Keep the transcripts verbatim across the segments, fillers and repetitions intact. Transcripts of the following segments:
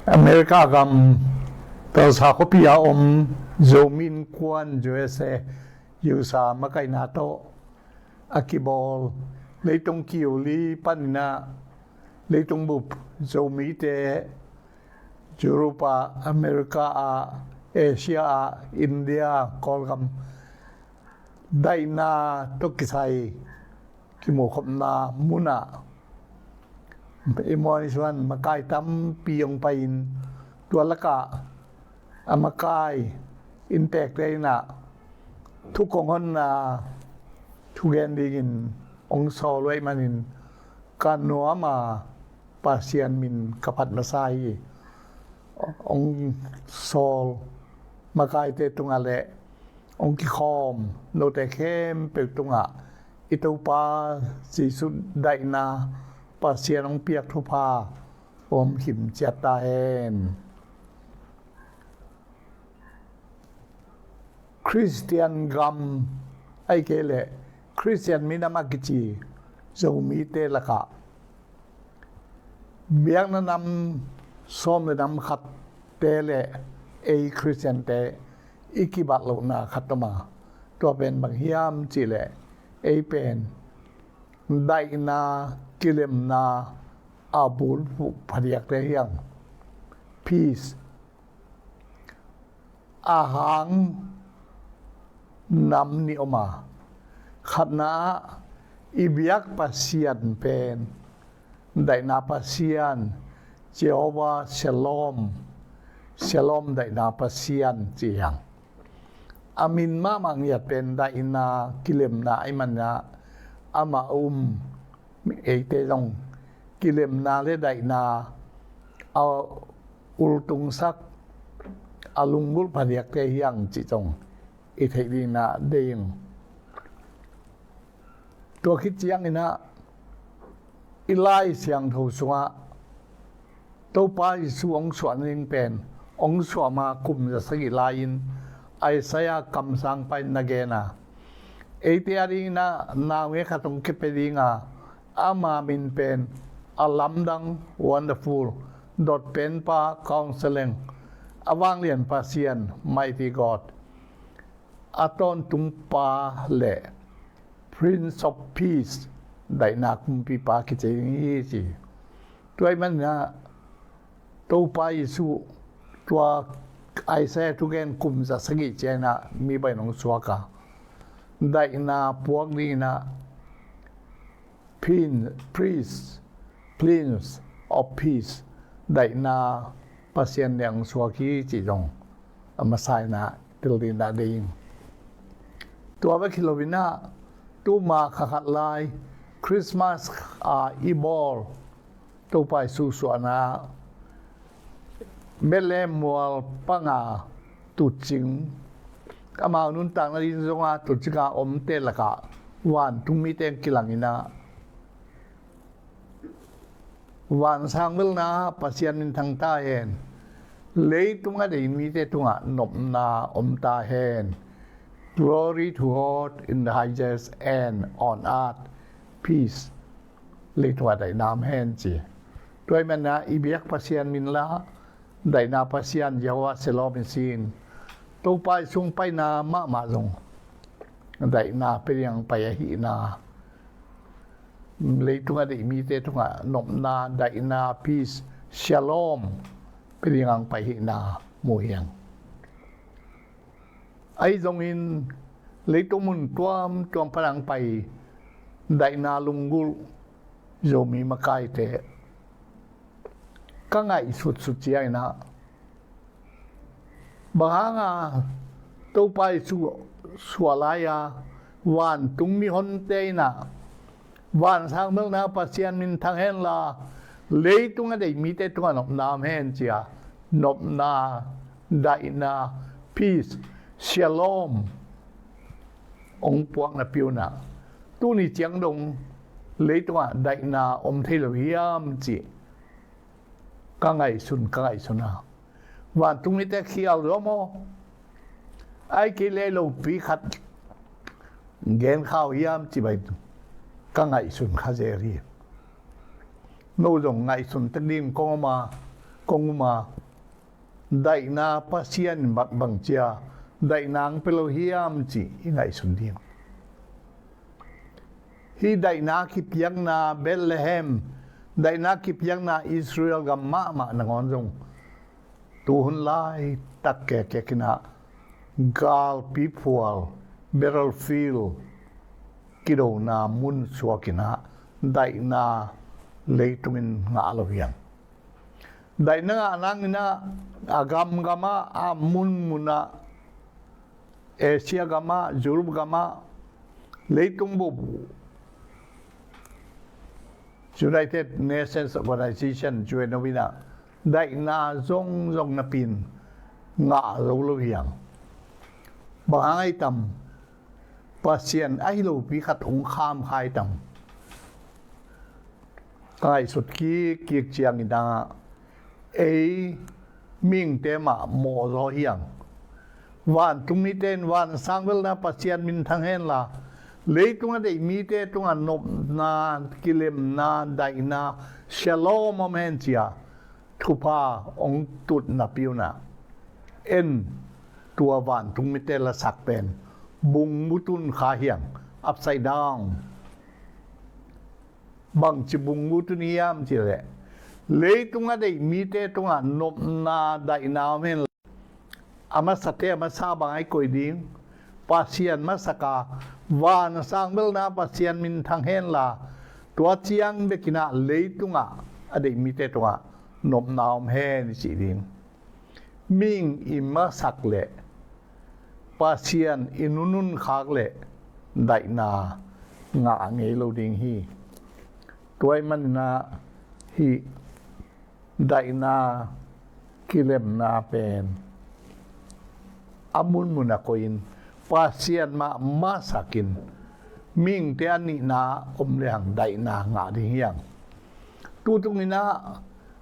America gam Tulsa khuapi a om Zomi Innkuan U S A, U S A makaihna tawh a kibawl leitung kiuli panin ah leitung bup Zomite Europe ah, America ah, Asia ah, India, Kawlgam daihna tawh kisai kimukhopna munah i muan i suan makai tampi hong pai-in, tua lakah a makai inntekte in ah thu kong honna thugen dingin hong sawl uh ahih manin ka nuam a, Pasian min ka phat masa hi. Hong sawl makaite tungah le hong kikhawm note khempeuh tungah i Topa Jesuh daihna, Pasian hong piak thupha om khim ciat ta hen. Khristian gam ahih kei leh Khristian minam a kici Zomite lakah biakna nam sawm le nam khatte le ei Khristiante i kibat lohna khat om a, tua pen bang hiam cih leh ei pen daihna, kilemna a bulphuh phadiakte hi hang. Peace. A hang nam nih om a, khatna ah i biak Pasian pen daihna Pasian, Jehovah Shalom, Shalom daihna Pasian ci hi hang. A min mahmah ngiat pen daihna, kilemna ahih manin ah amah um, eite zong kilemna le daihna a ultungsak, a lunggulh phadiakte hi hang cih zong i theih dingin ah deih ing. Tua khit ciangin ah i Lai Siangtho sungah Topa Jesuh hong suah nading pen hong suah ma kum za sagih lai-in Isaiah kamsangpa in na gen a, eite a dingin ah naungek khat hong kipia ding a, ama min pen a lamdang, Wonderful, dotpenpa, Counselling, a vanglian Pasian, Mighty God, a tawntungpa le Prince of Peace, daihna kumpipa kici ding hi ci. Tua ahih manin ah Topa Jesuh tua Isaiah thugen kum za sagih ciangin ah mi bangin hong suak a, daihna puak dingin ah Prin-, Prince, Prince of Peace, daihna Pasian in hong suak hi cih zong a masa in ah tel dingin ah deih ing. Tua bek hi loin ah tuma kha khat lai Christmas a i bawl Topa Jesuh suahna Bethlehem mual panga tutcing, amau nuntakna ding zong a tutcing a omte lakah vantungmite hong kilang in ah, vansang velna Pasian minthang ta hen, leitung a deih mite tungah nopna om ta hen. Glory to God in the highest and on earth peace. Leitung ah daihna om hen ci. Tua ahih manin ah i biak Pasian min la, daihna Pasian Jehovah Shalom in sin. Topa Jesuh hong paina mahmah zong daihna pia ding hong pai ahihna, leitung a deih mite tungah nopna, daihna, peace, Shalom pia ding hong pai ahihna mu hi hang. Ahi zongin leitung mun tuamtuam pan hong pai daihna lunggulh Zomi makaite ka ngaihsutsut ciangin ah, bang hanga Topa Jesuh suah lai-a vantung mihonte in ah vansang melna Pasian minthang hen la, leitung a deih mite tungah nopna om hen ci-a, nopna, daihna, peace, Shalom hong puak napi un ah, tuni ciang dong leitungah daihna om thei lo hiam cih ka ngaihsun, ka ngaihsun a, vantung mite khial zaw maw? Ahih kei leh lopi khat gen kha uh hiam cih bang ka ngaihsun kha zel hi. no zong ngaihsun tek ding kong um a, kong um a, daihna Pasian in bang, bang cia daihna ang pe lo hiam cih i ngaihsun ding. Hih daihna kipiakna Bethlehem, daihna kipiakna Israel gam mahmah nangawn zong tuhun laitak kekek in ah galpi phual, battlefield, kidona mun suak in ah daihna leitungin ngah lo hiam? Daihna ngah nangin ah a gamgam ah, a munmun ah, Asia gam ah, Europe gam ah, leitung bup United Nations Organization, U N O in ah daihna zongzong napi-in ngah zo lo hiam? Bang hang ahi tam? Pasian ahi lopi khat hong kham kha ahi tam? Ka ngaihsut kikkik ciangin ah ei mihingte mah mawhzaw hiam? Vantungmite in vansang velna Pasian minthang henla, leitung a deih mite tungah nopna, kilemna, daihna, shalom om hen ci-a thupha hong tut napi un ah, en, tua vantungmite lasak pen bungbu tun kha hiam? Upside down. Bangci bungbu tun hiam cih leh, leitung a deih mite tungah nopna, daihna om hen. A masate a masa bang a i koih ding, Pasian masak a, vansang velna Pasian minthang henla, tua ciang bekin ah leitungah a deih mite tungah nopna om hen i cih ding. Mihing i masak leh, Pasian i nunun khak leh daihna ngah ngei lo ding hi. Tua ahih manin ah hih daihna kilemna pen a munmun a koihin Pasian mah masakin mihingte a nihna om lehang daihna ngah ding hiam? Tutungin ah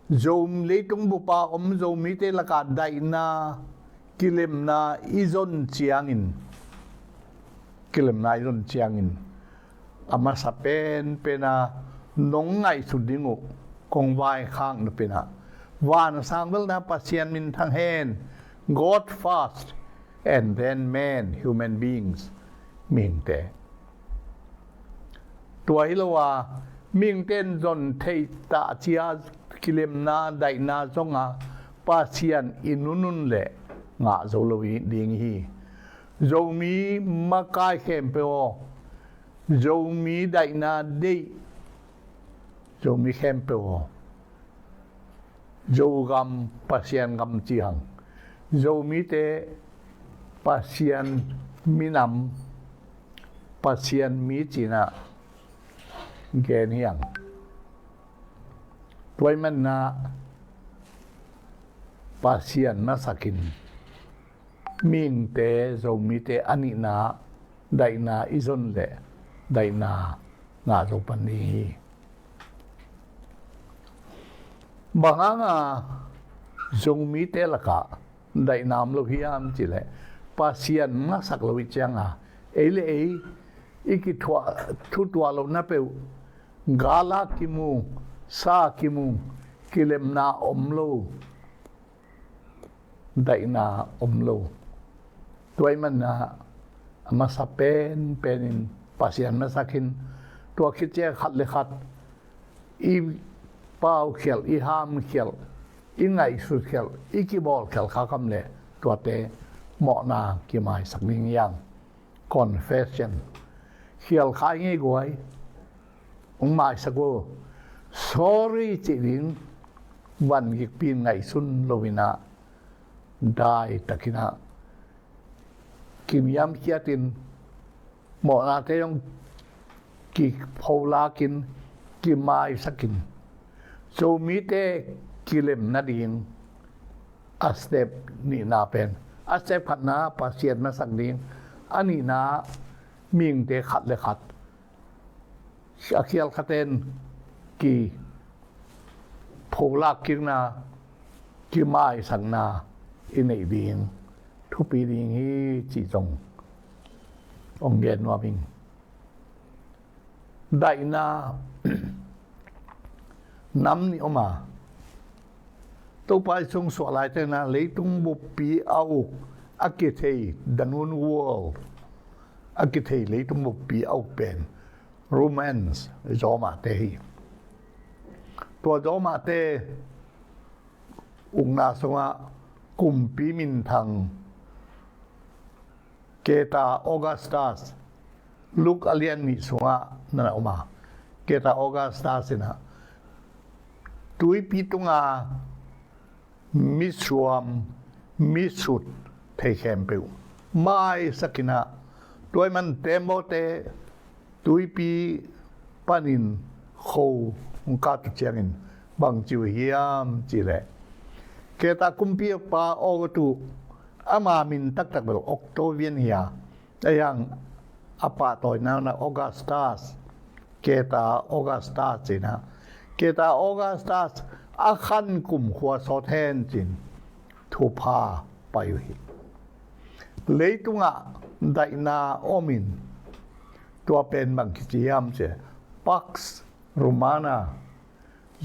Zo, leitung bup a om Zomite lakah daihna kilemna i zon ciangin, kilemna i zon ciangin a masa penpen a nong ngaihsut ding uh kong vaikhak nop in ah, vansang velna Pasian minthang hen, God first, and then man, human beings, mihingte. Tua hi lo a, mihingte in zon theih tah ci-a kilemna, daihna zong a, Pasian i nunun leh ngah zo lo ding hi. Zomi makai khempeuh aw, Zomi daihna deih Zomi khempeuh aw, Zogam Pasian gam ci hang, Zomite Pasian minam, Pasian mi ci-in ah gen hi hang. Tua ahih manin ah Pasian masakin mihingte, Zomite a nihna daihna i zon leh daihna ngah zo pan ding hi. Bang hanga Zomite lakah daihna om lo hiam cih leh, Pasian masak lo i cianga ei le ei i kithuah, thutuah lohna peuh, gala kimu, sa kimu, kilemna om lo, daihna om lo. Tua ahih manin ah a masa penpen in Pasian masak in, tua khit ciang khat le khat i paukhialh, i hamkhialh, i ngaihsutkhialh, i kibawlkhialh kha kham leh tuate mawhna kimaisak ding hi hang. Confession. Khial kha i ngei guai, hong maisak uh. Sorry cih ding van gikpi in ngaihsun lo in ah, daitakin ah kiniamkhiat in, mawhnate zong kipholak in, kimaisak in, Zomite kilem nading a step nihna pen, a step khatna Pasian masak ding, a nihna mihingte khat le khat, a khial khaten kipholak kikna, kimaisakna i neih ding thupi ding hi cih zong hong gen nuam ing. Daihna, nam nih om a, Topa Jesu hong suah laitakin ah leitung buppi a uk, a kithei, the known world, a kithei leitung buppi a uk pen Romans, Roma te hi. Tua Roma te ukna sungah kumpi minthang Caesar Augustus, Luke a lian nih sungah na na om a, Caesar Augustus in ah tuipi tunga misuam, misut thei khempeuh maisak in ah, tua ahih man tembaw te tuipi panin kho hong kah uh ciangin bang ci uh hiam cih leh, Caesar kumpipa Augustus, ama min taktak bel Octavian hi a, ahi hang a pahtawina in ah Augustus, Caesar Augustus ci-in ah, Caesar Augustus a khan kum khua sawt hen ci-in thupha pai uh hi. Leitungah daihna om in, tua pen bang kici hiam cih leh Pax Romana,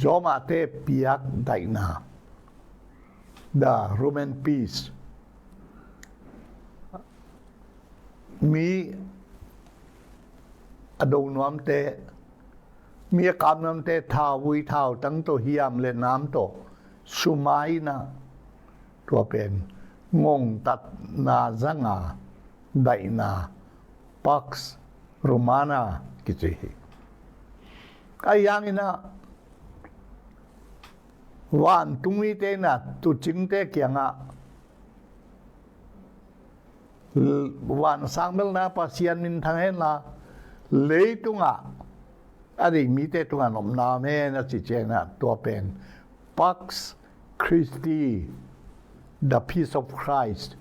Roma te piak daihna, the Roman peace. Mi a do nuamte, mi a kap nuamte thauvui thautang tawh, hiam le nam tawh sumai in ah, tua pen ngongtatna zanga daihna, Pax Romana kici hi. Ahi hangin ah vantung mite in ah tuucingte kiangah vansang belna Pasian minthang hen la, leitungah a deih mite tungah nopna om hen a cih ciangin ah, tua pen Pax Christi, the peace of Christ.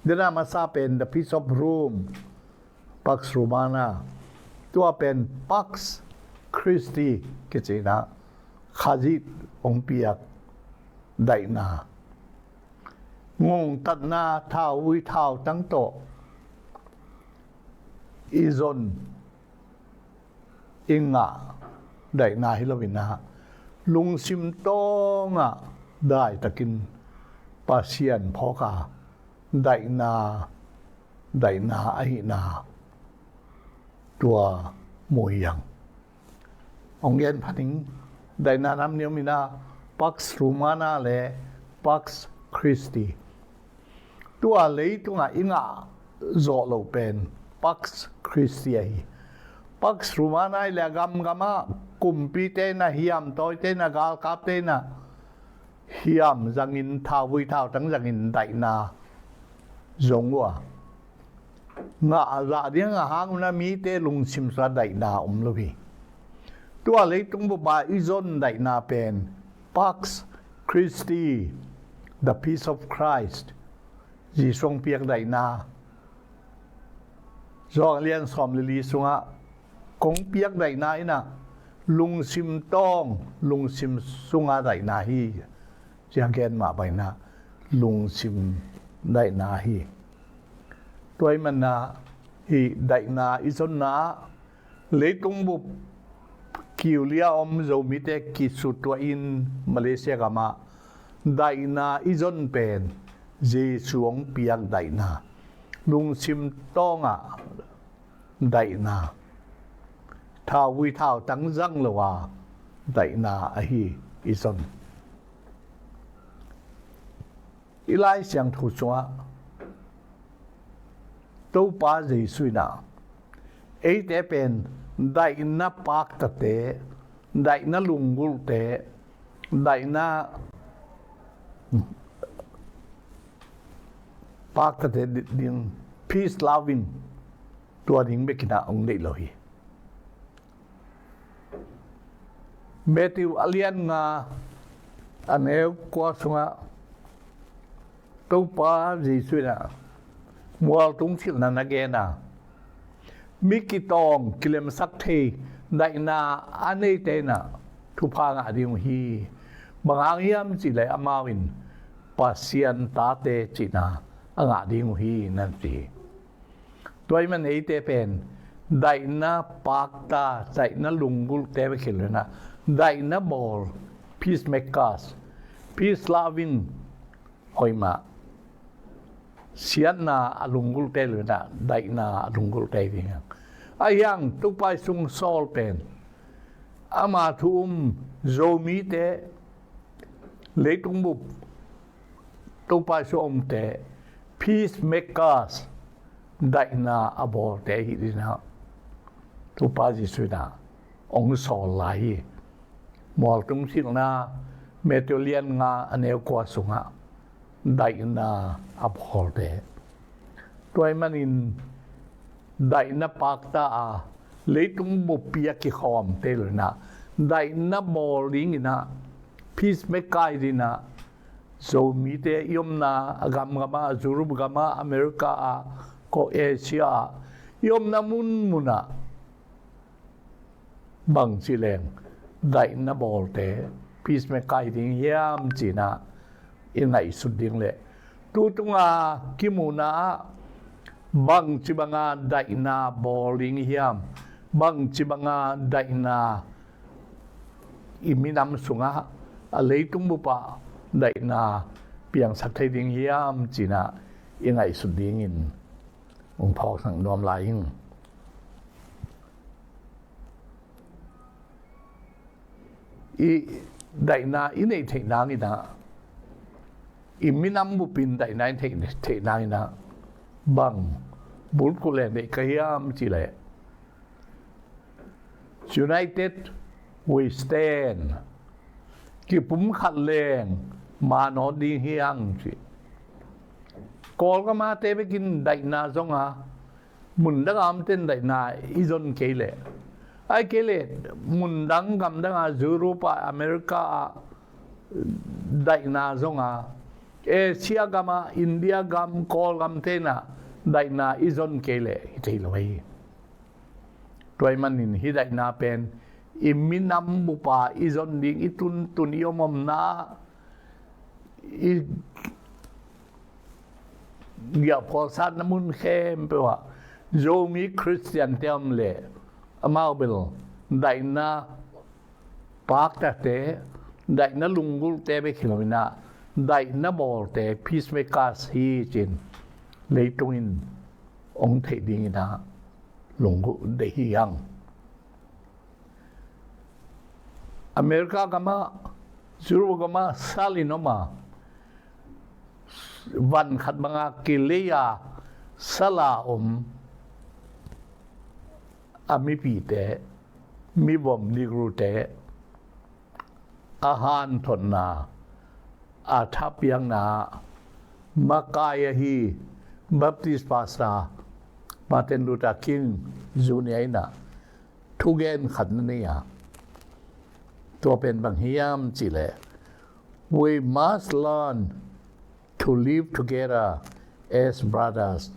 Tua a masa pen the peace of Rome, Pax Romana. Tua pen Pax Christi kici-in ah, Khazih hong piak daihna. Ngongtatna thauvui thautang tawh i zon, i ngah daihna hi lo-in ah, lungsim tawngah daitakin Pasian phawk a, daihna, daihna ahihna tua mu hi hang. Hong gen pha ning, daihna nam nih om in ah, Pax Romana le Pax Christi. Tua leitungah i ngah zawh loh pen Pax Christi ahi. Pax Romana hi leh a gamgamah kumpite in ah, hiamtawite in ah, galkapte in ah hiam zangin, thauvui thautang zangin daihna zong uh a, ngah zah ding a hang un ah mite lungsim sungah daihna om lo hi. Tua leitung bup ah i zon daihna pen Pax Christi, the peace of Christ, Jesu hong piak daihna. Johan lian sawm le li sungah kong piak daihna in ah lungsim tawng, lungsim sunga daihna hi, ci-a gen mah bangin ah lungsim daihna hi. Tua ahih manin ah hih daihna i zonna ah, leitung bup kiu li-a om Zomite kisutuahin Malaysia gamah daihna i zon pen Jesu hong piak daihna, lungsim tawngah daihna, thauvui thautang zang lo a daihna ahi i zon. I Lai Siangtho sungah Topa Jesu in ah eite pen daihna paktate, daihna lunggulhte, daihna paktate ding, peace loving, tua ding bekin ah hong deih lo hi. Matthew a lian nga, a neu kua sungah Topa Jesu in ah mualtung silhna na gen a, mi kitawng kilemsak thei daihna a neite in ah thupha ngah ding uh hi. Bang hang hiam cih leh amau in Pasian tate cihna a ngah ding uh hi, na ci hi. Tua ahih manin eite pen daihna pakta, daihna lunggulhte bek hi lo-in ah, daihna bawl, peacemakers, peace loving, hoih mah, siatna a lunggulhte lo-in ah daihna a lunggulhte hi ding. Ahi hang Topa Jesu sung sawl pen, ama thu um Zomite, leitung bup Topa Jesu omte, peacemakers, daihna a bawlte hi ding ah Topa Jesu in ah hong sawl lai hi. Mualtung Silhna, Matthew lian nga, a neu kua sungah daihna a bawlte. Tua ahih manin daihna pakta a, leitung buppi a kikhawmte lo-in ah daihna bawl dingin ah, peacemaker dingin ah, Zomite i omna a gamgam ah, Europe gam ah, America ah, ko Asia ah, i omna munmun ah bangci leng daihna bawlte, peacemaker hi ding hiam ci-in ah i ngaihsut ding leh, tu tunga kimuhna ah bangci banga daihna bawl ding hiam, bangci banga daihna i minam sungah, a leitung bup ah daihna piangsak thei ding hiam ci-in ah i ngaihsut dingin hong phawksak nuam lai ing. I daihna i neih theih nangin ah, i minam bup in daihna i neih theih nangin ah, bang bulphuh leng deih ka hiam cih leh, United we stand. Kipumkhat leng man nawn ding hi hang ci. Kawlgam ah te bekin daihna zong a, mundang a omte'n daihna i zon kei leh, ahih kei leh mundang gamdang a, Europe ah, America ah daihna zong a, Asia gam ah, India gam, Kawlgam te'n ah daihna i zon kei leh hi thei lo hi. Tua ahih manin hih daihna pen i minam bup a i zon ding, i tuntun, i omomna, i giahphual satna mun khempeuh ah Zomi Khristiante om leh, amau bel daihna paktate, daihna lunggulhte bek hi lo-in ah, daihna bawlte, peacemakers hi ci-in leitung in hong theih dingin ah lunggulh deih hi hang. America gam ah, Europe gam ah sal in om a, van khat banga kilei a, sal a om a mipite, mivom Negrote, a hanthotna, a thapiakna makai ahi Baptist pastor Martin Luther King Junior in ah thugen khat na nei a, tua pen bang hiam cih leh, "We must learn to live together as brothers."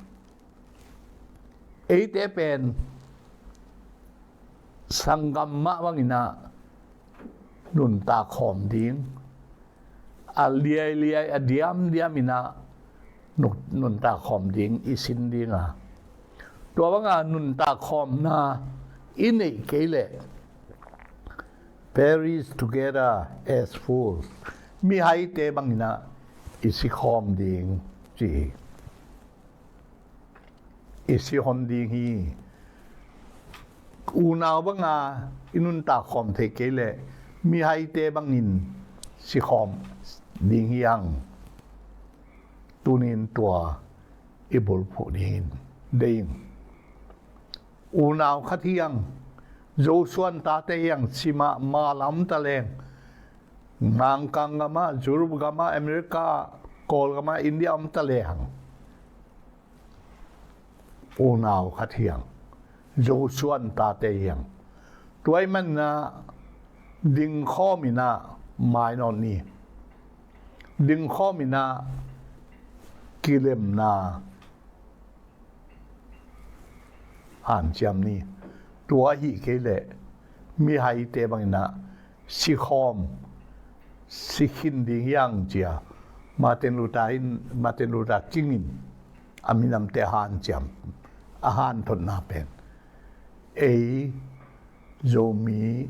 Eite pen sanggam mah bangin ah nuntak khawm ding, a liailiai, a diamdiam in ah nun-, nuntak khawm ding i sin ding a, tua banga nuntak khawmna i neih kei leh, "Perish together as fools." Mihaite bangin ah i si khawm ding ci hi. I si hon ding hi. Unau banga i nuntak khawm thei kei leh mihaite bangin si khawm ding hi hang. Tuni-in tua i bulphuh dingin deih ing. Unau khat hi hang. Zo suan tate hi hang, sim ah, mal ah om ta leng, Mangkang gam ah, Europe gam ah, America, Kawlgam ah, India om ta leng, unau khat hi hang, Zo suan tate hi hang. Tua ahih manin ah dingkhawm in ah mai nawn ni. Dingkhawm in ah kilemna hanciam ni. Tua ahih kei leh mihaite bangin ah sikhawm, si khin ding hi hang ci-a Martin Luther in, Martin Luther King in a minamte hanciam, a hanthotna pen ei Zomi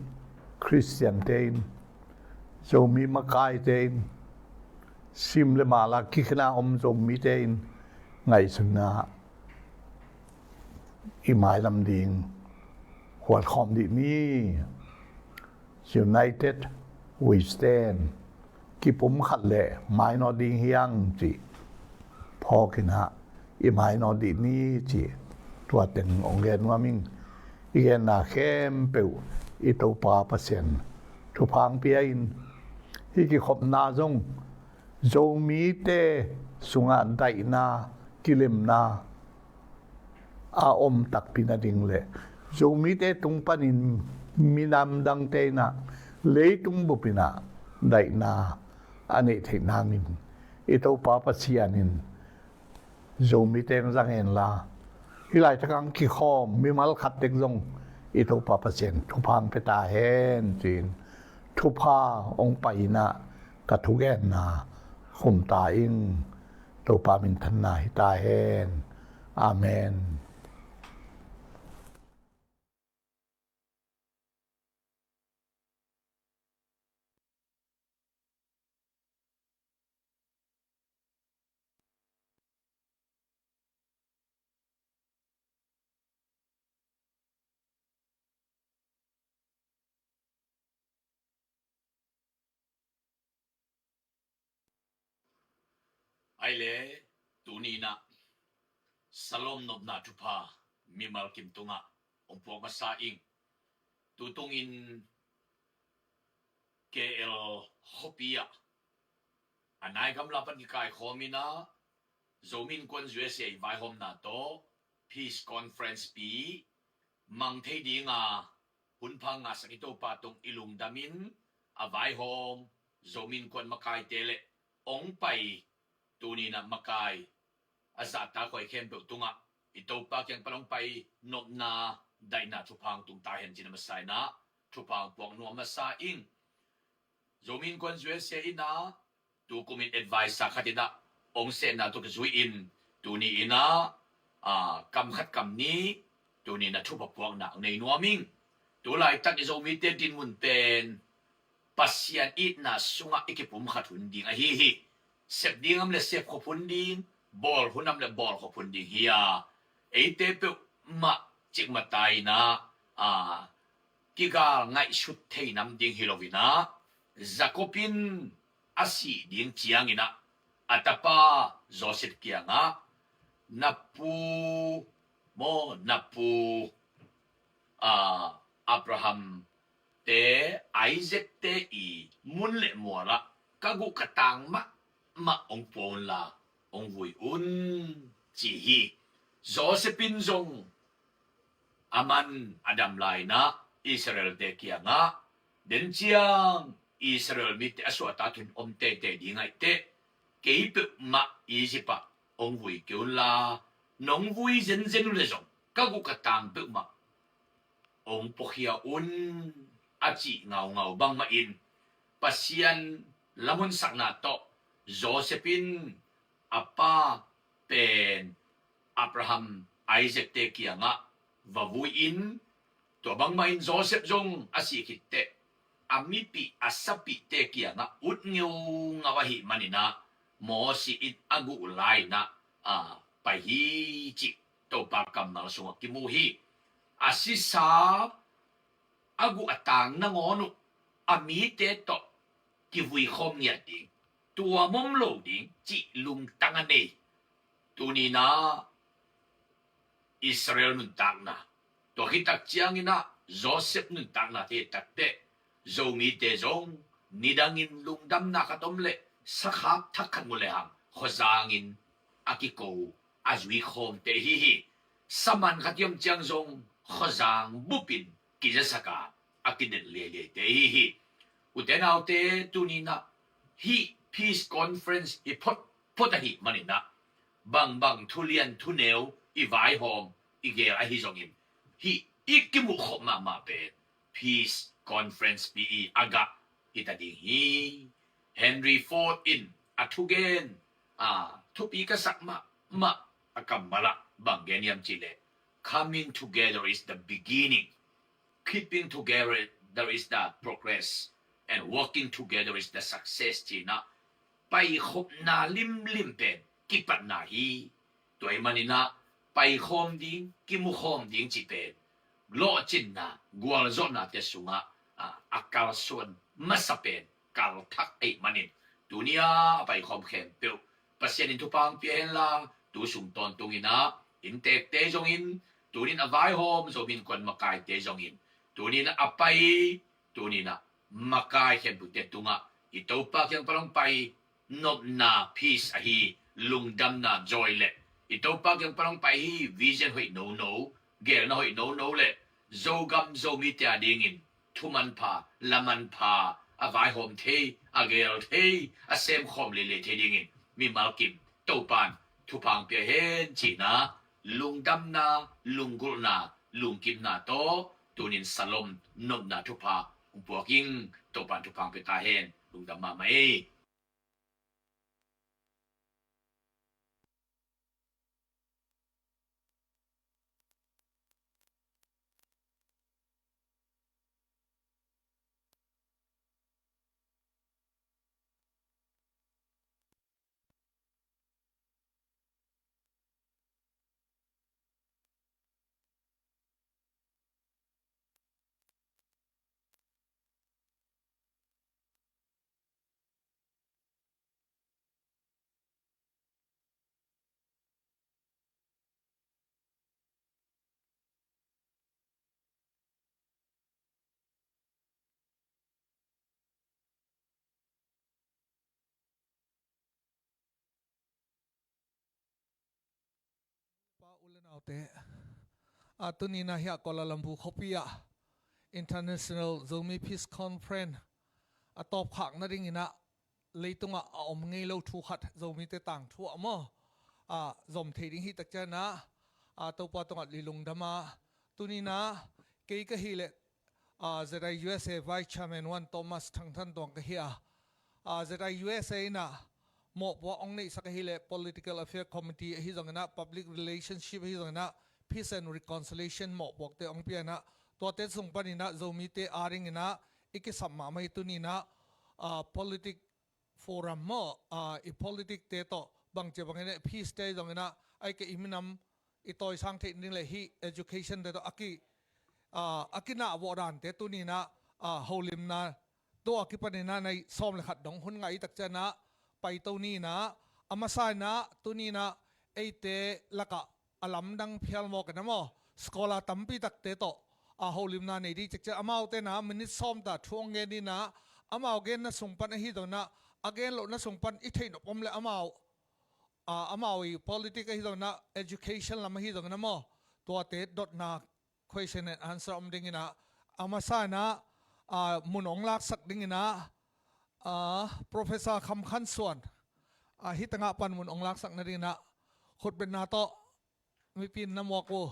Khristiante in Zomi makaite in, sim le mal a kikhen a om Zomite in ngaihsutna i mailam ding huatkhawm dih ni. United we stand. Kipumkhat leh mainawt ding hi hang cih phawk in ah i mainawt dih ni cih tua teng hong gen nuam ing. I genna khempeuh i Topa Pasian thupha hong pia in, hih kikhopna zong Zomite sungah daihna, kilemna a om takpi nading le Zomite tung panin minam dangte in ah leitung bup in ah daihna a neih theih nangin i Topa Pasian in Zomite hong zang hen la, hih laitak hong kikhawm mimal khat tek zong i Topa Pasian thupha hong pia ta hen ci-in thupha hong pai in ah ka thugenna khum ta ing. Topa minthanna hi ta hen. Amen. Ai le, tuni in ah Shalom nopna thupha mimal kim tungah hong puak masa ing. Tutungin K L khuapi ah a nai gamla pan kikaikhawm in ah Zomi Innkuan U S A i vaihawmna tawh Peace Conference pi mang thei dinga hun pha ngahsak i Topa tung i lungdam in, a vaihawm Zomi Innkuan makaite le hong pai, tuni in ah makai a zahtakhuai khempeuh tungah i Topa kiang pan hong pai nopna daihna thupha hong tung ta hen ci-in a masa in ah thupha hong puak nuam masa ing. Zomi Innkuan U S A in ah tukum in adviser khat in ah hong sehna tawh kizui in tuni in ah, ah, kam khat kam nih tuni in ah thupha puakna hong nei nuam ing. Tu laitak i Zomite dinmun pen Pasian itna sungah i kipumkhat hun ding ahi hi. Sep ding om leh sep khop hun ding, bawl hun om leh bawl khop hun ding hi a, eite peuhmah cikmah ta in ah, a, kigal ngaihsut thei nam ding hi lo in ah, Jacob in a sih ding ciangin ah a tapa Joseph kiangah, na pu maw, na pu, a, Abraham te, Isaac te i mun le mual ah ka guh ka tang mahmah hong pua unla hong vui un, ci hi. Joseph in zong aman a dam lai-in ah Israel-te kiangah, den ciang Israel mite a suahtak hun om teitei ding ahih teh kei peuhmah Egypt ah hong vui kei unla, nong vui zenzen uh leh zong ka guh ka tang peuhmah hong puakhia un, a cih ngaungau bangmah in Pasian lamhunsakna tawh Joseph in a pa pen Abraham, Isaac te kiangah va vui in, tua bangmah in Joseph zong a sih khit teh a mipih a sapihte kiangah ut ngeungau ahih manin ah Mosi in a guh lai-in ah, a, pai hi cih Topa kammal sungah kimu hi. A sisa a guh a tang nangawn uh a mite tawh kivui khawm ngiat ding, tuam om lo ding cih lungtang a nei. Tuni-in ah Israel nuntakna, tua khit tak ciangin ah Joseph nuntakna thei tak teh Zomite zong nidangin lungdamna khat om leh sakhap thak khat mu lehang khuazangin a kiko a zui khawmte hi hi. Saman khat i om ciang zong khuazang bupin kizasak a, a kinet leileite hi hi. Ute naute, tuni-in ah hih Peace Conference i phot phot ahih manin ah bangbang thulian thuneu i vaihawm i geel ahi zongin hih i kimuh khop mahmah pen Peace Conference pi i a gah hi ta ding hi. Henry Ford in a thugen, a, thupi ka sak mahmah a kammal ah bang gen hiam cih leh, coming together is the beginning, keeping together is the progress, And working together is the success, ci-in ah, paikhopna limlim pen kipatna hi. Tua ahih manin ah, paikhawm ding, kimukhawm ding cih pen lawhcinna, gualzawhnate sungah, a, a kalsuan masa pen kalthak ahih manin, tuni-a a paikhawm khempeuh Pasian in thupha hong pia henla, tu sung tawntungin ah inntekte zongin, tuni-in a vaihawm Zomi Innkuan makaite zongin, tuni-in a pai, tuni-in ah makai khempeuhte tungah i Topa kiang pan hong pai nopna, peace ahi, lungdamna, joy le i Topa kiang pan hong pai hi, vision hoih nono, geelna hoih nono le Zogam Zomite a dingin thumanpha, lamanpha, a vaihawm thei, a geel thei, a semkhawm leilei thei dingin mimal kim Topan thupha hong pia hen, ci-in ah lungdamna, lunggulhna, lungkimna tawh tuni-in salom nopna thupha hong puak ing. Topan thupha hong pia ta hen. Lungdam mahmah ei. Pa u le naute, a, tuni-in ah hih Kuala Lumpur khuapi ah International Zomi Peace Conference a tawpkhak nadingin ah leitungah a om ngei lo thu khat, Zomite tangthu ah maw, a, zom thei ding hi tak ciangin ah, a, Topa tungah i lungdam a, tuni-in ah kei ka hih leh, a, Z I U S A Vice Chairman One Thomas Thang Than Tuang ka hi a, a, Z I U S A in ah mawhpuak hong neihsak ahih leh Political Affair Committee ahi zongin ah, Public Relationship ahi zongin ah, Peace and Reconciliation mawhpuakte hong pia in ah, tuate sung panin ah Zomite a dingin ah i kisam mahmah hi. Tuni-in ah, a, politic forum maw, a, i politic te tawh bangci bangin ah, peace te zongin ah, ahih kei leh i minam i tawisang theih ding le hih education te tawh a ki, a, a kinah vawh dante tuni-in ah, a, holimna tawh a kipanin ah nai sawm le khat dong hun ngah i tak ciangin ah paito ni-in ah, a masa in ah tuni-in ah eite lakah a lamdang phial mawk in ah maw, scholar tampi takte tawh, a, holimna nei ding i cih ciang, amaute in ah minute sawm ta thu hong gen in ah, amau genna sung pan ahi zongin ah, a gen lohna sung pan i theih nop om le amau, a, amau i politic ahi zongin ah, education lam ahi zongin ah maw, tuate dotna question and answer om dingin ah, a masa in ah, a, mun hong laksak dingin ah, a, Professor Kham Khan Suan, a, hih tangah pan mun hong laksak nadingin ah khutbetna tawh mipi in na muak uh.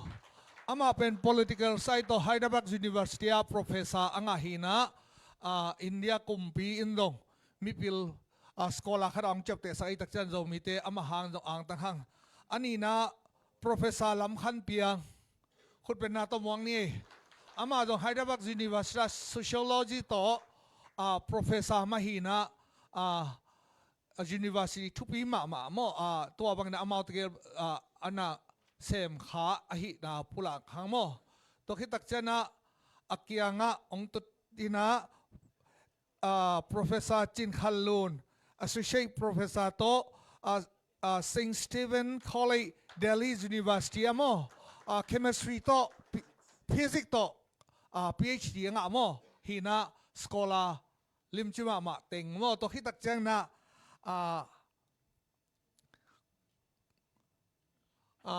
Amah pen political side tawh Hyderabad University ah professor a ngah hi-in ah, a, India kumpi in zong mipil, a, scholar khat a hong ciaptehsak ahih tak ciang Zomite amah hang zong angtang hang. A nihna Professor Lam Khan Piang, khutbetna tawh muak ni. Amah zong Hyderabad University ah Sociology tawh, a, professor mah hi-in ah, a, a, university thupi mahmah maw, a, tua bangin ah amaute gel, a, a na sem kha ahihna pulak hang maw. Tua khit tak ciangin ah a kiangah hong tut in ah, a, Professor Cin Khan Lun, Associate Professor tawh, a, a, Saint Stephen College, Delhi University ah maw, a, chemistry tawh, phy-, physics tawh, a, P H D a ngah maw, hi-in ah scholar limci mahmah teng maw. Tua khit tak ciangin ah, a, a,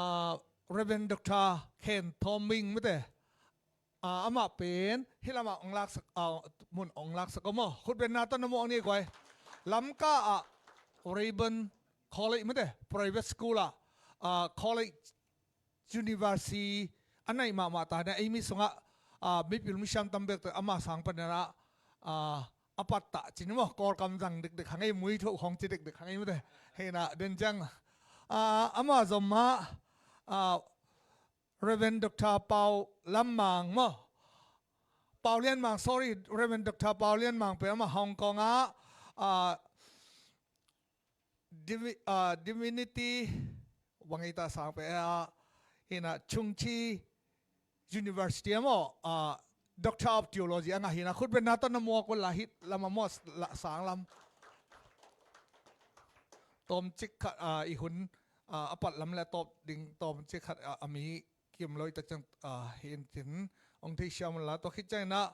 Reverend Doctor Khen Thawm Wing mate, a, amah pen hih lamah hong laksak, a, mun hong laksak uh maw. Khutbetna tawh na muak ni guai. Lamka ah Rayburn College mate, private school ah, a, college, university a naih mahmah ta-in ah, ei mi sungah, a, mipil misiam tam bekte amah sang panin ah, a, a pattah ci ni maw, Kawlkam zang dekdek hang ei, muithoh khawng ci dekdek hang ei mate. Hi-in ah den ciang, a, amah zom mah, a, Reverend Doctor Pau Lam Mang maw, Pau Lian Mang, sorry, Reverend Doctor Pau Lian Mang pen amah Hong Kong ah, ah, Divi-, ah, Divinity, bang ei ta sang pen, ah, hi na, Chungchi University ah maw, ah, Doctor of Theology a ngah hi na, khutbetna tawh na muak un la, hih lam ah maw, la, sang lam. Tawmcik khat, ah, i hun, ah, a pat lam le tawp ding tawmcik khat, ah, a mi kim lo i tak ciang, ah, hi in cin, hong theisiam un la, tua khit ciangin ah,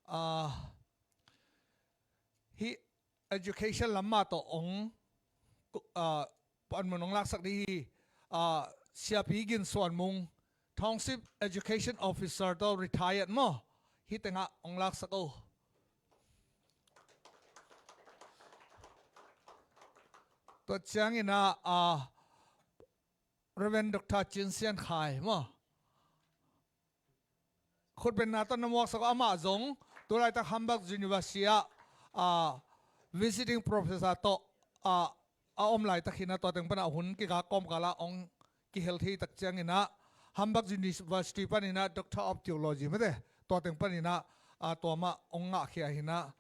ah, hih education lam mah tawh hong, ah, panmun hong laksak ding hi, ah, Siapi Gin Suan Mung, Township Education Officer tawh retired maw, hih tengah hong laksak o. Tua ciangin ah, ah, Reverend Doctor Cin Sian Khai maw, khutbetna tawh na muaksak, amah zong tulaitak Hamburg University ah, ah, visiting professor tawh, ah, a om laitak hi na, tua teng pan a hun kikal kawmkal ah hong kihel thei tak ciangin ah Hamburg University panin ah Doctor of Theology mate, tua teng panin ah, ah, tua mah hong ngahkhia hi na,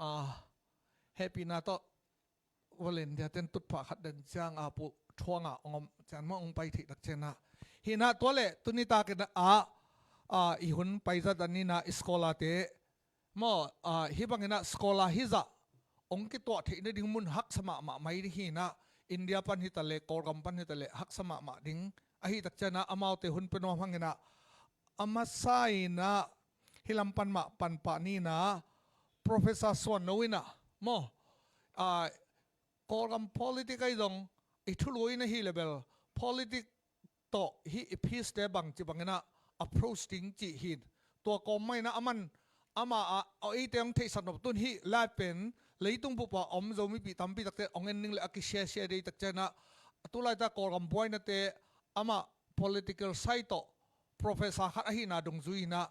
ah, hehpihna tawh volunteer ten tutphah khat den ciang a pu thuang ah hong om ciang mah hong pai theih tak ciang ah. Hi na, tua leh tuni takin ah, ah, i hun pai zat dan in ah i scholar te maw, ah, hih bangin ah scholar hi zah hong kituah theih nading mun haksa mahmah mai ding hi na, India pan hi ta leh, Kawlgam pan hi ta leh haksa mahmah ding. Ahi tak ciang ah amaute hun pia nuam hangin ah, a masa in ah hih lam pan mah pan pah ni na, Professor Suan No in ah maw, ah, Kawlgam politic ahi zong i thulu in ahi leh bel, politic tawh hih i peace te bangci bangin ah approach ding cih hi. Tua kawm mah in ah aman, amah ah, a eite hong theihsak nop tun hih live pen leitung bup ah om Zomipih tampi takte hong en ning le a kisiasia dei tak ciang ah, tulaitak Kawlgam buainate amah political side tawh professor khat ahihna dungzui in ah,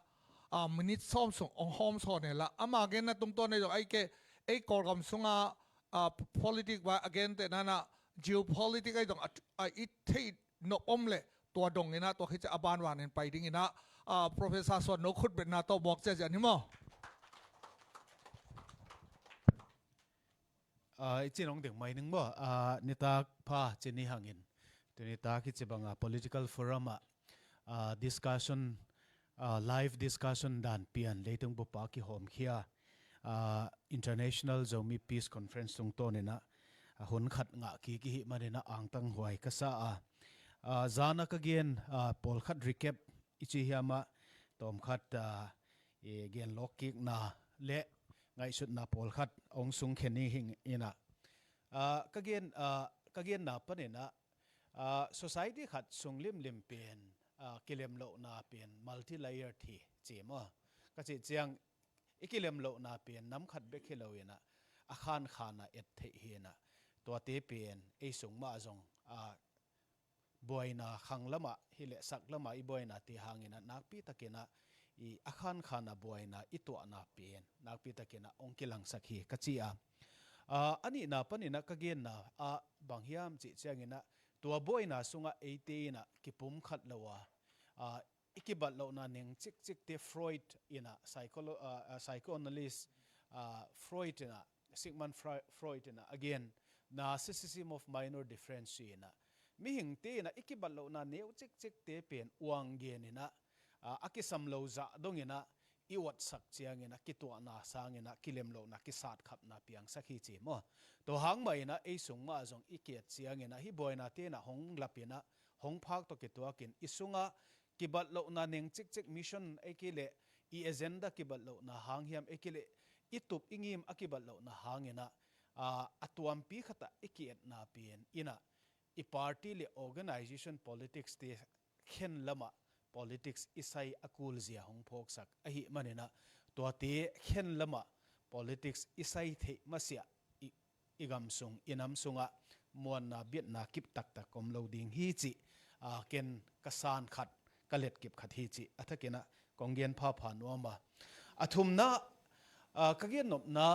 ah, minute sawm sung hong hawm sawn e la. Ama genna tungtawn ahi zong, ahih kei, ei Kawlgam sungah, ah, politic va a gentehna in ah geopolitic ahi zong a, a i theih nop om leh tua dong in ah, tua khit ciang a banbanin pai ding in ah, ah, Professor Suan No khutbetna tawh muak ciaciah ni maw. Ah, i cin hong ding mai ning maw. Ah, nitak pha ci ni hangin, tuni tak hih ci banga political forum ah, ah, discussion, ah, live discussion dan pian leitung bup ah kihawmkhia, ah, International Zomi Peace Conference tungtawn in ah, ah, hun khat ngah kik i hih manin ah angtang huai ka sa a. Ah, zan a ka gen, ah, pawlkhat recap i ci hiam ah, tawmkhat, ah, i gen lawkkikna le ngaihsutna pawlkhat hong sungkhen i hing in ah, ah, ka gen, ah, ka genna panin ah, ah, society khat sung limlim pen, ah, kilemlohna pen multi-layered hi ci maw. Ka cih ciang i kilemlohna pen nam khat bek hi lo in ah, a khankhan a et theih hi in ah, tuate pen ei sung mah zong, ah, buaina khang lamah hi leh sak lamah i buainate hangin ah nakpi takin ah i a khankhan a buaina i tuahna pen nakpi takin ah hong kilangsak hi ka ci a. Ah, a nihna panin ah ka genna ah bang hiam cih ciangin ah, tua buaina sungah eite in ah kipumkhat lo a, ah, i kibatlohna neng cikcikte Freud in ah, psycholo-, ah, ah, psychoanalyst, ah, Freud in ah, Sigmund Fre-, Freud in ah, again, narcissism of minor difference ci in ah, mihingte in ah i kibatlohna neu cikcikte pen uang gen in ah, ah, a kisam lo zah dong in ah i uatsak ciangin ah kituahna sangin ah kilemlohna, kisatkhapna piangsak hi ci maw. Tua hang mah in ah ei sung mah zong i ki-et ciangin ah hih buainate in ah hong lap in ah, hong phak tawh kituakin i sungah kibatlohna neng cikcik, mission ei kei leh i agenda kibatlohna hang hiam ei kei leh i tup i ngim a kibatlohna hangin ah, ah, a tuampi khat ah i ki-etna pen in ah, i party le organization politics te khen lamah politics i sai a kulzia hong phawksak ahih manin ah, tuate khen lamah politics i sai theih masiah i, i gam sung, i nam sungah muanna, biatna kip taktak om lo ding hi cih, ah, ken ka san khat, ka letkip khat hi cih a thakin ah kong gen phapha nuam a. A thumna, ah, ka gennopna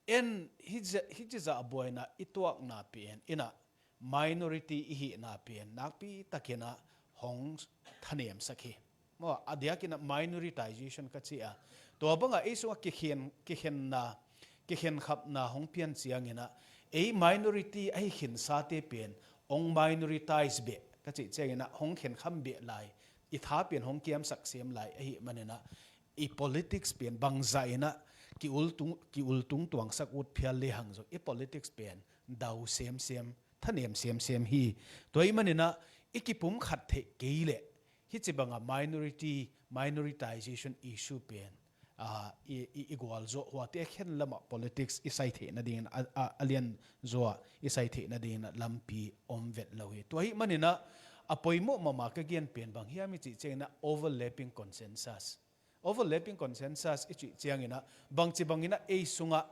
en hi ci-, hih ci zah buaina i tuakna pen in ah minority i hihna pen nakpi takin ah hong thanemsak hi. Maw, a diakin ah minoritization ka ci a. Tua bangah ei sungah kikhen, kikhenna, kikhenkhapna hong pian ciangin ah, ei minority ahi khinsate pen hong minoritize beh ka cih ciangin ah hong khenkham beh lai, i tha pen hong kiamsak sem lai ahih manin ah, i politics pen bangzah in ah ki-ultung, ki-ultung tuangsak ut phial lehang zong i politics pen dau semsem, thanem semsem hi. Tua ahih manin ah i kipumkhat theih kei leh, hih ci bangah minority, minoritization issue pen, ah, i, i, i gualzawh, huate khen lamah politics i sai theih nadingin, a, a, a lianzaw ah i sai theih nadingin ah lampi om vet lo hi. Tua ahih manin ah a poimawh mahmah ka gen pen bang hiam i cih ciangin ah overlapping consensus. Overlapping consensus i cih ciangin ah, bangci bangin ah ei sungah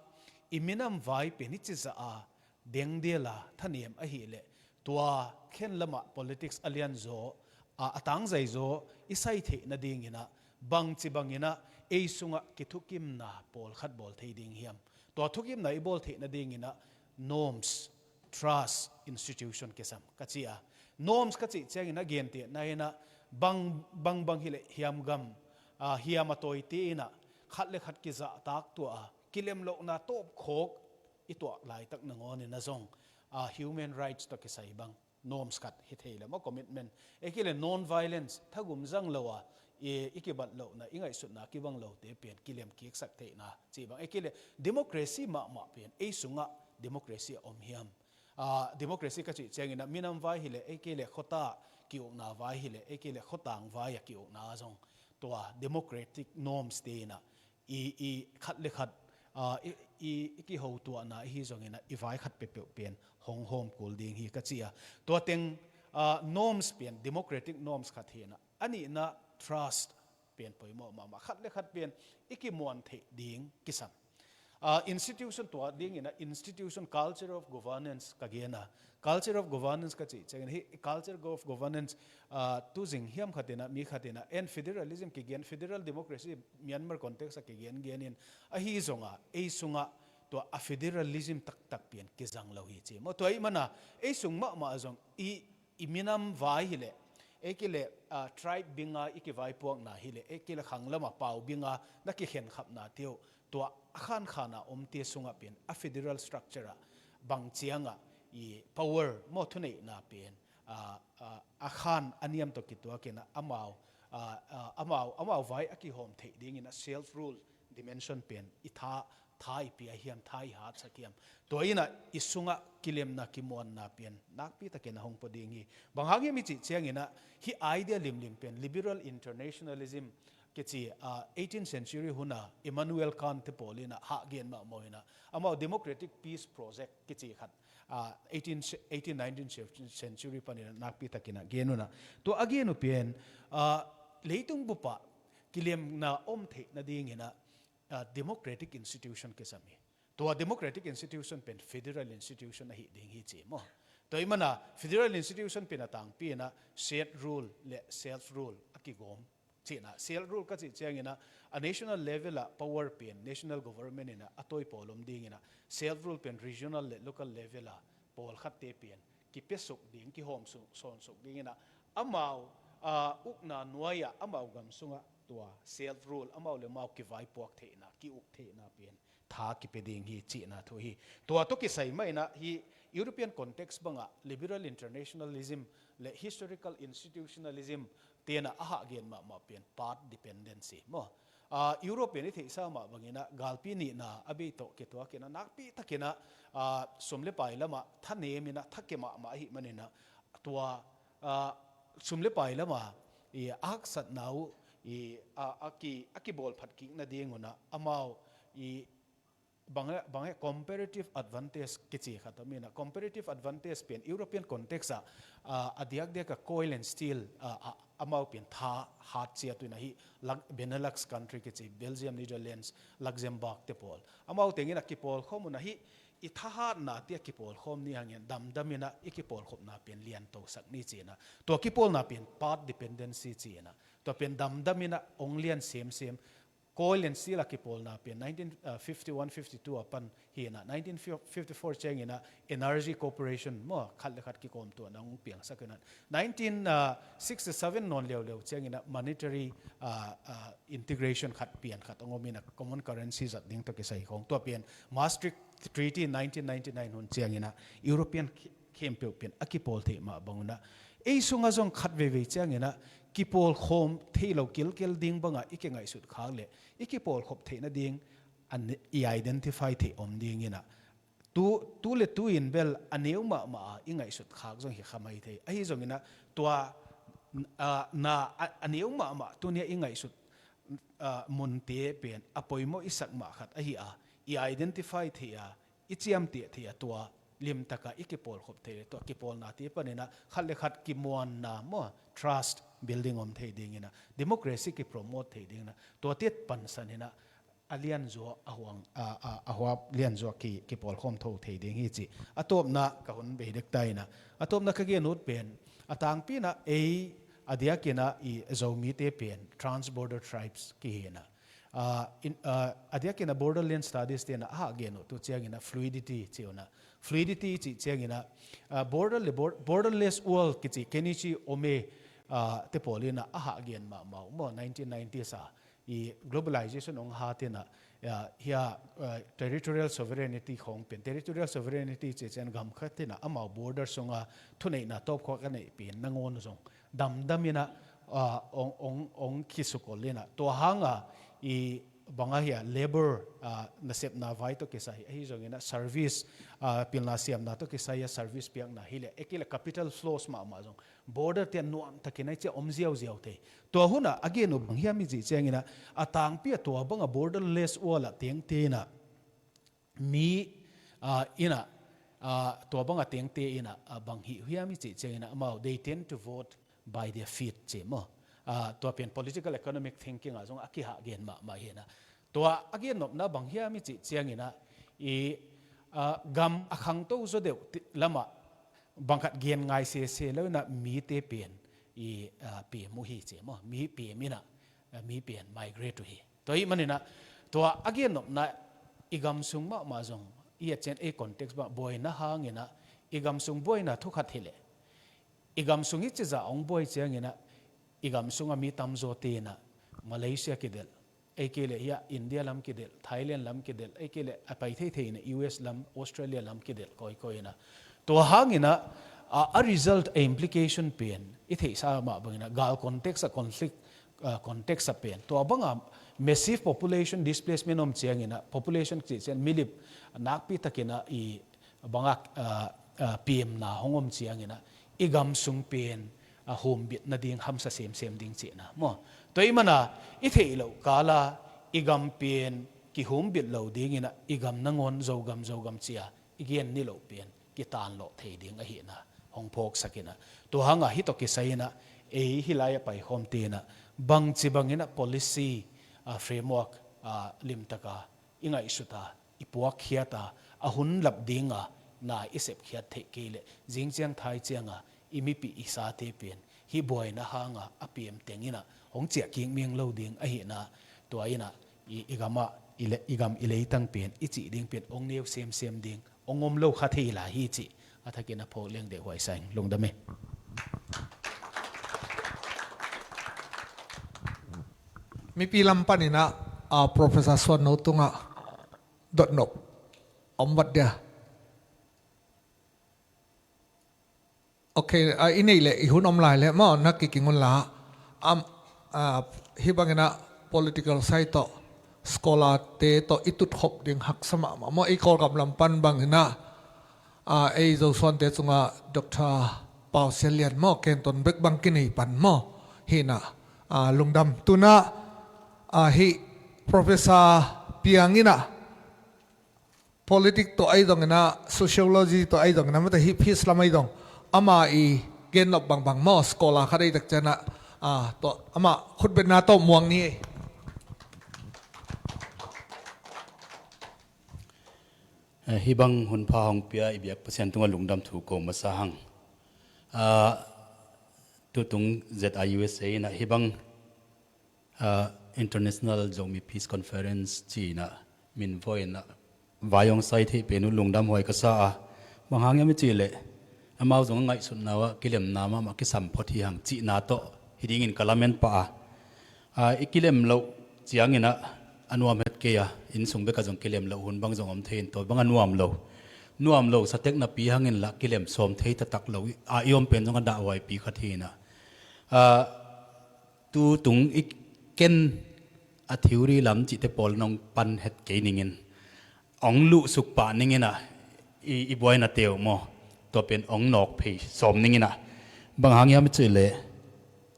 i minam vai pen hih ci zah a dengdel a thanem ahih leh, tua khen lamah politics a lianzaw, a, a tangzaizaw i sai theih nadingin ah, bangci bangin ah ei sungah kithukimna pawlkhat bawl thei ding hiam? Tua thukimna i bawl theih nadingin ah norms, trust, institution kisam ka ci a. Norms ka cih ciangin ah gentehna in ah bang, bang, bang hileh hiamgam, ah, hiam a tawite in ah khat le khat kizahtak tuah a, kilemlohna tawpkhawk i tuah laitak nangawnin ah zong, ah, human rights tawh kisai bang norms khat hi thei leh maw, commitment. Ei kei leh non-violence, thagum zang lo a, i, i kibat lohna, i ngaihsutna kibang lote pen kilem kiksak theihna cih bang. Ei kei leh democracy mahmah pen ei sungah democracy a om hiam? Ah, democracy ka cih ciangin ah minam vai hileh, ei kei leh khuata ki-ukna vai hileh, ei kei leh khuatang vai a ki-ukna zong tua democratic norms te in ah i, i khat le khat, ah, i, i, i kihotuahna ahi zongin ah i vai khat peuhpeuh pen hong hawm kul ding hi ka ci a. Tua teng, ah, norms pen democratic norms khat hi in ah, a nihna trust pen poimawh mahmah, khat le khat pen i kimuan theih ding kisam. Ah, institution, tua dingin ah institution, culture of governance ka gen a. Culture of governance ka cih ciangin, hih culture of governance, ah, tuzing hiam khat in ah, mi khat in ah, en federalism kigen, federal democracy Myanmar context ah kigen genin, ahi zong a ei sungah tua a federalism taktak pen kizang lo hi ci maw. Tua ahih manin ah ei sung mahmah zong i, i minam vai hileh, ei kei leh, ah, tribe bing a i kivaipuakna hileh, ei kei leh khang lam a pau bing a na kikhenkhapnate uh, tua a khankhan a omte sungah pen a federal structure ah bang ciang a i power maw, thuneihna pen, ah, ah, a khan a niam tawh kituakin ah amau, ah, ah, amau, amau vai a kihawm theih dingin ah self rule dimension pen i tha, tha i pia hiam, tha i hatsak hiam? Tua in ah i sungah kilemna, kimuanna pen nakpi takin a hong pua ding hi. Bang hang hiam i cih ciangin ah hih idea limlim pen liberal internationalism kici, ah, eighteenth century hun a Immanuel Kant te pawl in ah hahgen mahmah in ah, amau democratic peace project kici khat, ah, eighteen, eighteen, nineteenth century panin ah nakpi takin a gen un ah, tua a gen uh pen, ah, leitung bup ah kilemna om theih nadingin ah, ah, democratic institution kisam hi. Tua democratic institution pen federal institution ahi ding hi ci maw. Tua ahih manin ah federal institution pen a tangpi in ah shared rule le self rule a kigawm cihna. Self rule ka cih ciangin ah a national level ah power pen national government in ah a tawi pawl om dingin ah, self rule pen regional le local level ah pawlkhatte pen kipiasuk ding, kihawm su-, sawnsuk dingin ah amau, ah, ukna nuai ah amau gam sungah tua self rule, amau le amau kivaipuak theihna, ki-uk theihna pen tha kipia ding hi cihna thu hi. Tua tawh kisai mah in ah hih European context bangah liberal internationalism le historical institutionalism te'n ah a hahgen mahmah pen path dependency maw. Ah, Europe pen i theihsa mah bangin ah galpi nihna a bei tawh kituakin ah nakpi takin ah, ah, sum le pai lamah thanem in ah thakhe mahmah ahih manin ah tua, ah, sum le pai lamah i a haksatna uh i, ah, a ki, a kibawlphat kik nadingun ah amau i bang e, bang e, comparative advantage kici khat om in ah, comparative advantage pen European context ah, ah, a diakdiak a coal and steel, ah, ah, amau pen tha hat ciat uh in ah hih Lux-, Benelux country kici, Belgium, Netherlands, Luxembourg te pawl, amau teng in ah kipawlkhawm un ah hih i thahatnate a kipawlkhawm ni hangin damdam in ah i kipawlkhopna pen liantosak ni ci in ah, tua kipawlna pen path dependency ci in ah, tua pen damdam in ah hong lian semsem Coal and steel a kipawlna pen nineteen fifty one fifty two a pan hi inah, nineteen fifty four ciang inah Energy Corporation maw, khat le khat kikawmtuahna hong piangsak inah, nineteen sixty seven nawn leuleu ciang inah monetary integration khat pian khat hong om inah, common currency zat ding tawh kisai khawng, tua pen Maastricht Treaty nineteen ninety nine hun ciang inah European khempeuh pen a kipawl theih mah bang unah, ei sungah zong khat veivei ciang inah kipawl khawm thei lo kilkel ding bangah i kingaihsut khak le i kipawl khop theih nading i identify theih om ding inah, tu le tu in bel a neu mahmah a i ngaihsut khak zong hi kha mai thei. Ahi zong inah tua na a neu mahmah tuni a i ngaihsut munte pen a poimawh i sak mah khat ahi a, i identify thei a, i ciamteh thei a, tua limtaka i kipawlkhop thei le tua kipawlnate pan inah khat le khat kimuanna maw, trust building om thei ding inah, democracy kipromote thei ding inah, tuate pansan inah a lianzuak a huang a huap lianzuak kipawlkhawm tho thei ding hi cih a tawpna ka hun bei dek ta inah, a tawpna ka gen ut pen a tangpi inah ei a diak inah i Zomite pen transborder tribes kihi inah, a diak inah borderland studies te inah a hah gen uh tu ciang inah fluidity ci unah, fluidity cih ciang inah border le borderless world kici Kenichi Ohmae te pawl inah a hah gen mahmah uh maw, nineteen nineties a i globalization hong hat inah hia territorial sovereignty khawng pen, territorial sovereignty cih ciang gam khat inah amau border sunga thuneihna tawpkhua ka neih pen nangawn zong damdam inah ong kisukol inah, tua hanga i bang ahia labor nasepna vai tawh kisai ahi zong inah service, pilna siamna tawh kisai a service piakna hi le, ei kei le capital flows mahmah zong border te a nuamtakin a i cia om ziauziau thei. Tua hunah a gen uh bang hiam i cih ciang inah a tangpi a tua banga borderless world ah tengte inah mi inah tua banga tengte inah bang hih hiam i cih ciang inah amau they tend to vote by their feet ci maw. Tua pen political economic thinking ah zong a kihah gen mahmah hi inah, tua a gen nopna bang hiam i cih ciang inah i gam a khangto zaw deuh lamah bang khat gen ngai sese lo inah mite pen i pem uh hi ci maw, mi pem inah mi pen migrate uh hi. Tua ahih man inah tua a gen nopna i gam sung mahmah zong i et ciang ei context mah buaina hang inah i gam sung buaina thu khat hi leh, i gam sung i cizah hong buai ciang inah i gam sungah mi tamzawte inah Malaysia kidelh, ei kei le hia India lam kidelh, Thailand lam kidelh, ei kei le a pai theithei inah U S lam, Australia lam kidelh kawikawi inah, tua hang inah a result, a implication pen i theihsa mah bang inah gal context a, conflict context a pen tua banga massive population displacement om ciang inah, population cih ciang milip nakpi tak inah i banga pemna hong om ciang inah i gam sung pen a humbit nading hamsa semsem ding cihna maw. Tua ahih mana i theih loh kala i gam pen kihumbit lo ding inah i gam nangawn Zogam Zogam cia i gen niloh pen kitanlawh thei ding ahihna hong phawksak inah, tua hanga hih tawh kisai inah ei hih lai a paikhawmte inah bangci bang inah policy framework limtaka i ngaihsuta, i puakkhiata, a hun lap dinga na i sepkhiat theih kei leh zingciang thai cianga i mipih i sate pen hih buaina hanga a piam teng inah hong ciahkik meng lo ding ahihna, tua inah i, i gamah i, le, i gam i leitang pen i cih ding pen hong neu semsem ding, hong om lo kha thei lai hi cih a thakin a phawk leng deuh huaisa ing. Lungdam e. Mipi lam paninah Professor Suan No tungah dotnop om vat dia. Ok, i neih leh i hun om lai leh maw, na kiking unla. Hih banginah political side tawh scholar-te tawh i tutkhop ding haksa mahmah maw. Ei Kawlgam lam pan banginah ei Zosuante cungah Doctor Pau Sian Lian maw, Kenton bek bang kinei pan maw. Hinah lungdam. Tunah hih Professor Piang inah politics tawh ahi zonginah, sociology tawh ahi zonginah, mate hih peace lam ahi zong ama i gennop bangbang maw, scholar khat ahi tak cianah, ah, tawh amah khutbetna tawh muang ni. Eh, hih bang hunpha hong pia i biak Pasian tungah lungdam thu ko masa hang. Ah, tutung Z I U S A inah hih bang ah, International Zomi Peace Conference ci-in ah min voi-in ah vai hong sai theih pen uh lungdam huai ka sa a, bang hang hiam i cih leh amau zong a ngaihsutna uh ah kilemna mahmah kisam phot hi hang cihna tawh hi dingin ka lamen pah a, a, i kilem loh ciangin ah a nuam het kei a, inn sung bek ah zong kilem loh hun bang zong om thei in tua bang a nuam lo, nuam lo sa tek napi hangin lah kilem sawm thei taktak lo a i om pen zong a dahhuaipi khat hi in ah, a, tu tung i ken a theory lam cihte pawl nong pan het kei ning in, ong luhsuk pah ning in ah i, i buaina teu maw, tua pen ong nawk phei sawm ning in ah, bang hang hiam i cih leh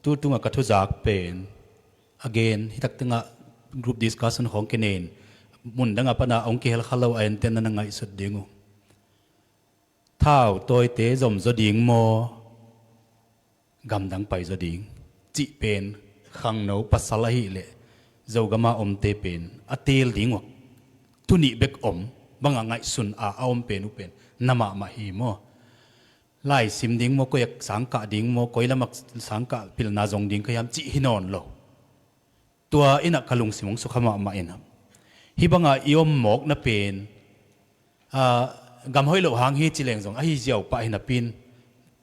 tu tungah ka thuzak pen again hi tak tengah group discussion khawng kinei in mun dangah pan ah ong kihel kha lo a, enten na na ngaihsut ding uh. Thau tawite zom zaw ding maw, gamdang pai zaw ding cih pen khangno pasal ahih leh Zogam a omte pen a teel ding uh a thu nih bek om bangah ngaihsun a a om pen uh pen na mahmah hi maw. Laisim ding maw, koi a sangkah ding maw, koi lam a sangkah pilna zong ding ka hiam cih hi nawn lo. Tua in ah ka lungsim hong sukha mahmah in ah, hih bangah i om mawkna pen, a, gam hoih loh hang hi ci leng zong ahi ziau pah hi napi in,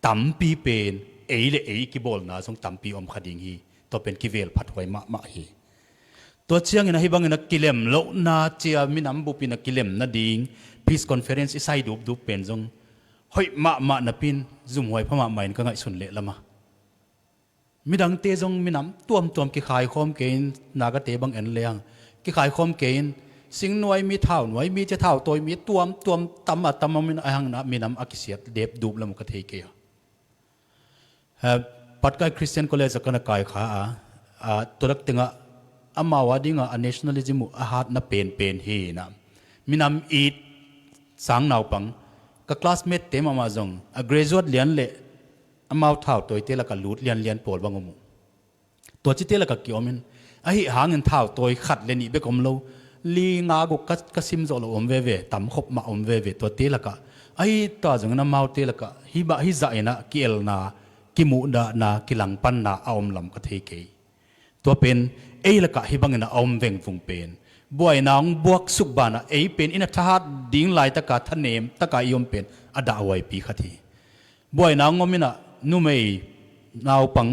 tampi pen ei le ei kibawlna zong tampi om kha ding hi. Tua pen kivel phat huai mahmah hi. Tua ciangin ah hih bangin ah kilem lohna cia minam bup in ah kilem nading peace conference i sai dupdup pen zong hoih mahmah napi in zumhuai pha mahmah in ka ngaihsun leh lam a, midangte zong minam tuamtuam kikhaikhawm kei in, Nagate bang en leng kikhaikhawm kei in, singnuai mi, thaunuai mi, cia thautawi mi tuamtuam tam a tam a min a hang in ah minam a kisiat dep dup lam uh ka thei kei a. Eh, Patkai Christian College ah ka na kai kha a, a, tua lak tengah amau a dingah a nationalism uh a hatna penpen hi in ah, minam it sang naupang ka classmate te mahmah zong a graduate lian le amau thautawite lakah lut lianlian pawl bang om uh. Tua cite lakah kiom in, ahi hangin thautawi khat le nih bek om lo, li nga guk ka, ka sim zawh lo om veve, tam khop mah om veve, tuate lakah. Ahi ta zongin amaute lakah hih bah, hih zah in ah kielna, kimuhdahna, kilangpanna a om lam ka thei kei. Tua pen ei lakah hih bangin a om vengvung pen, buaina hong buaksuk banah ei pen in a thahat ding laitaka thanem taka i om pen a dahhuaipi khat hi. Buaina hong om in ah numei naupang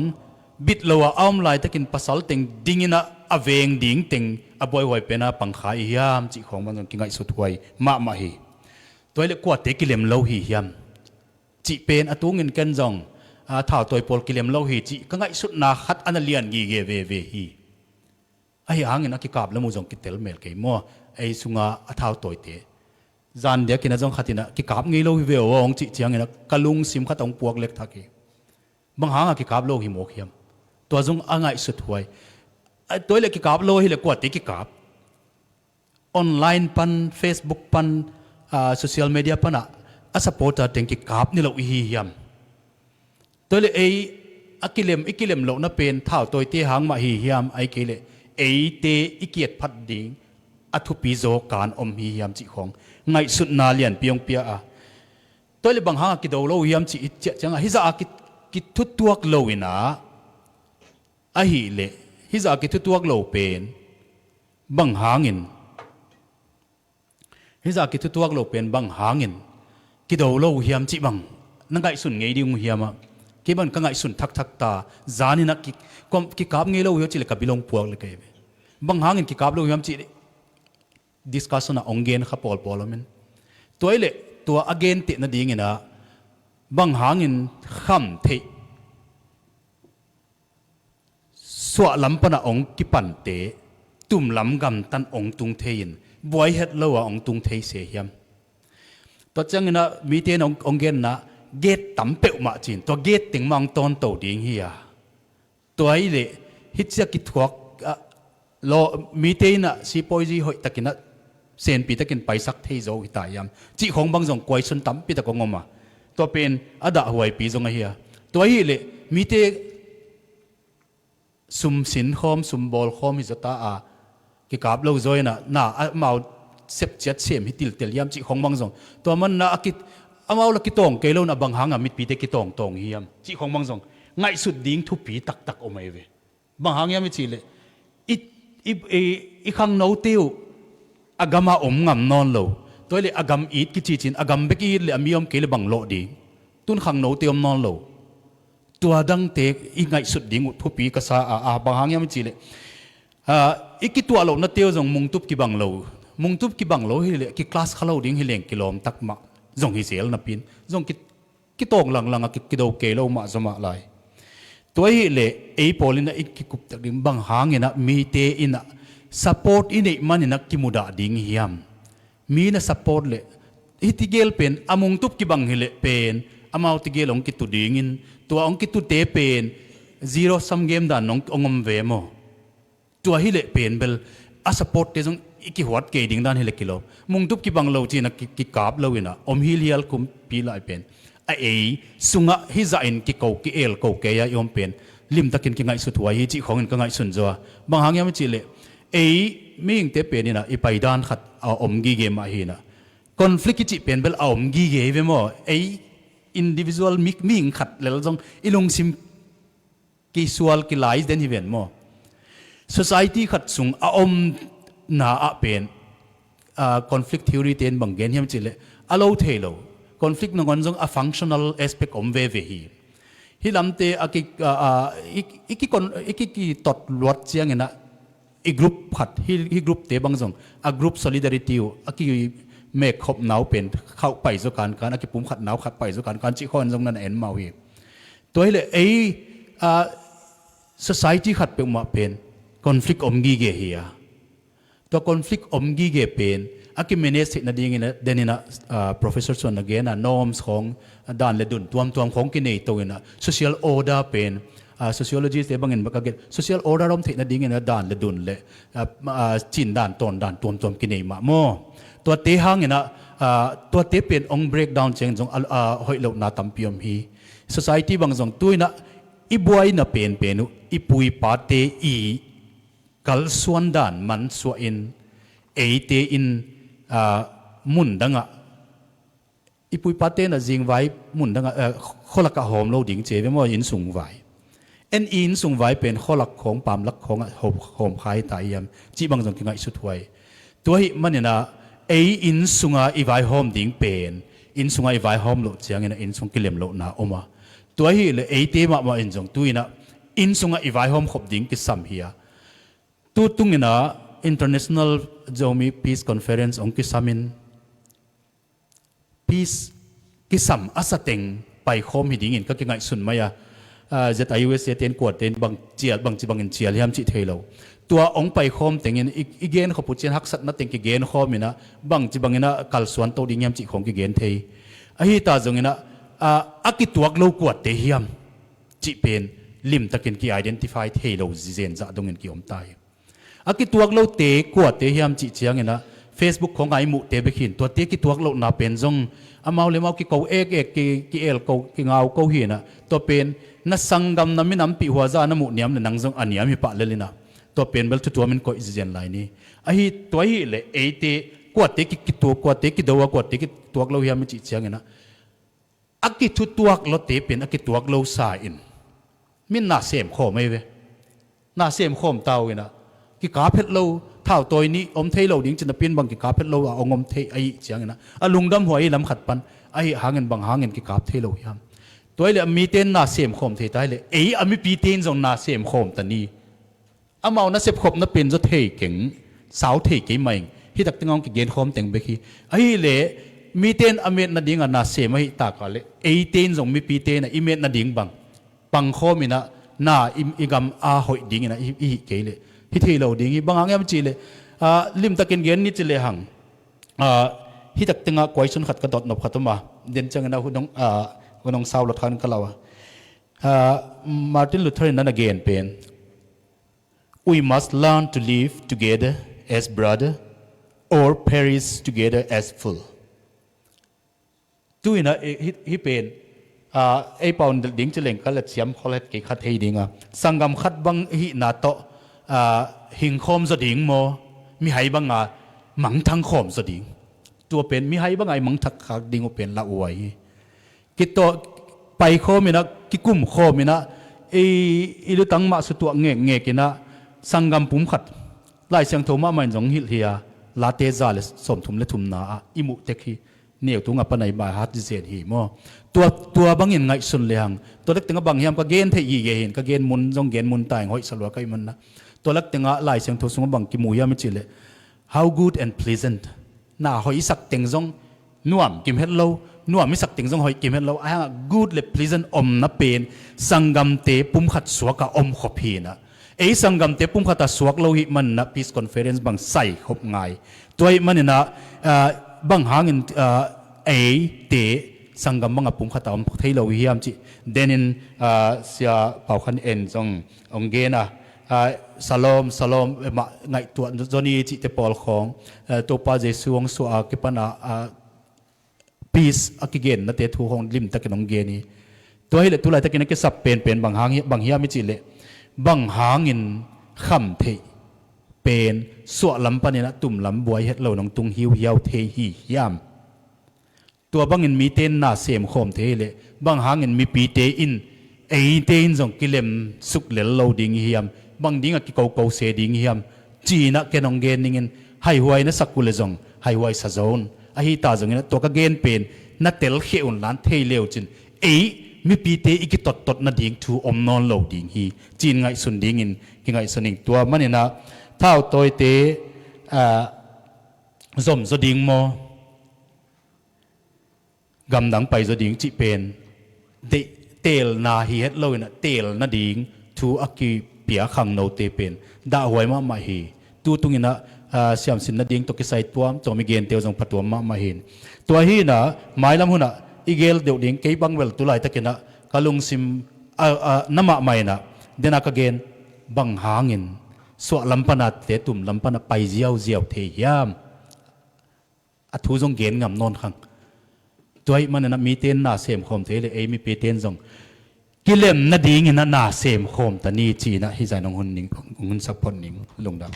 bit lo a a om laitakin pasal teng ding in ah a veng ding teng a buaihuai pen a pangkhai i hiam cih khawng bang zong kingaihsut huai mahmah hi. Tua hi leh kuate kilem lo hi hiam cih pen a tungin ken zong, a, thautawi pawl kilem lo hi cih ka ngaihsutna khat a na lian gige veve hi. Ahi hangin a kikap lam uh zong kitel mel kei maw, ei sunga a thautawite. Zan diakin a zong khat in ah kikap ngei lo hi ve aw hong cih ciangin ah ka lungsim khat hong puak lek thak hi. Bang hanga kikap lo hi mawk hiam? Tua zong a ngaihsut huai. A, tua hi leh kikap lo hi leh kuate kikap? Online pan, Facebook pan, a, social media panah a supporter teng kikap ni lo i hi hiam? Tua hi leh ei a kilem, i kilem lohna pen thautawite hang mah hi hiam, ahih kei leh eite i kiat phat ding a thupi zaw kan om hi hiam cih khawng ngaihsutna lianpi hong pia a. Tua hi leh bang hanga kido lo hiam cih i ciah ciangah hih zah a ki, kithutuak lo in ah, ahih leh hih zah a kithutuak lo pen bang hangin, hih zah a kithutuak lo pen bang hangin kido lo uh hiam cih bang na ngaihsun ngei ding uh hiam ah? Kei bang ka ngaihsun thakthak ta, zan in ah ki, kom, kikap ngei lo uh hiam cih leh ka bil hong puak leh kei ve. Bang hangin kikap lo uh hiam cih discussion ah hong gen kha pawlpawl om in. Tua hi leh tua a genteh nadingin ah bang hangin kham theih suahlam panah hong kipante tumlam gamtan hong tung thei in buai het lo ah hong tung thei se hiam? Tua ciangin ah mite in hong, hong genna gate tam peuhmah ci-in tua gate teng mah hong tawnto ding hi a. Tua hi leh hih ciah kithuak, ah, law, mite in ah sipawizi hoih takin ah senpi takin paisak thei zo hi ta hiam cih khawng bang zong kuaisun tampi tak hong om a. Tua pen a dahhuaipi zong ahi a. Tua hi leh mite sum sin khawm, sum bawl khawm hi zaw ta a, kikap lo zaw in ah na amau sep ciat sem hi tiltel hiam cih khawng bang zong. Tua man na a ki, amau la kitawng kei lo in ah bang hanga mipite kitawngtawng hiam cih khawng bang zong ngaihsut ding thupi taktak om ahi ve. Bang hang hiam i cih leh i, I, i, i khangnote uh a gam a om ngam nawn lo. Tua hi leh a gam it kici cin, a gam bek i it leh a mi om kei leh bang lawh ding. Tun khangnote om nawn lo. Tua dangte i ngaihsut ding uh thupi ka sa a, a bang hang hiam i cih leh, a, i kituah lohnate uh zong mungtup kibang lo. Mungtup kibang lo hi leh ki class kha lo ding hi leng kilawm tak mah. Zong hi zel napi in. Zong ki, kitawng langlang a ki, kido kei lo mah zaw mah lai. Tua hi leh ei pawl in a i kikup tak ding bang hangin a mite in a support i neih manin a kimudah ding hiam? Mi na support leh hih tegel pen a mungtup kibang hi leh pen amau tegel hong kitu dingin, tua hong kitute pen zero sum game dan hong, hong om ve maw? Tua hi leh pen bel a supportte zong i kihuat kei ding dan hi leh kilawm. Mungtup kibang lo cin a ki, kikap lo in a om hilhial kumpi lai pen a ei sungah hih zahin kiko ki-el ko kei a i om pen limtakin kingaihsut huai hi cih khawngin ka ngaihsun zaw a. Bang hang hiam i cih leh ei mihingte pen in a i paidan khat a om gige mah hi in a, conflict i cih pen bel a om gige hi ve maw? Ei individual mi, mihing khat lel zong i lungsim kisual kilai den hi ven maw? Society khat sung a omna ah pen, a, conflict theory te in bang gen hiam cih leh a lo thei lo. Conflict nangawn zong a functional aspect om veve hi. Hih lamte a ki, a, a, i, i, kikon, i ki, kitot luat ciangin a i group khat, hih, hih groupte bang zong a group solidarity uh a kimek khopna uh pen khauh pai zaw kankan, a kipumkhatna uh khauh pai zaw kankan cih khawng zong na en mah uh hi. Tua hi leh ei, a, society khat peuhmah pen conflict om gige hi a. Tua conflict om gige pen a kimanage theih nadingin a, den in a, a, professor suan a gen a norms khawng, a, dan le dun tuamtuam khawng kinei to in a social order pen, a, sociologist te bangin baka gen social order om theih nadingin a dan le dun le, a, a, cin dan tawn dan tuamtuam kinei mah maw? Tuate hangin a, a, tuate pen ong breakdown ciangin zong a, a, hoih lohna tampi om hi. Society bang zong tu in a i buaina penpen uh i pu i pate i kalsuan dan mansuah in eite in, a, mun dangah i pu i pate in a zingvai mun dangah, a, khualakah hawm lo ding ci ve maw, innsung vai. En i innsung vai pen khualak khawng pamlak khawngah hawm, hawm kha hi ta hiam cih bang zong kingaihsut huai. Tua ahih manin a ei innsunga i vaihawm ding pen innsunga i vaihawm loh ciangin a innsung kilem lohna om a. Tua ahih leh eite mahmah in zong tu in a innsungah i vaihawm khop ding kisam hi a. Tu tungin a International Zomi Peace Conference hong kisam in peace kisam a sateng paikhawm hi dingin ka kingaihsun mai a. A, Z I U S A te in kuate in bang cial, bangci bangin cial hiam cih thei lo. Tua hong paikhawm tengin i, i gen khop uh cian haksatna teng kigen khawm in a bangci bangin a kalsuan to ding hiam cih khawng kigen thei. Ahi ta zongin a, a, a kituak lo kuate hiam cih pen limtakin ki-identify thei lo zenzen zah dongin ki-om ta hi. A kituak lote kuate hiam cih ciangin a Facebook khawngah i muhte bek hin tuate kituak lohna pen zong amau le amau kiko ekek, ki, ki-el ko, kingau ko hi in a, tua pen na sanggam na minampih huaza na muh niam le nang zong a niam hi pah lel in a, tua pen bel thutuam in koih zizen lai ni. Ahi, tua ahih leh eite kuate ki, kituak, kuate kido a, kuate kituak lo hiam i cih ciangin a, a kithutuak lote pen a kituak lo sa in min na sem khawm ei ve. Na sem khawm ta uh in a, kikap het lo, thautawi nih om thei lo ding cih napi in bang kikap het lo a hong om thei ahih ciangin a, a lungdam huai lam khat pan ahih hangin bang hangin kikap thei lo hiam? Tua ahih leh a mite in na sem khawm thei ta ahih leh ei a mipite in zong na sem khawm ta ni. Amau na sepkhopna pen zaw thei keng, sau thei kei mah ing. Hi tak tengah hong kigen khawm teng bek hi. Ahih leh mite in a met nading a na sem ahih tak a leh eite in zong mipite in a i met nading bang pang khawm in a na i, i gam a hoih ding in a i, i hih kei leh hi thei lo ding hi. Bang hang hiam cih leh, a, limtakin gen ni ci lehang, a, hi tak tengah question khat ka dot nop khat om a, den ciangin a hun hong, a, hun hong sau lot khan ka lau a. A, Martin Luther in a na gen pen, "We must learn to live together as brother or perish together as fool." Tu in a, eh, hi, hi pen, a, ei pau in ding ci leng ka la ciam khol het kei khat hei ding a. Sanggam khat bang hihna tawh, a, hing khawm zaw ding maw? Mihai banga mangthang khawm zaw ding. Tua pen mihai banga i mangthang khak ding uh pen lauhuai hi. Kituak paikhawm in a, kikum khawm in a, i, i lutang mah sutuak ngekngek in a, sanggam pum khat Lai Siangtho mahmah in zong hilh hi a, Late za le sawmthum le thumna ah i muh tek hi. Neu tung a panai bai hat zen hi maw? Tua, tua bangin ngaihsun le hang. Tua lek tengah bang hiam ka gen theih hi ge hin, ka gen mun zong gen mun ta ing hoih salua ka hih manna. Tua lek tengah Lai Siangtho sungah bang kimu hiam i cih leh, how good and pleasant. Na hoih i sak teng zong nuam kim het lo, nuam i sak teng zong hoih kim het lo. Ahi hangah good le pleasant omna pen sanggamte pumkhat suak a om khop hi na. Ei sanggamte pumkhat a suak lo hih manna peace conference bang sai khop ngai. Tua hih maninah, ah, bang hangin, ah, eite sanggam bangah pumkhat a om thei lo hi hiam cih denin, ah, Sia Pau Khan En zong hong gen a, ah, salom, salom, mah ngaihtuah zoni cihte pawl khawng, ah, Topa Jesu hong suah a kipan a, ah, peace a kigennate thu hong limtakin hong gen hi. Tua hileh tulaitakin a kisap penpen bang hang hi, bang hiam i cih leh, bang hangin khamtheih pen suahlam panin a tumlam buai het lo nong tung hiuhiau thei hi hiam? Tua bangin mite in na semkhawm thei hileh, bang hangin mipite in eite in zong kilem suk lel lo ding i hiam? Bang dingah kikoko se ding i hiam? Ci-in ah ken hong gen ningin, haihuai na sak uh le zong haihuai sa zo un. Ahi ta zongin ah tua ka gen pen na telkhia un lan thei leu cin, ei mipite i kitottot nading thu om nawn lo ding hi, ci-in ngaihsun dingin kingaihsun ing. Tua maninah thautawite, ah, zomzaw ding maw, gamdang paizaw ding cih pen deih, teelna hi het loin ah teel nading thu a kipia khangnote pen dahhuai mahmah hi. Tu tunginah, ah, siamsin nading tawh kisai tuamtuam i gente uh zong phatuam mahmah hin. Tua hinah mailam hunah i gel deuh ding, kei bang bel tulaitakinah ka lungsim, ah, ah, na mahmah inah dena ka gen, bang hangin suahlam panate tumlam panah pai ziauziau thei hiam? A thu zong gen ngam nawn khang. Tua hih maninah mite in na semkhawm thei le ei mipite in zong kilem nadingin ah na semkhawm ta ni, ci-in ah hih zah in hong hun ning, hong hun sak phot ning. Lungdam.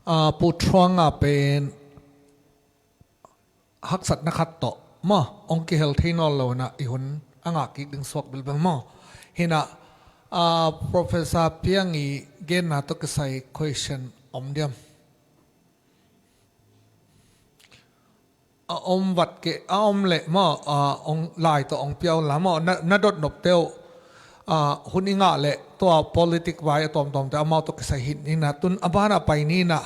Ah, Pu Thuang a pen haksatna khat tawh maw, hong kihel thei nawn lo inah i hun a ngah kik ding suak bilbel maw. Hinah, ah, Professor Piang i genna tawh kisai question om diam? A om vat kei, a om leh maw, ah, hong lai tawh hong pia un la maw, na, na dot nopte uh, ah, hun i ngah leh tua politic vai a tuamtuamte amau tawh kisai hin inah tun a banah pai ni inah.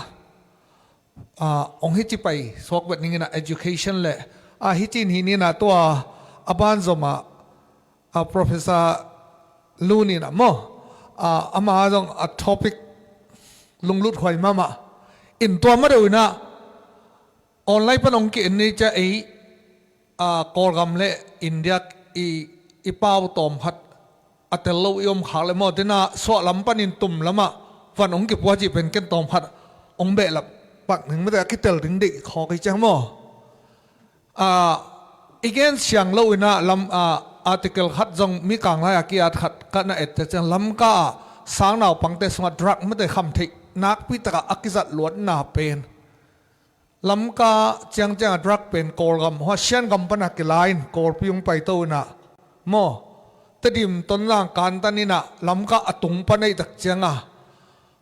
Ah, hong hici pai suak vet ning inah education le, ah, hici in hi ni inah tua a ban zomah, ah, Professor Lu ni inah maw, ah, ama zong a topic lunglut huai mahmah in tua ma deuh inah online pan hong ki-en ni cia ei, ah, Kawlgam le India i, i pau tawm khat a tel lo i om khak le maw, dena suahlam panin tumlamah van hong kipua cih pen ken tawm khat hong behlap pak ning mate a kitel ding deih khawk hi ciang maw. Ah, i gen siang lo inah lam, ah, article khat zong Mikang lai a ki-at khat ka na ette ciang Lamka ah sang naupangte sungah drug mate khamtheih nakpi takah a kizat luatna pen Lamka ciangciang a drug pen Kawlgam hua Siangam pana kila in Kawlpi hong paito inah maw, Tedim, Tonzang kantan inah Lamka a tung pan ei tak cianga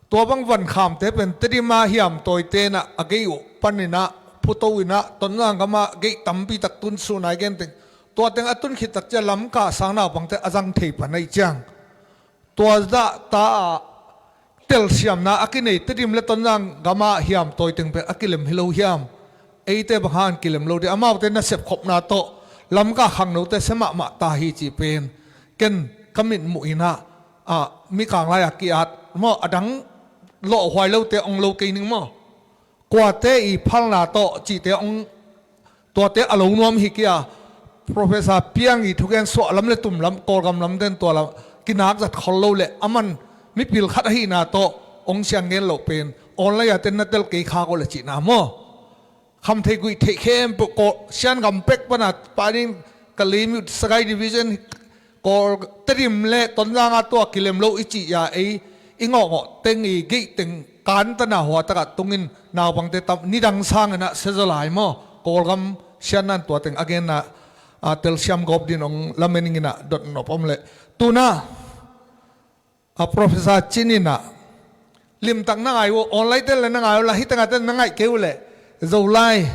tua bang vankhamte pen Tedim a hiamtawite inah a gei uh pan inah phuto inah Tonzang gama gei tampi tak tun sunai genteng tua teng a tun khit tak cia Lamka sang naupangte a zang thei pan ei ciang tua zah ta ah telsiamna a kinei Tedim le Tonzang gama hiamtawi teng pen a kilem hi lo hiam? Eite bang hang kilem lo dih, amaute nasep khopna tawh Lamka khangnote sia mahmah ta hi cih pen ken ka mitmuh inah, ah, Mikang lai a ki-at maw, a dang lawhhuai lote hong lo kei ning maw. Kuate i phalna tawh cihte hong tuate a lo nuam hi kia, Professor Piang i thugen suahlam le tumlam, Kawlgam lamten tua lam kinak zat khol lo le a man mipil khat ahihna tawh hong siang ngen loh pen online a ten na tel kei khak uh le cihna maw. Kham thei guih theih khempeuh Kawl, Siangam pek pana panin ka limit Sagaing Division Kawl, Tedim le Tonzang a tua kilem lo i cih ya ei i ngawhngawh teng i geih teng kantana hua takah tungin naupangte tam nidang sanginah sia zaw lai maw. Kawlgam siannan tua teng a genna a telsiam gawp din ong lamen ing inah dot nop om leh. Tuna a Professor Cin inah limtak na ngai uh, online tel le na ngai uh la, hih tengah tel na ngaih kei uh leh Zolai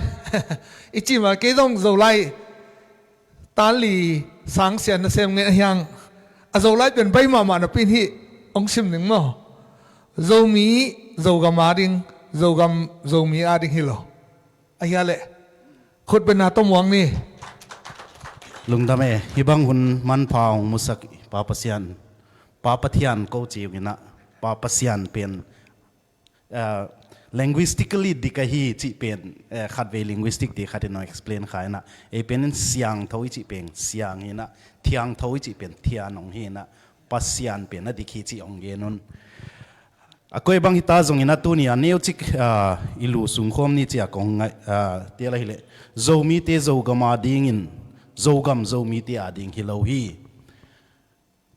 i ci ma, kei zong Zolai tanli sangsian na sem ngei a hiang a Zolai pen bai mahmah napi in hih ong sim ning maw. Zomi Zogam a ding, Zogam Zomi a ding hi lo. Ahi a leh khut beng na tom uang ni. Lungdam e, hih bang hun manpha hong musak Pa Pasian, Pa Pathian ko ci ung inah, Pa Pasian pen, ah, linguistically dik ahi cih pen, eh, khatvei linguistic te khat in hong explain kha inah, ei pen in siangtho i cih pen siang hi inah, thiangtho i cih pen thiang hong hi inah, Pasian pen a dik hi cih hong gen un. A koi bang hita zongin a tuni a neucik, ah, i lu sungkhawm ni ci a kong ngaih, ah, tel ahileh Zomite Zogam a dingin, Zogam Zomite a ding hi lo hi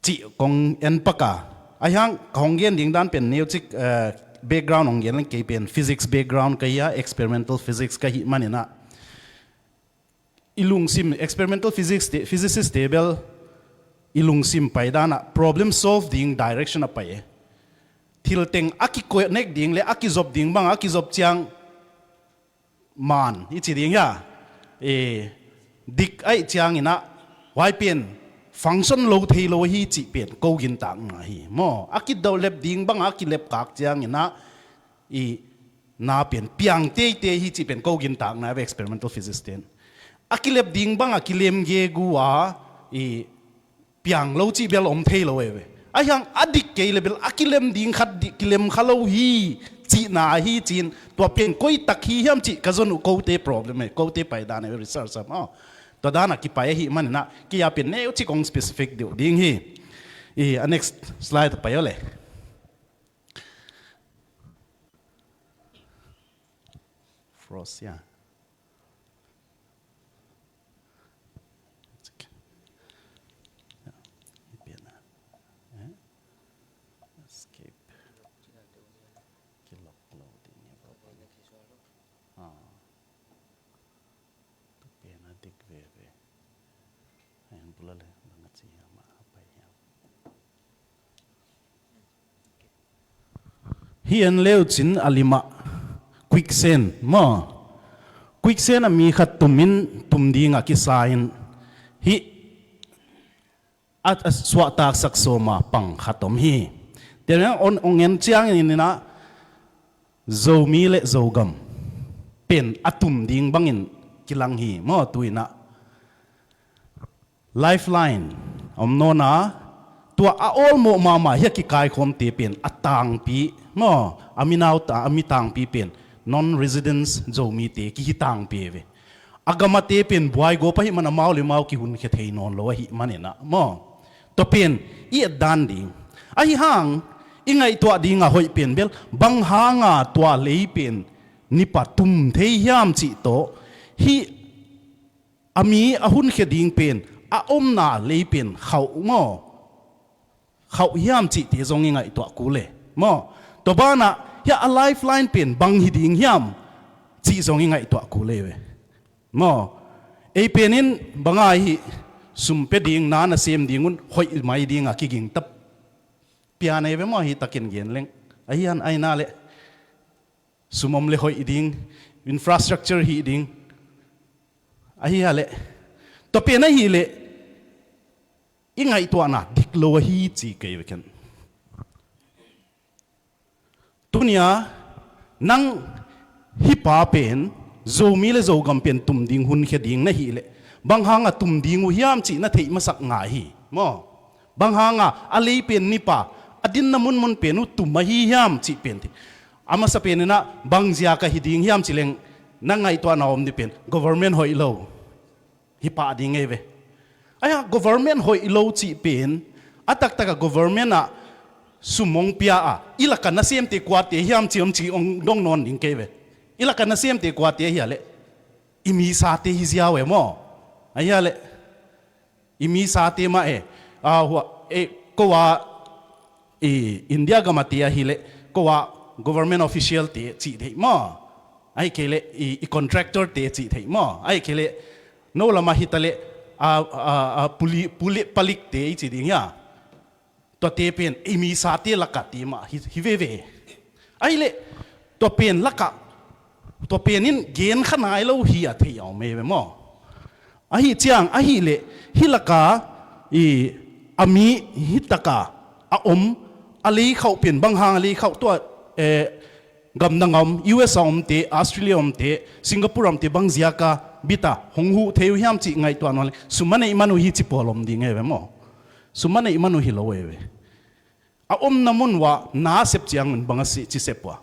cih kong en pak a. Ahi hang ka hong gen ding dan pen neucik, ah, background hong gen leng, kei pen physics background ka hi a, experimental physics ka hih man inah i lungsim, experimental physics te, physicist te bel i lungsim pai dan ah problem solve ding direction a pai e. Thil teng a kikonek ding le a kizop ding bang a kizop ciang man i ci ding hia, e, dik ahih ciang inah huai pen function lo thei lo hi cih pen ko gintakna hi maw. A kidoh lep ding bang a kilep kak ciang inah i na pen piang teitei hi cih pen ko gintakna ve, experimental physicist ten. A kilep ding bang a kilem gegu a i piang lo cih bel om thei lo e ve. Ahi hang a dik kei le bel a kilem ding khat di, kilem kha lo hi cihna hi cin, tua pen koi tak hi hiam cih ka zon uh kote problem e, kote pai dan e ve, research am. Oh. Tua dan a kipai ahih man inah kei a pen neucik kong specific deuh ding hi. I, a next slide pai o le. Frost, yeah. It's okay. Yeah. Hih pian ah. Eh? Escape. Kilock lo ding hi. Ah. Tua pen a dik veve. Hih en le uh cin a limah quicksand maw. Quicksand ah mi khat tum in, tum ding a kisa in hih a, a suahtaksak sawm a pang khat om hi. Tua in ah ong, ong en ciangin inah Zomi le Zogam pen a tum ding bangin kilang hi maw, tu inah. Lifeline om nawn a, tua a awlmawh mahmah hi a kikaikhawmte pen a tangpi maw, a mi nau ta, a mi tangpi pen non-residents Zomite kihi tangpi ve. A gamate pen buai gawp ahih man amau le amau kihunkhia thei nawn lo ahih man inah maw. Tua pen i et dan ding. Ahi hang i ngaihtuah ding a hoih pen bel bang hanga tua lei pen nipa tum thei hiam cih tawh, hih a mi a hunkhia ding pen a omna lei pen khauh maw, khauh hiam cihte zong i ngaihtuah kul e maw. Tua banah hih a lifeline pen bang hi ding hiam cih zong i ngaihtuah kul e ve maw. Ei pen in bang a hih sum pia ding na na sem ding un hoih mai ding a kiging ta pian ei ve maw, hih takin gen leng. Ahi hang aina le sum om le hoih ding, infrastructure hih ding. Ahi a leh tua pen ahih leh i ngaihtuahna dik lo ahi ci kei ve ken. Tunia nang hih pa pen Zomi le Zogam pen tum ding, hunkhia ding na hih leh bang hanga tum ding uh hiam cih na theih masak ngai hi maw. Bang hanga a lei pen nipa a dinna munmun pen uh tum ahi hiam cih pen, a masa pen inah bang ziak ahi ding hiam cih leng na ngaihtuahna om ding pen government hoih lo hi pah ding ei ve. Ahi a government hoih lo cih pen a taktak a government ah sum hong pia a, i laka nasemte kuate hiam cih om cih hong dong nawn ding kei ve. I laka nasemte kuate ahi a leh i misate hi ziau e maw. Ahi a leh i misate mah e. Ah, hua, eh, ko a, i India gam a te ahi leh ko a government official te cih theih maw. Ahi kei leh i, i contractor te cih theih maw. Ahi kei leh no lamah hi ta leh a, a, a puli, puli, palikte i ci ding hia. Tuate pen ei misate lakah te mah hi, hi veve. Ahih leh tua pen lakah, tua pen in gen kha nai lo hi a thei a om ei ve maw. Ahi ciang, ahih leh hih lakah i a mi hih takah a om, a lei khauh pen bang hang a lei khauh tua, eh, gamdang a om, U S a omte, Australia omte, Singapore omte bang ziaka bita hong huh thei uh hiam cih ngaihtuah nawn leh, sum a neih man uh hi ci pawl om ding ei ve maw. Sum a neih man uh hi lo ei ve. A omna mun uah na sep ciangun bang a si ci sep uh a,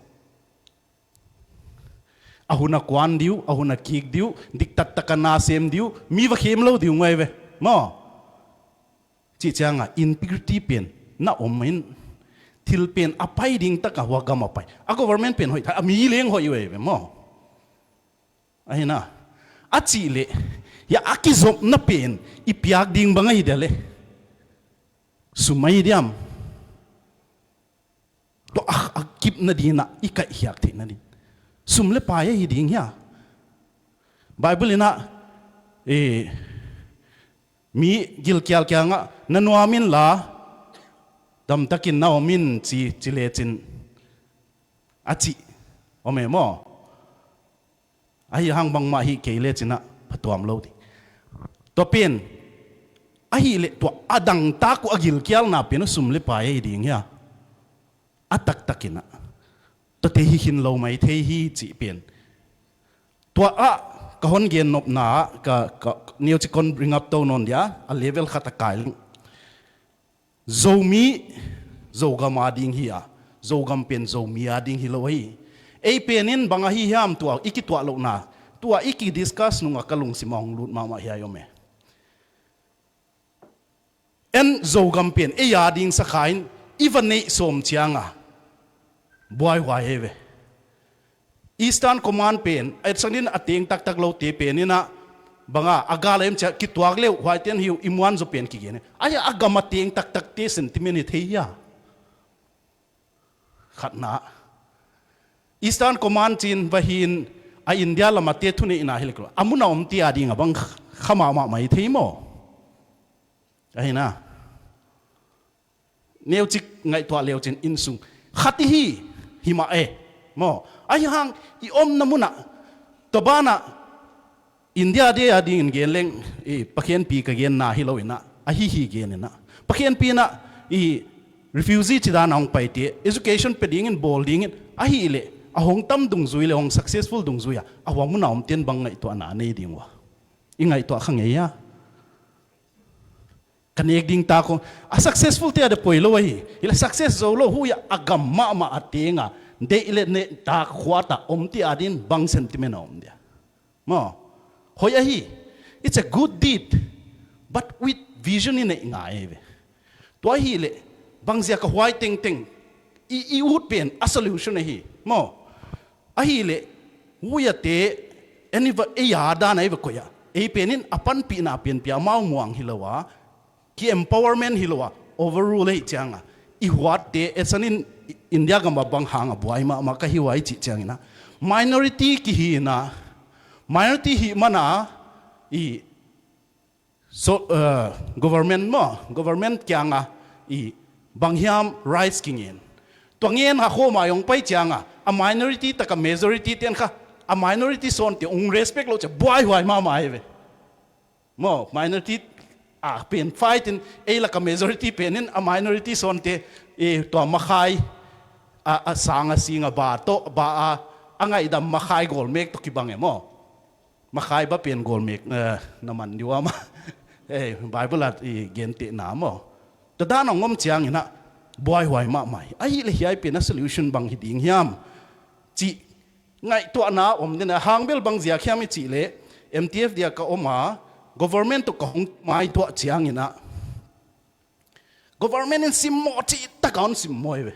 a hun a kuan dih uh, a hun a kik dih uh, diktattak a na sem dih uh, mi va khem lo dih uh ngai ve maw. Cih ciangah integrity pen na om in, thil pen a pai ding takah hua gam a pai, a government pen hoih thei, a mi leng hoih uh ei ve maw. Ahi na, a cih leh hia a kizopna pen i piak ding bang ahi dia le, sum ahi diam? Tua a, a kip nadinah i kaihkhiak theih nadin sum le pai ahi ding hia? Bible inah, eh, mi gilkial kiangah na nuam inla damtakin na om in ci, ci lecin a cih om e maw. Ahi hang bangmah hih kei lecinah phatuam lo ding. Tua pen ahih leh tua a dangtak uh a gilkialna pen uh sum le pai ahi ding hia? A taktakinah tuate hi khin lo mai thei hi cih pen. Tua ah ka hon gen nopna ah ka, ka neuci kon bring up to nawn dia, a level khat a kai leng. Zomi Zogam a ding hi a, Zogam pen Zomi a ding hi lo hi. Ei pen in bang ahi hiam tua i kituah lohna, tua i kidiscuss nungah ka lungsim a hong lut mahmah hi a om e. En Zogam pen ei a ding sakha in i va neih sawm cianga buaihuai hi ve. Eastern Command pen a etsanin a teng taktak lote pen inah banga a gal a em cia kituak leuh huaiten hi uh i muan zaw pen kigen hi. Aia a gam a teng taktakte sentiment hi thei hia? Khatna, Eastern Command cin vahin a India lamate thuneihna hi lek lo a mun a omte a ding a bang kha mahmah mai thei maw? Ahina neucik ngaihtuah leucin innsung khat ihi hi mah e maw? Ahi hang i omna munah tua banah India de a dingin gen leng i Pakhianpi ka genna hi lo inah ahi hi gen inah Pakhianpi inah i refugee cidana hong paite education pe dingin bawl dingin ahi leh a hong tam dungzui le hong successful dungzui a a hua muna omten bang ngaihtuahna a nei ding ua i ngaihtuah kha ngei a ka nek ding ta kong a successful te a da poi lo ahi. Hila success zo lo hu a gam mahmah a tenga deih le neh ta khuata omte a din bang sentiment a om dia maw? Hoi ahi. It's a good deed, but with vision i neih ngai ve. Tua ahi leh bangzia ka huai tengteng i, i ut pen a solution ahi maw? Ahi leh huiate eniva ei a dan a i va koih a ei pen in a panpihna pianpia amau muang hi lo a ki empowerment hi lo a overrule ahi cianga i huatte etsanin India gama bang hanga buai mahmah ka hi huai cih ciangina minority kihina minority hih mana i so, uh, government maw government kianga i banghiam rights kingen tua ngen ha khoma i hong pai cianga a minority taka majority ten kha a minority sawnte hong respect lo cia buaihuai mahmah hi ve. Maw minority a pen fight in ei laka majority pen in a minority sawnte i tua makhai a, a sang a sing a ba tawh ba a a ngaihdam makhai gawlmek tawh kibang e maw? Makhai ba pen gawlmek eh, na man diu ama eh, Bible at i gentehna maw? Tua dan a ngom cianginah buaihuai mahmah hi. Ahi le hiai pen a solution bang hi ding hiam? Cih ngaihtuahna om dena hangbel bang ziak hiam i cih leh M T F dia ka om a government tawh ka hong maituah cianginah government in simmawh cih taka hon simmawh hi ve.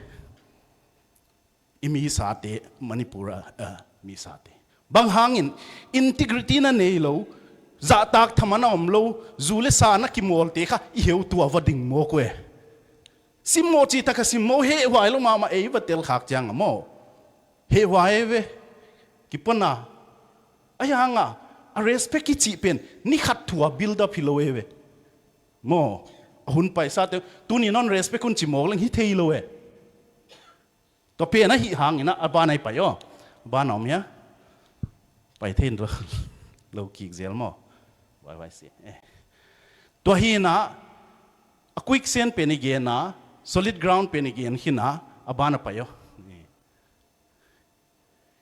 I misate Manipur a, a misate bang hangin integrity na nei lo zahtak thamana om lo zu le sa na kimawlte kha i heutua va ding mawk uh e. Simmawh cih taka simmawh hehhuai lo mahmah ei va telkhak cianga maw? Hehhuai ve. Kipona ahi hanga A respect i cih pen ni khat thu a build up hi lo e ve. Maw, a hun paisate tuni non respect un ci mawk leng hi thei lo e. Tua pen ahih hangin ah a ban ah i pai aw. A ban ah om hia? Pai thei in lo, lo kik zel maw. Vai vai si. Eh. Tua hi in ah a quicksand pen i gen a, solid ground pen i gen khin a, a ban ah pai aw.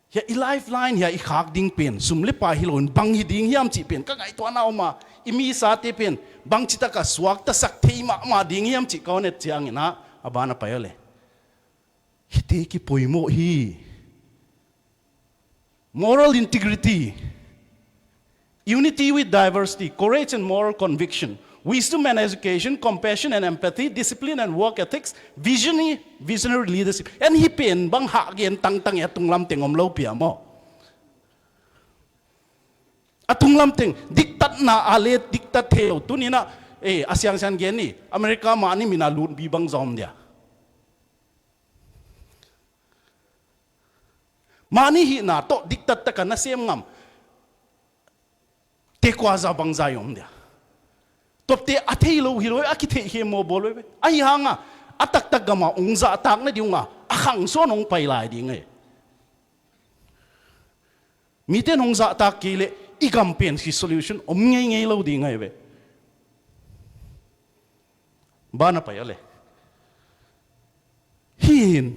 Hia i lifeline hia i khak ding pen sum le pai hi loin bang hi ding hiam cih pen ka ngaihtuahna om a, i misate pen bangci taka suaktasak thei mahmah ding hiam cih ka hong et ciangin ah a ban ah pai aw le. Hihte kipoimawh hi. Moral integrity, unity with diversity, courage and moral conviction, wisdom and education, compassion and empathy, discipline and work ethics, visionary, visionary leadership. En hih pen bang hah gen tangtang e, a tunglam teng om lo pia maw. A tunglam teng diktatna a le diktat thei lo. Tuni in ah, eh, a siangsiang gen ni, America mahni min a lutbi bang zong om dia. Mahni hihna tawh diktat taka nasem ngam te kua za bang za i om dia. Tuate a thei lo hi lo, a kitheih hi maw bawl ve. Ahi hanga a taktak gama ong zahtak na ding unga a khangsawn ong pai lai ding e. Mite in ong zahtak kei leh i gam pen hi solution om ngeingei lo ding ahi ve. Ban ah pai aw le. Hih in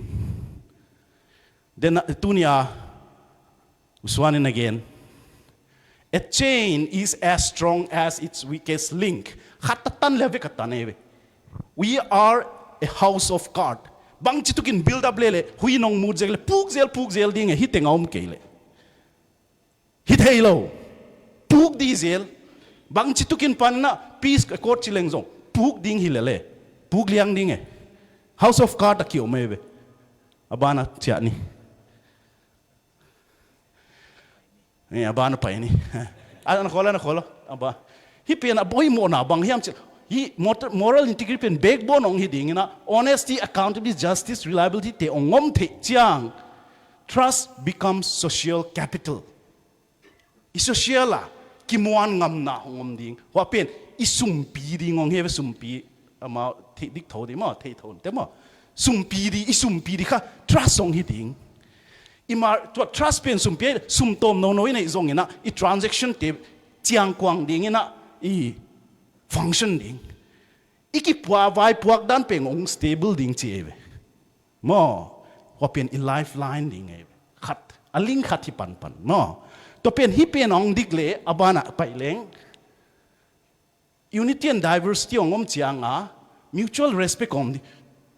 den tuni a usuan in again, a chain is as strong as its weakest link. Khat a tan le a vek a tan e ve. We are a house of card. Bangci tukin build up le le hui nong mut zel le puk zel puk zel ding e, hih teng a om kei le. Hi thei lo. Puk dih zel. Bangci tukin pan in ah peace accord ci leng zong puk ding hi le le. Puk liang ding e. House of card a kiom e ve. A ban ah ciah ni. Eh, a ban ah pai ni. A na khol, a na khol. A ban. Hih pen a poimawhna bang hiam cih leh hih mot-, moral integrity pen backbone ong hi ding in ah, honesty, accountability, justice, reliability te ong om theih ciang, trust becomes social capital. I social a kimuan ngamna hong om ding. Hua pen i sumpi ding ong hi ve, sumpi. Amau thei dik tho ding maw, thei tho te maw. Sumpi ding, i sumpi ding kha trust ong hi ding. I mar tua trust pen sumpi, sum tawm nono i neih zong in ah i transaction te ciangkuang ding in ah i function ding. I kipua vaipuak dan pen ong stable ding ci e ve. Maw, hua pen i lifeline ding e ve. Khat, a link khat hi panpan maw. Tua pen hih pen ong dik le a ban ah pai leng. Unity and diversity ong om ciang a mutual respect ong om ding.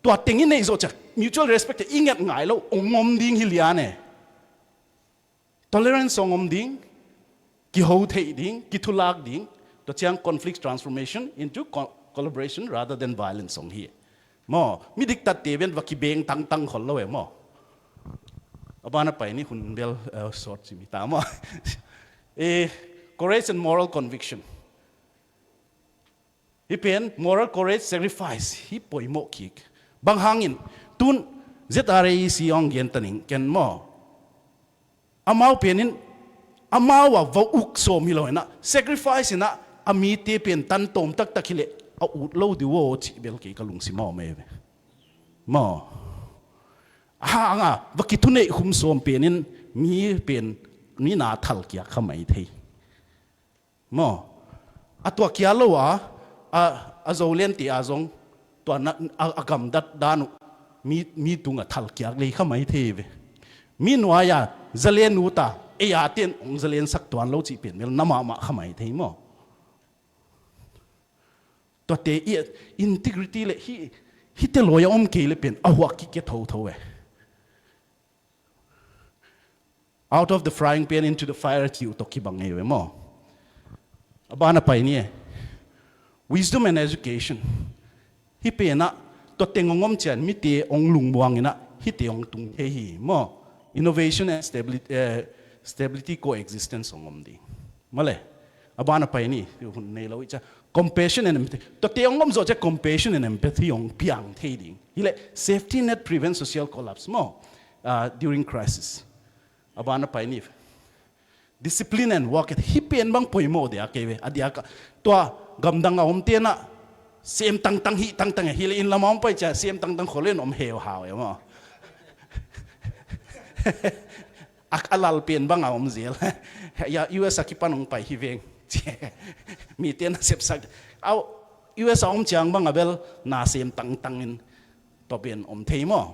Tua teng i neih zawh ciang mutual respect te i nget ngai lo, ong om ding hi lian e. Tolerance ong om ding, kiho theih ding, kithulak ding, tua ciang conflict transformation into co-, collaboration rather than violence ong hi. Maw, mi diktat te pen va kibeng tangtang khol lo e maw. A ban ah pai ni, hun bel, eh, sawt ci mi ta maw. Eh, courage and moral conviction. Hih pen moral courage, sacrifice hi poimawh kik. Bang hangin tun Z R A E C ong gen ta ning ken maw. Amau pen in amau a va uk sawm hi lo in ah, sacrifice in ah a mite pen tan tawm taktak hi leh a ut lo ding uh aw cih bel kei ka lungsim a om e ve. Maw. A hang a va kithuneih khum sawm pen in mi pen mi na thal kiak kha mai thei. Maw, a tua kia lo a, a, a Zoland te a zong tua na, a, a gamdat dan uh mi, mi tung a thal kiak lei kha mai thei ve. Mi nuai a zalen ut a, ei a ten ong zalen sak tuan lo cih pen bel na mahmah kha mai thei maw. Tuate i integrity le hi, hite lawi a om kei le pen a huak kike thotho e. Out of the frying pan into the fire ci uh tawh kibang ngei ve maw. A ban a pai ni e. Wisdom and education. Hih pen ah tua teng hong om ciang mite hong lungmuang in ah hihte hong tung thei hi maw. Innovation and stability, eh, stability coexistence hong om ding. Maw le. A ban a pai ni, hun nei lo i ciang. Compassion and empathy. Tuate hong om zawh ciang compassion and empathy hong piang thei ding. Hi leh safety net prevents social collapse maw, ah, during crisis. A ban a pai ni. Discipline and work ethic, hih pen bang poimawh dia kei ve, a diak ah. Tua gamdang a om tenah sem tangtang, hih tangtang e, hileh inn lam a om pai cia sem tangtang khol in om heu hau e maw. A, a lal pen bang a om zel. Ya, U S a kipan hong pai hi veng. Mi tenah sepsak. Au, U S a om ciang bang a bel na sem tangtang in tua pen om thei maw.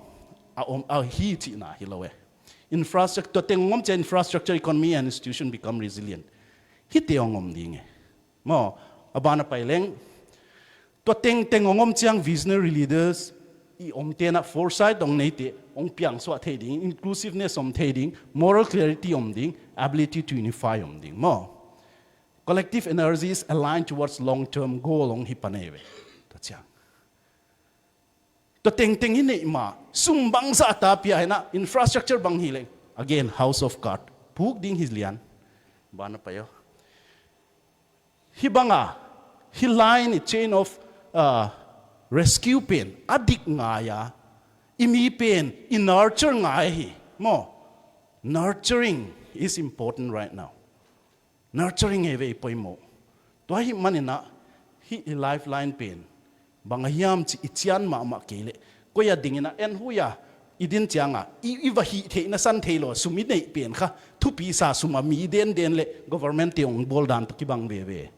A om, a hi cihna hi lo e. Infrastructure, tua teng hong om cia infrastructure, economy and institution become resilient. Hihte hong om ding e. Maw, a ban a pai leng. Tua tengteng hong om ciang visionary leaders i om tenah foresight hong neite hong piangsuah thei ding, inclusiveness om thei ding, moral clarity om ding, ability to unify om ding. Maw, collective energies aligned towards long-term goal hong hi pan ei ve. Tua ciang. Tua tengteng i neih ma, sum bangzah ta pia hinah, infrastructure bang hi leng. Again, house of card. Puk ding hi lian. Ban a pai aw. Hih banga, hih line i chain of, uh, rescue pen a dik ngai a, i mi pen i nurture ngai hi. Maw, nurturing is important right now. Nurturing ei ve i poimawh. Tua hih maninah hih i lifeline pen bang a hiam cih i cian mahmah kei leh koi a dinginah en hui a i din cianga i, i va hih theihna san thei lo a sum i neih pen kha thupi sa sum a mi denden le government te hong bawl dan tawh kibang veve.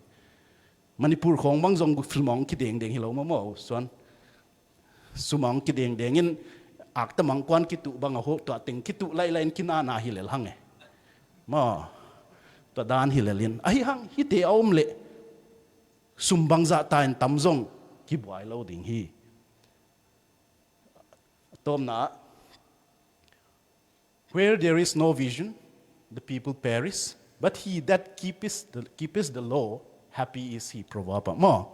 Manipur khawng bang zong film hong kidengdeng hi lo maw maw suan. Sum hong kidengdeng in akta mangkuan kituh bang a ho tua teng kituh lailai in kinana hi lel hang e. Maw, tua dan hi lel in ahi hang hihte a om leh sum bangzah ta in tam zong kibuai lo ding hi. A tawpna ah, where there is no vision, the people perish, but he that keepeth the, keepeth the law, happy is he. Proverb ah maw.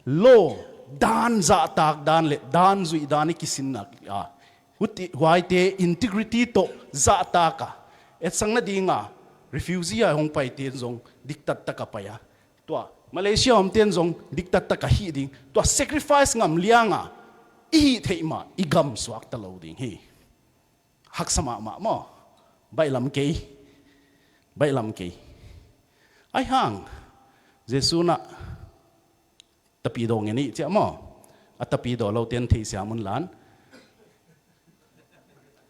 Law, dan zahtak dan le dan zuih dan i kisinna a, huti, huaite integrity tawh zahtak a, etsang nadinga refugee a hong paite zong diktattak a pai a. Tua Malaysia omten zong diktattak a hih ding. Tua sacrifice ngam lianga i hih theih ma i gam suakta lo ding hi. Haksa mahmah maw? Baihlam kei. Baihlam kei. Ai hang Jesu nah tapidaw ngen ih ciah maw? A tapidaw lote an theihsiam un lan.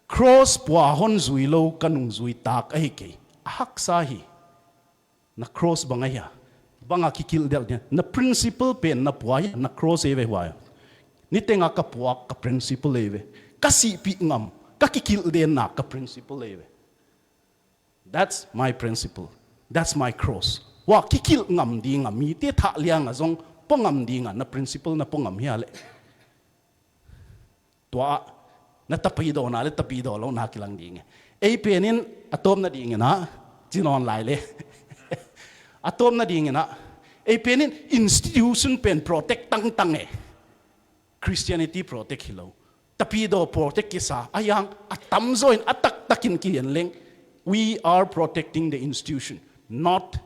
Cross pua hon zui lo ka nungzui tak ahi kei. A haksa hi. Na cross bang ahi a? Banga kikilh delh dia? Na principle pen na pua hi a? Na cross ei ve huai. Nitenga ka puak ka principle ei ve. Ka sihpih ngam, ka kikilh denna ka principle ei ve. That's my principle. That's my cross. Hua kikilh ngam dinga mite thah lianga zong pua ngam dinga na principle na pua ngam hi a leh. Tua ah na tapidaw na le tapidaw lo na kilang ding e. Ei penin a tawpna dingin ah, ci nawn lai le. A tawpna dingin ah, ei penin institution pen protect tangtang e. Christianity protect hi lo. Tapidaw protect kisa a, yang a tamzaw in a taktakin kihen leng. We are protecting the institution, not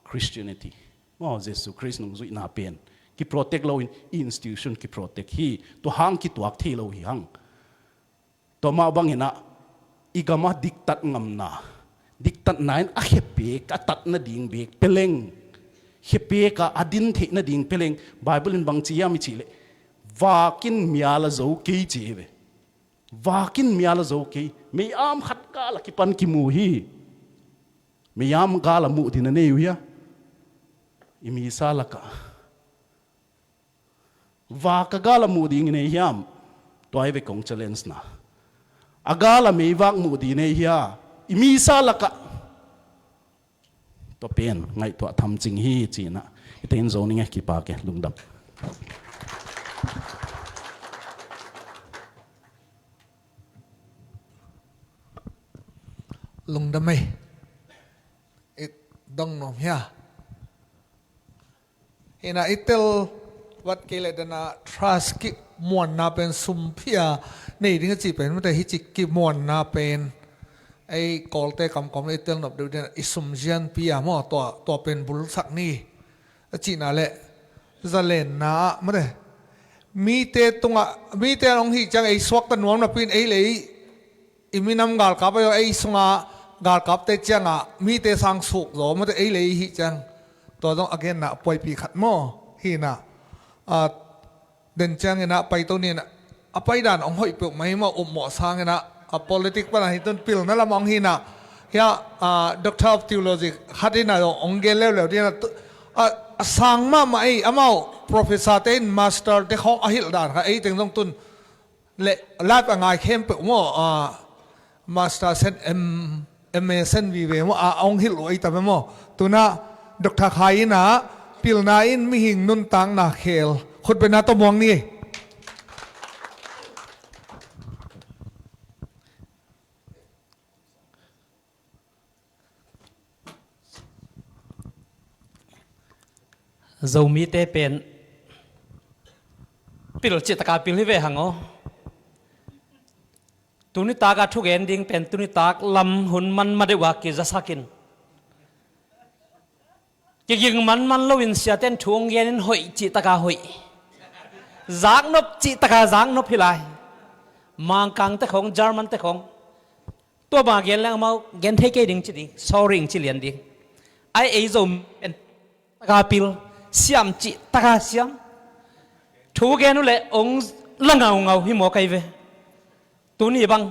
Christianity. Maw, Jesu Khrist nungzuihna pen kiprotect loin i institution kiprotect hi. Tua hang kituak thei lo hi hang. Tua mah banginah i gamah diktat ngamna, diktatna in a khepek a tat nading bek peleng, khepek a a din theih nading peleng, Bible in bangci hiam i cih leh, vakin mial a zo kei ci hi ve. Vakin mial a zo kei. Mei-am khat kal a kipan kimu hi. Mei-am gal a muh din a nei uh hia? I misa lakah vak a gal a muh ding i nei hiam? Tua hi ve kong challenge na. A gal a meivak muh ding i nei hia? I misa lakah. Tua pen ngaihtuah tham cing hi cinah. Hite in zo ning e, kipak e, lungdam. Lungdam ei. I dong nuam hia? Hina i tel vat kei leh dana trust kimuanna pen sum phia nei ding a cih pen mate, hici kimuanna pen ei Kawlte kamkam le i tel nop deuh dena i sum zianpi a maw, tua, tua pen bulsak ni a cihna leh zalenna ah mate, mite tungah, mite an hong hih ciang ei suakta nuam napi in ei le ei i minam galkap ahi zong ei sungah galkapte ciangah mite sang suk zaw mate ei le ei hih ciang tua zong a genna a puaipi khat maw hinah. Den cianginah paito ninah a paidan hong hoih peuh mai maw upmawh sanginah a politic pana hi tun pilna lamah hong hinah hia Doctor of Theology khat inah hong gen leuleu dinah a sang mahmah ei amau professor te in master te khawng a hilh dan kha ei teng zong tun le live a ngai khempeuh maw master sen em em e sen vive maw a hong hilh uh ei tam e maw. Tunah Doctor Khai inah pilna in mihing nuntakna khel khutbetna tawh muang ni. Zomite pen pil cihtaka pil hi ve hang aw. Tunitak a thugen ding pen tunitak lam hun man madeuh a kizasakin kiging manman loin siaten thu hong genin hoih cihtaka hoih zaknop cihtaka zaknop hi lai. Mangkangte khong Germante khong tua bang a gen leng amau gen thei kei ding ci ding sorry ing ci lian ding. Ai ei Zomi pen taka pil siam cih taka siam thu gen uh leh ong la ngaungau hi maw kai ve. Tuni bang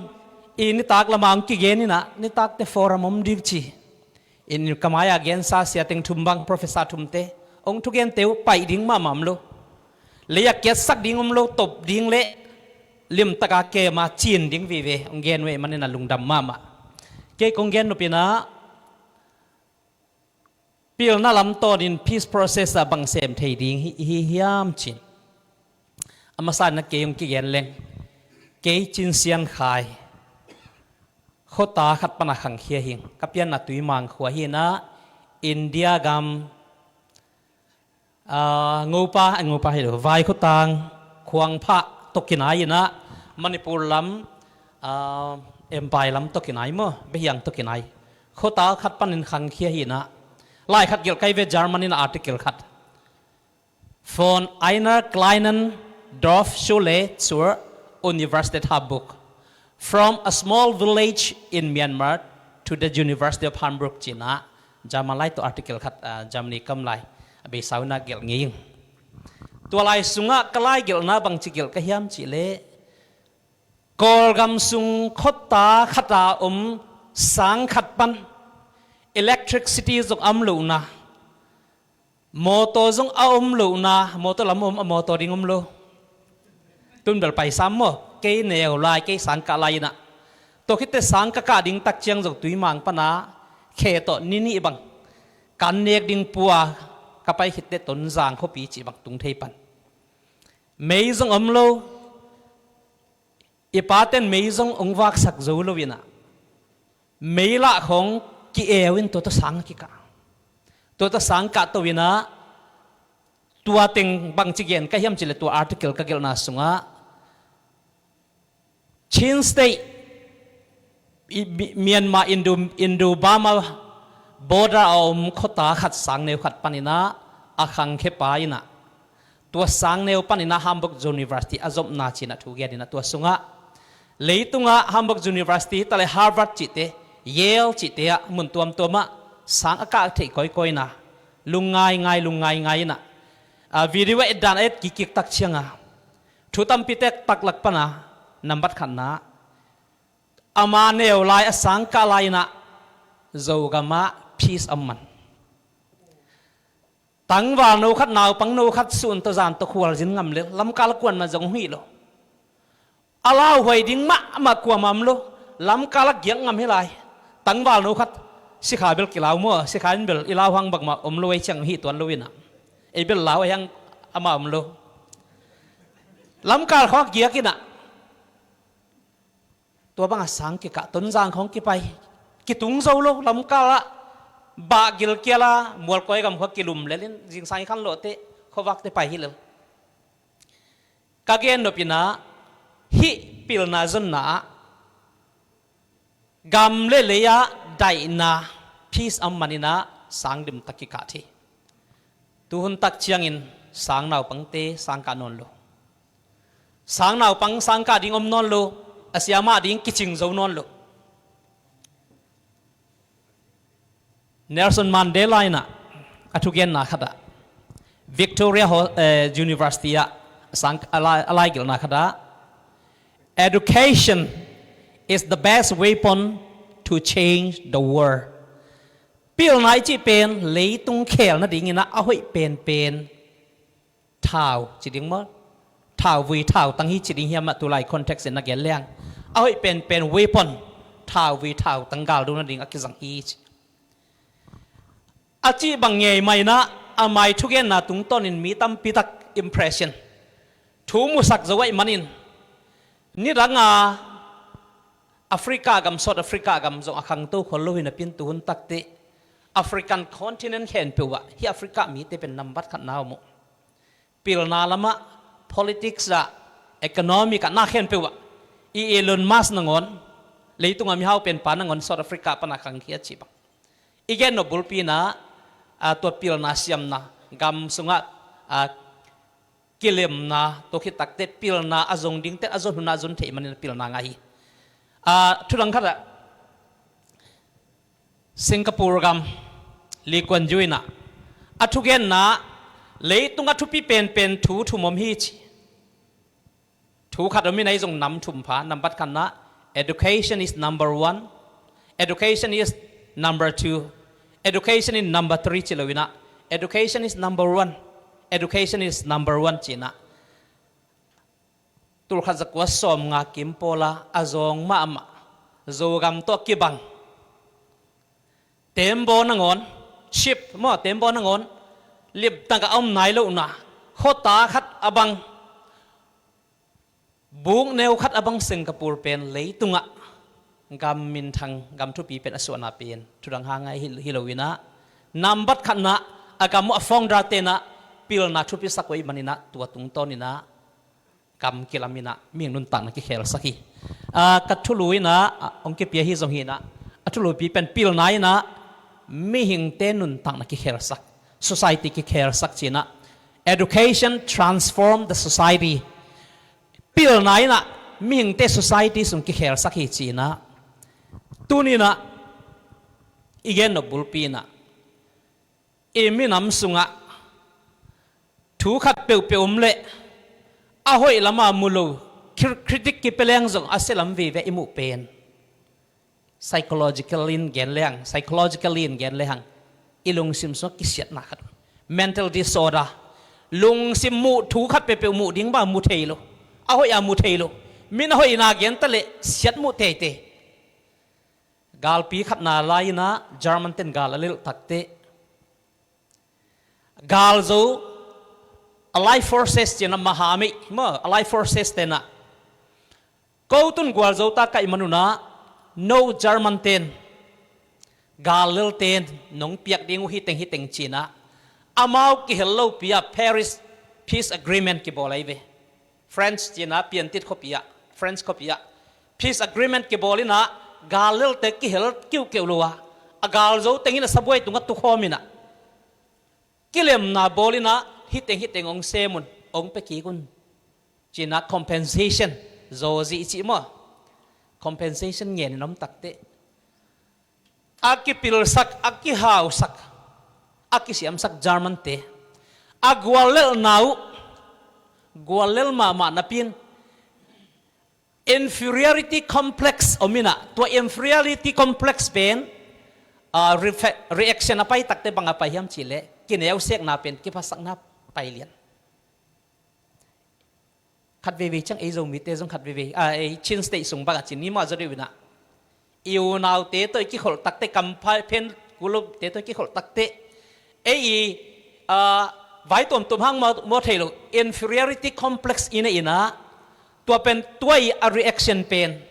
i nitak lamah ong kigen inah nitakte forum om ding ci in ka mai-ah gensa siateng thum bang professor thumte ong thugente uh paih ding mahmah om lo. Lei a kiatsak ding om lo top ding le limtaka kema cin ding vive ong gen uh ei maninah lungdam mahmah. Kei kong gen nupinah pilna lamtawnin peace process ah bang sem thei ding hi hiam cin a masa na kei hong kigen leng kei Cin Sian Khai khuata khat pana khangkhia hing ka pianna Tuimang khua hinah India gam Ngopa Ngopa hi lo Vaikhutang Khuangphah tokinai inah Manipur lam Empai lam tokinai maw Behiang tokinai khuata khat panin khangkhia hinah lai khat gelh kai ve German inah article khat. Von einer kleinen Dorfschule zur Universität Hamburg. From a small village in Myanmar to the University of Hamburg cinah German lai tawh article khat Germany kam lai a beisau inah gelh ngei ing. Tua lai sungah ka lai gelhna bangci gelh ka hiam cihleh Kawlgam sung khuata khata om sang khat pan electricity zong a om lohna mawtaw zong a om lohna mawtaw lam om a mawtaw ding om lo. Tunbel paisam maw kei neu lai kei sang kah lai inah tua khitte sang ka kah ding tak ciang zong Tuimang pana khe tawh ninih bang kan nek ding pua ka pai khitte Tonzang khuapi cih bang tung thei pan mei zong om lo. I paten mei zong ong vaksak zo lo inah mei lah khong ki-eu in tua tawh sang a kikah tua tawh sang kah to inah tua teng bangci gen ka hiam cileh tua article ka gelhna sungah Chin State Myanmar Indo Indo Burma border a om khuata khat sang neu khat paninah a khangkhepa inah tua sang neu paninah Hamburg University a zopna cinah thu gen inah tua sungah leitungah Hamburg University taleh Harvard cihte Yale cihte ah mun tuamtuamah sang a kah theih kawikawina lungngai ngai lungngai ngai inah video a etdan a et kikkik tak cianga thu tampi tektak lak pana nambat khatna ama neu lai a sang kah lai inah Zogamah peace a om man. Tangval no khat naupang no khat sun tawh zan tawh khualzin ngam lel lamkal a kuan man zong hong hih lo. A lauhuai ding mahmah kuamah om lo. Lamkal a giak ngam hi lai. Tangval no khat sikha bel kilau maw sikha in bel i lau hang bakmah om lo ei ciang hih tuan lo inah ei bel lau ei hang amah om lo. Lamkal khawng a giak inah tua bangah sang kikah Tonzang khawng kipai kitung zo lo lamkal ah bah gilkial a mualkawi gam khua kilum lel in zingsang i khan lawhte khuavakte pai hi lel. Ka gen nop inah hih pilna zonna ah gam le lei ah daihna peace a om man inah sang dimtak kikah thei. Tuhun tak ciangin sang naupangte sang kah nawn lo. Sang naupang sang kah ding om nawn lo. A siamah ding kicing zo nawn lo. Nelson Mandela in a thugenna khat ah, Victoria Ho-, eh, University ah sang a lai, a laigilhna khat ah, "Education is the best weapon to change the world." Pilna i cih pen leitung khel nadingin a hoih penpen thau ci ding maw? Thau vui thau tang hi ci ding hiam, a tulai context in a gen leng, a hoih penpen weapon, thau vui thau tang galdo nading a kizang hi ci. A cih bang ngei mah in a, a mai thugenna tungtawnin mi tampi tak impression, thu musak zo ahih manin, nidang a Africa gam, South Africa gam zong a khangto khol lo hi napi in, tuhun takteh African continent khempeuh ah hih Africa mite pen nambat khatna om uh. Pilna lamah, politics ah, economic ah, na khempeuh ah, i Elon Musk nangawn, leitungah mihau penpa nangawn South Africa pan a khangkhia cih bang. I gen nop bulpi in a, a, tua pilna siamna, gam sungah, a, kilemna, tua khit takteh pilna a zong dingte a zon hun a zon theih manin pilna ngah hi. A, thudang khat ah, Singapore gam, Lee Kuan Yew in a, a thugenna, leitung a thupi penpen thu thum om hi ci. Thu khat om in a, i zong nam thum pha, nambat khatna, education is number one, education is number two, education is number three ci lo in a, education is number one, education is number one ci in a. Tulkhat zakua sawmnga kim pawl a, a zawng mahmah, Zogam tawh kibang, tembaw nangawn, chip maw, tembaw nangawn limtak a om nai lohna, khuata khat a bang, bukneu khat a bang Singapore pen leitungah gam minthang, gam thupi pen a suahna pen thudang hang a hi, hi lo in a, nambat khatna, a gam uh a founder te in a pilna thupi sak uh ahih manin a, tua tungtawn in a gam kilam in a mihing nuntakna kikhelsak hi. A, ka thulu in a, a, hong kipia hi zong hi in a, a thulupi pen pilna in a mihingte nuntakna kikhelsak, society kikhelsak ci in a, "Education transform the society." Pilna in a mihingte society sung kikhelsak hi ci in a, tuni in a i gen nop bulpi in a, i minam sungah thu khat peuhpeuh om leh a hoih lama mu lo, cri-, critic kipia leng zong a sia lam vive i muh pen, psychological in gen leng, psychologically in gen lehang, i lungsim sungah kisiatna khat, mental disorder, lungsim muh, thu khat peuhpeuh muh ding bang mu thei lo, a hoih a mu thei lo, min a hoihna gen ta leh siat muh teitei. Galpi khatna lai in a German ten gal a lelh takteh, galzo, Allied Forces ci in a, mahamei maw, Allied Forces te in a, ko tun gualzo ta ka hih man un a, no German ten, gal lel ten nong piak ding uh hi teng hi teng ci in a, amau kihel lopi a Paris Peace Agreement kibawl ahi ve. French ci in a, piantit khuapi ah, French khuapi ah peace agreement kibawl in a, gal lelte kihel kiuhkeuh lo a, a galzo teng in a sabuai tungah tukhawm in a, kilemna bawl in a, "Hi teng hi teng hong sem un, hong pia kik un," ci in a, compensation, zawzi i cih maw, compensation ngen in om takteh, a kipilsak, a kihausak, a kisiamsak German te, a guallelhna uh guallel mahmah napi in, inferiority complex om in a, tua inferiority complex pen, a, refe-, reaction a pai takteh bang a pai hiam cih leh, kineusekna pen kiphasakna pai lian. Khat veivei ciang ei Zomite zong khat veivei, a, ei Chin State sung bang a ci ni maw, a zaw deuh in a, i unaute tawh i kikholh takteh, kampha phen kulupte tawh i kikholh takteh, ei i, a, vai tuamtuam hang maw, maw thei lo, inferiority complex i neih in a, tua pen, tua i a reaction pen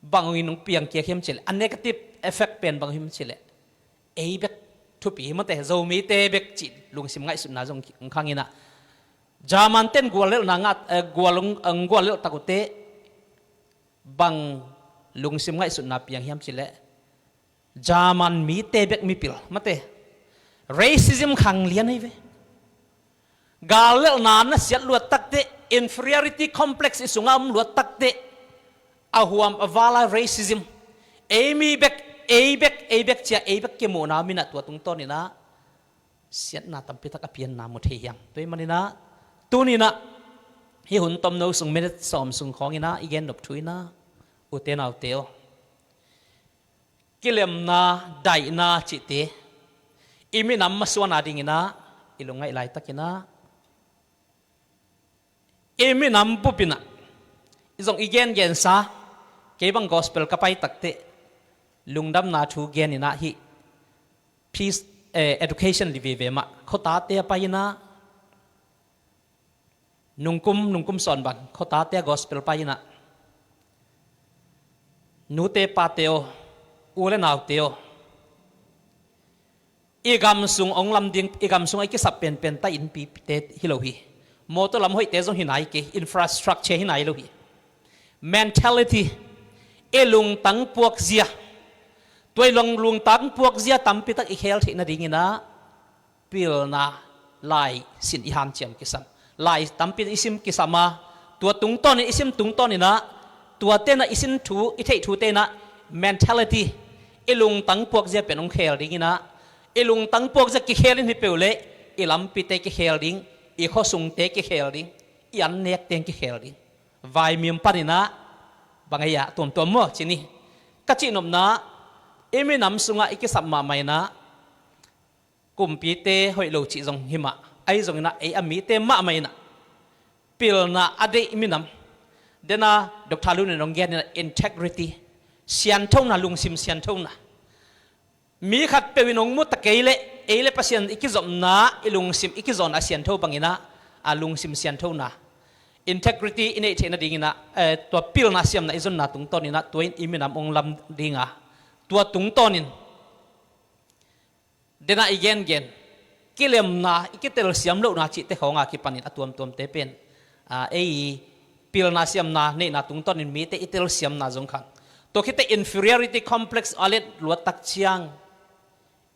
bang hong in hong piang kiak hiam cih leh, a negative effect pen bang hiam cih leh, ei bek thupi hi mawte, Zomite bek cih lungsim ngaihsutna zong hong khang in a, German ten guallelhna ngah, eh, gual hong, hong guallelh tak uh teh, bang lungsim ngaihsutna piang hiam cih leh, German mite bek mipil mate, racism khang lian ahi ve. Gal lelhna na siat luat takteh, inferiority complex i sungah om luat takteh, a huam a vala racism, ei mi bek Ei bek, ei bek cia, ei bek kimuhna om inah tua tungtawn inah siatna tampitak a pianna mu thei hiam? Tua ahih maninah tuninah hih hun tomno sung minute sawm sung khawnginah i gen nop thu inah, ute naute aw, kilemna, daihna cihte i minam masuana dinginah i lungngaih laitakinah i minam bupinah i zong i gengensa, kei bang gospel ka pai takteh lungdamna thu geninah hih peace, eh, education li veve mah khuatate a pai inah, nungkum, nungkum sawn bang khuatate a gospel pai inah, nute pate aw, u le naute aw, i gam sung ong lam ding, i gam sung a i kisap penpen ta innpite hi lo hi. Mawtaw lam hoihte zong hi nai kei, infrastructure hi nai lo hi. Mentality, i lungtang puakzia, tua i long lungtang puakzia tampitak i khel theih nadinginah pilna lai sin i hanciam kisam. Lai tampi i sim kisam a, tua tungtawnin i sim tungtawninah, tua tenah i sin thu, i theih thu tenah mentality, i lungtang puakzia pen hong khel dinginah, i lungtang puakzia kikhel in hi peuh leh i lampite kikhel ding, i khuasungte kikhel ding, i annekte kikhel ding. Vaimim paninah bang ei ah tuamtuam maw cini ka cihnopna, i minam sungah i kisap mahmah inah, kumpite hoih lo cih zong hi mah, ahi zonginah ei a mite mahmah inah pilna a deih minam. Dena Doctor Lun in hong geninah integrity, sianthona, lungsim sianthona. Mi khatpeuh in hong mu ta kei leh ei le Pasian i kizopna, i lungsim i kizawhna a siantho banginah a lungsim sianthona, integrity i neih theih nadinginah, eh, tua pilna siamna i zonna tungtawninah tua in i minam hong lam dinga, tua tungtawnin dena i gengen kilemna, i kitelsiam lohna cihte khawnga kipanin a tuamtuamte pen, a, ei pilna siamna neihna tungtawnin mite i telsiamna zong khang. Tua khite inferiority complex a let luattak ciang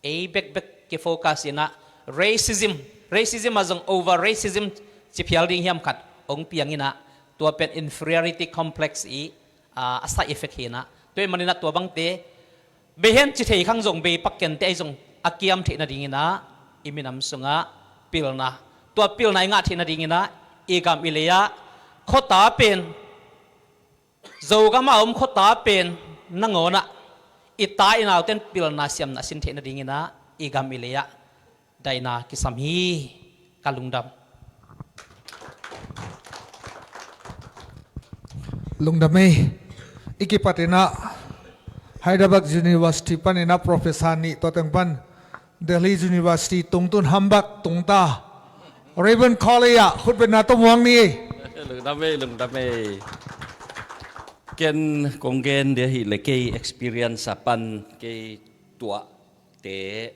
ei bekbek kifocus inah racism, racism a zong over racism ci phial ding hiam khat hong pianginah, tua pen inferiority complex i, a, a side effect hinah. Tua ahih maninah tua bangte bei hen ci thei khang zong bei pak kente ahi zong a kiam theih nadinginah i minam sungah pilna, tua pilna i ngah theih nadinginah i gam i lei-ah khuata pen, Zogam a om khuata pen nangawnah i ta i nauten pilna siamna a sin theih nadinginah i gam i lei-ah daihna kisam hi. Ka lungdam. Lungdam ei. I kipatinah Hyderabad University paninah professor nih tua teng pan Delhi University tungtun Hamburg tungta Raven College ah khutbetna tawh muang ni. Lungdam ei, lungdam ei. Ken kong gen dia hi le kei experience a pan kei tuahte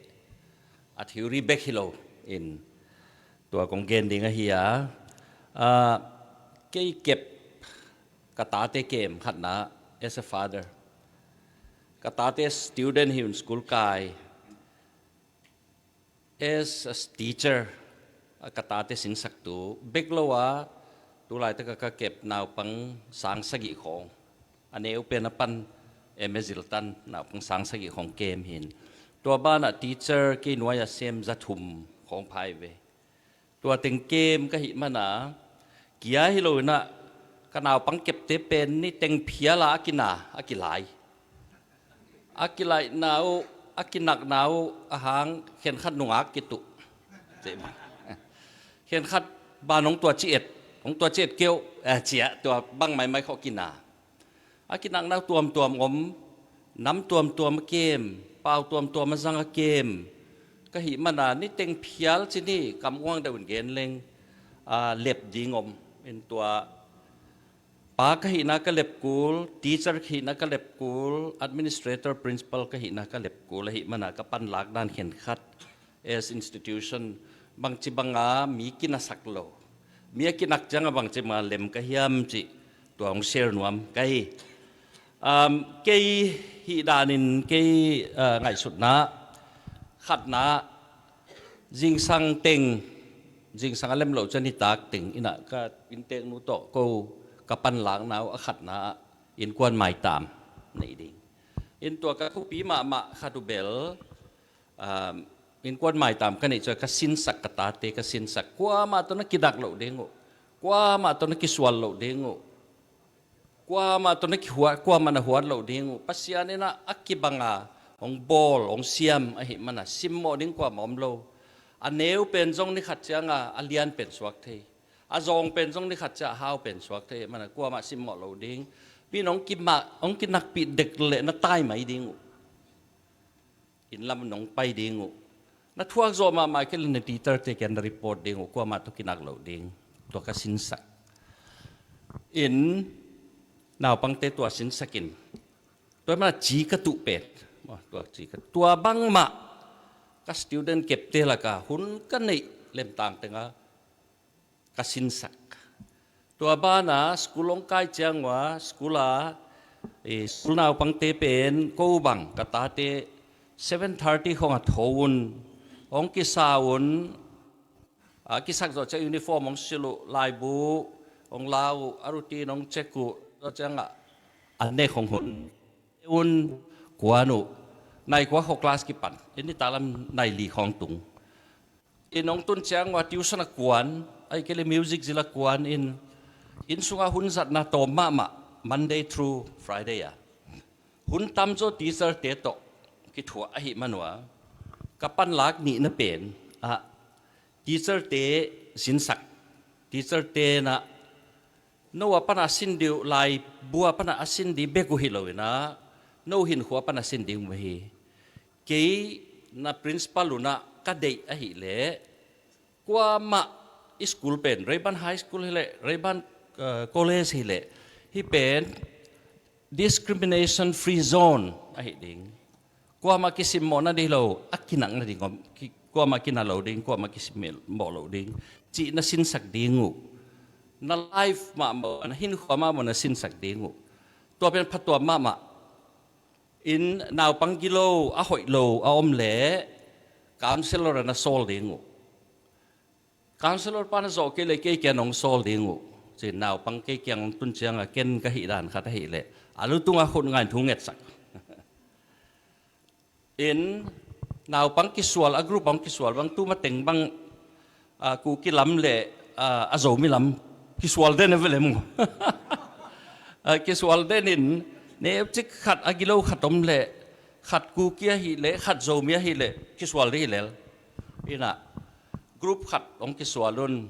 a theory bek hi lo in tua kong gen ding ahi a, ah, kei kep ka tate kem khatna as a father, ka tate student hi un school kai, as a teacher, a ka tate sinsaktu bek lo a, tulaitak a ka kep naupang sang sagih khawng, a neu pen a pan M A ziltan naupang sang sagih khawng kem hin. Tua banah teacher kei nuai a sem za thum khawng phai ve. Tua teng kem ka hih mana, kia hi lo inah ka naupang kepte pen ni teng phiala a kina, a kilai. A kilaihna uh, a kinakna uh a hang khenkhat nungak kituh. Khenkhat ban hong tua ci et, hong tua ci et keuh, eh, ciah tua bang maimai khawh kina. A kinakna tuamtuam om, nam tuamtuam a kem, pau tuamtuam a zang a kem. Ka hih mana ni teng phial ci ni kam uang deuh in gen leng, ah, lep ding om. In tua pa ka hihna ka lep kul, teacher ka hihna ka lep kul, administrator, principal ka hihna ka lep kul ahih mana ka panlak dan khenkhat as institution bangci banga mi kinasak lo, mi a kinak cianga bangci banga lem ka hiam cih tua hong share nuam ka hi. Um, kei hih danin kei, uh, ngaihsutna khatna zingsang teng, zingsang a lem lo cian hitak teng inah ka innteknu tawh ko ka panlakna uh a khatna ah innkuan maitam nei ding. In tua ka thupi mahmah khat uh bel, um, innkuan maitam ka neih ciang ka sinsak, ka tate ka sinsak. Kuamah tawh na kinak loh ding uh, kuamah tawh na kisual loh ding uh, kuamah tawh na kihuat, kuamah na huat loh ding uh. Pasian in ah a kibanga hong bawl, hong siam ahih mana simmawh ding kuamah om lo. A neu pen zong ni khat cianga a lian pen suak thei, a zawng pen zong ni khat ciang a hau pen suak thei ahih mana kuamah simmawh loh ding. Mi'n hong kima-, hong kinakpih dek leh na tai mai ding uh. Inn lam nong pai ding uh. Na thuak zawh mahmah kei leh na teacher-te kiang na report ding uh, kuamah tawh kinak loh ding. Tua ka sinsak. In naupangte tua sinsak in. Tua mana ci ka tuh pen. Tua ci ka, tua bangmah ka student kepte laka hun ka neih lemtang tenga ka sinsak. Tua bana school hong kai ciang ua, school a, eh, school naupangte pen ko bang ka tate seven thirty khong a tho un, hong kisa un, a kisak zawh ciang uniform hong silh uh, laibu hong la uh, a routine hong check uh, zawh ciangah an nek hong hun un, kuan uh, nai kua khong class kipan, in nitak lam nai li khong tung. In hong tun ciang ua tuition a kuan, ahih kei leh music zil a kuan in, inn sunga hun zatna tawm mahmah, Monday through Friday a. Hun tamzaw teacher-te tawh kithuah ahih man ua, ka panlak nihna pen ah, teacher-te sinsak, teacher-te na no a pana a sin ding uh, laibu a pana a sin ding bek uh hi lo in ah, no hinkhua pana sin ding uh hi. Kei na principal un ah ka deih ahih leh, kuamah i school pen, Rayburn High School hi leh, Rayburn, eh, College hi leh, hih pen discrimination free zone ahih ding. Kuamah kisimmawh nading lo, a kinak nading om, ki-, kuamah kinak lo ding, kuamah kisimmawh lo ding cih na sinsak ding uh. Na life mahmah, na hinkhua mahmah na sinsak ding uh. Tua pen phatuam mahmah. In naupang gilo, a hoih lo a om leh counselor ah na sawl ding uh. Counselor pa na zawh kei leh kei kiang hong sawl ding uh. Ci-in naupang kei kiang hong tun ciangah ken ka hih dan khat ahih leh a lu tungah khut ngai in thu ngetsak. In naupang kisual, a group hong kisual bang tu mateng bang, ah, Kuki lam leh, ah, a Zomi lam kisual den a ve lem uh. Ah, kisual den in neucik khat a gilo khat om leh, khat Kuki ahih leh, khat Zomi ahih leh kisual ding hi lel. Inah group khat hong kisual un,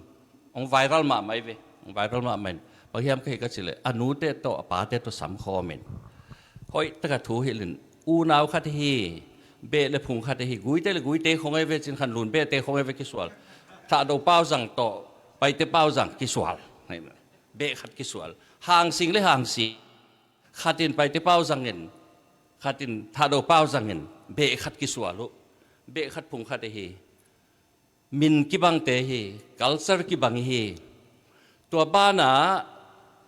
hong viral mahmah hi ve, hong viral mahmah in. Bang hiam ka hih ka cih leh, a nute tawh, a pate tawh samkhawm in, hoih taka thu hilh in, unau khat hi, beh le phung khat hi, guite le guite khong hi ve, Cin Khan Lun behte khong hi ve kisual. Thahdo Pau Zang tawh Paite Pau Zang kisual. Beh khat kisual. Hang Sing le Hang Sing. Khat in Paite Pau Zang in, khat in Thahdo Pau Zang in, beh khat kisual uh. Beh khat phung khat hi. Min kibangte hi, culture kibang hi. Tua banah,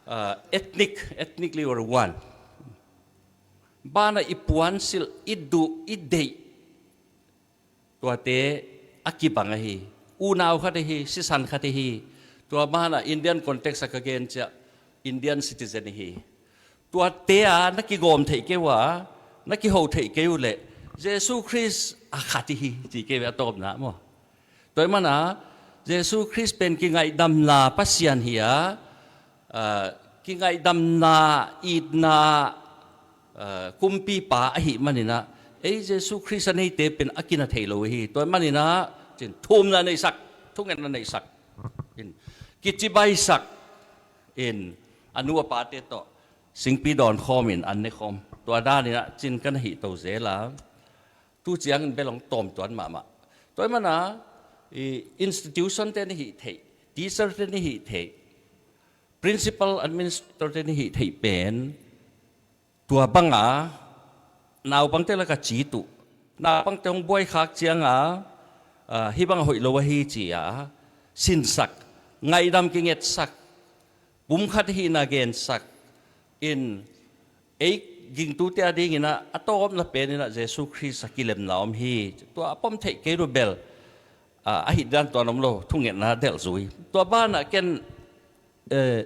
ah, ethnic, ethnically or one. Banah i puansilh, i duh, i deih. Tuate a kibang ahi. Unau khat ahi, sisan khat ahi. Tua banah Indian context ah ka gen ciah, Indian citizen ahi. Tuate a na kigawm theih kei uh a, na kiho theih kei uh leh, Jesu Khrist a khat ihi, ci kei ve a tawpna maw. Tua ahih mana, Jesu Khrist pen kingaihdamna Pasian hi a, ah, kingaihdamna, itna, ah, kumpipa ahih maninah, ei Jesu Khrist a neite pen a kina thei lo hi. Tua ahih maninah, cin thumna neihsak, thungetna neihsak, in, kicibaisak, in, a nu a pate tawh singpi dawn khawm in an ne khawm. Tua daninah cin ka na hih to zel a, tu ciangin bel hong tawm tuan mahmah. Tua ahih mana, i institution-te na hih theih, teacher-te na hih theih, principal, administrator-te na hih theih pen, tua banga naupangte laka ci tuh, naupangte hong buaikhak cianga, ah, hih bang a hoih lo ahi ci-a sinsak, ngaihdam kingetsak, pum khat ahihna gensak, in, ei gingtute a dinginah a tawpna peninah Jesu Khrist a kilemna om hi. Tua a pom theih kei uh bel, ah, a hih dan tuan om lo, thungetna delhzui. Tua banah ken, eh,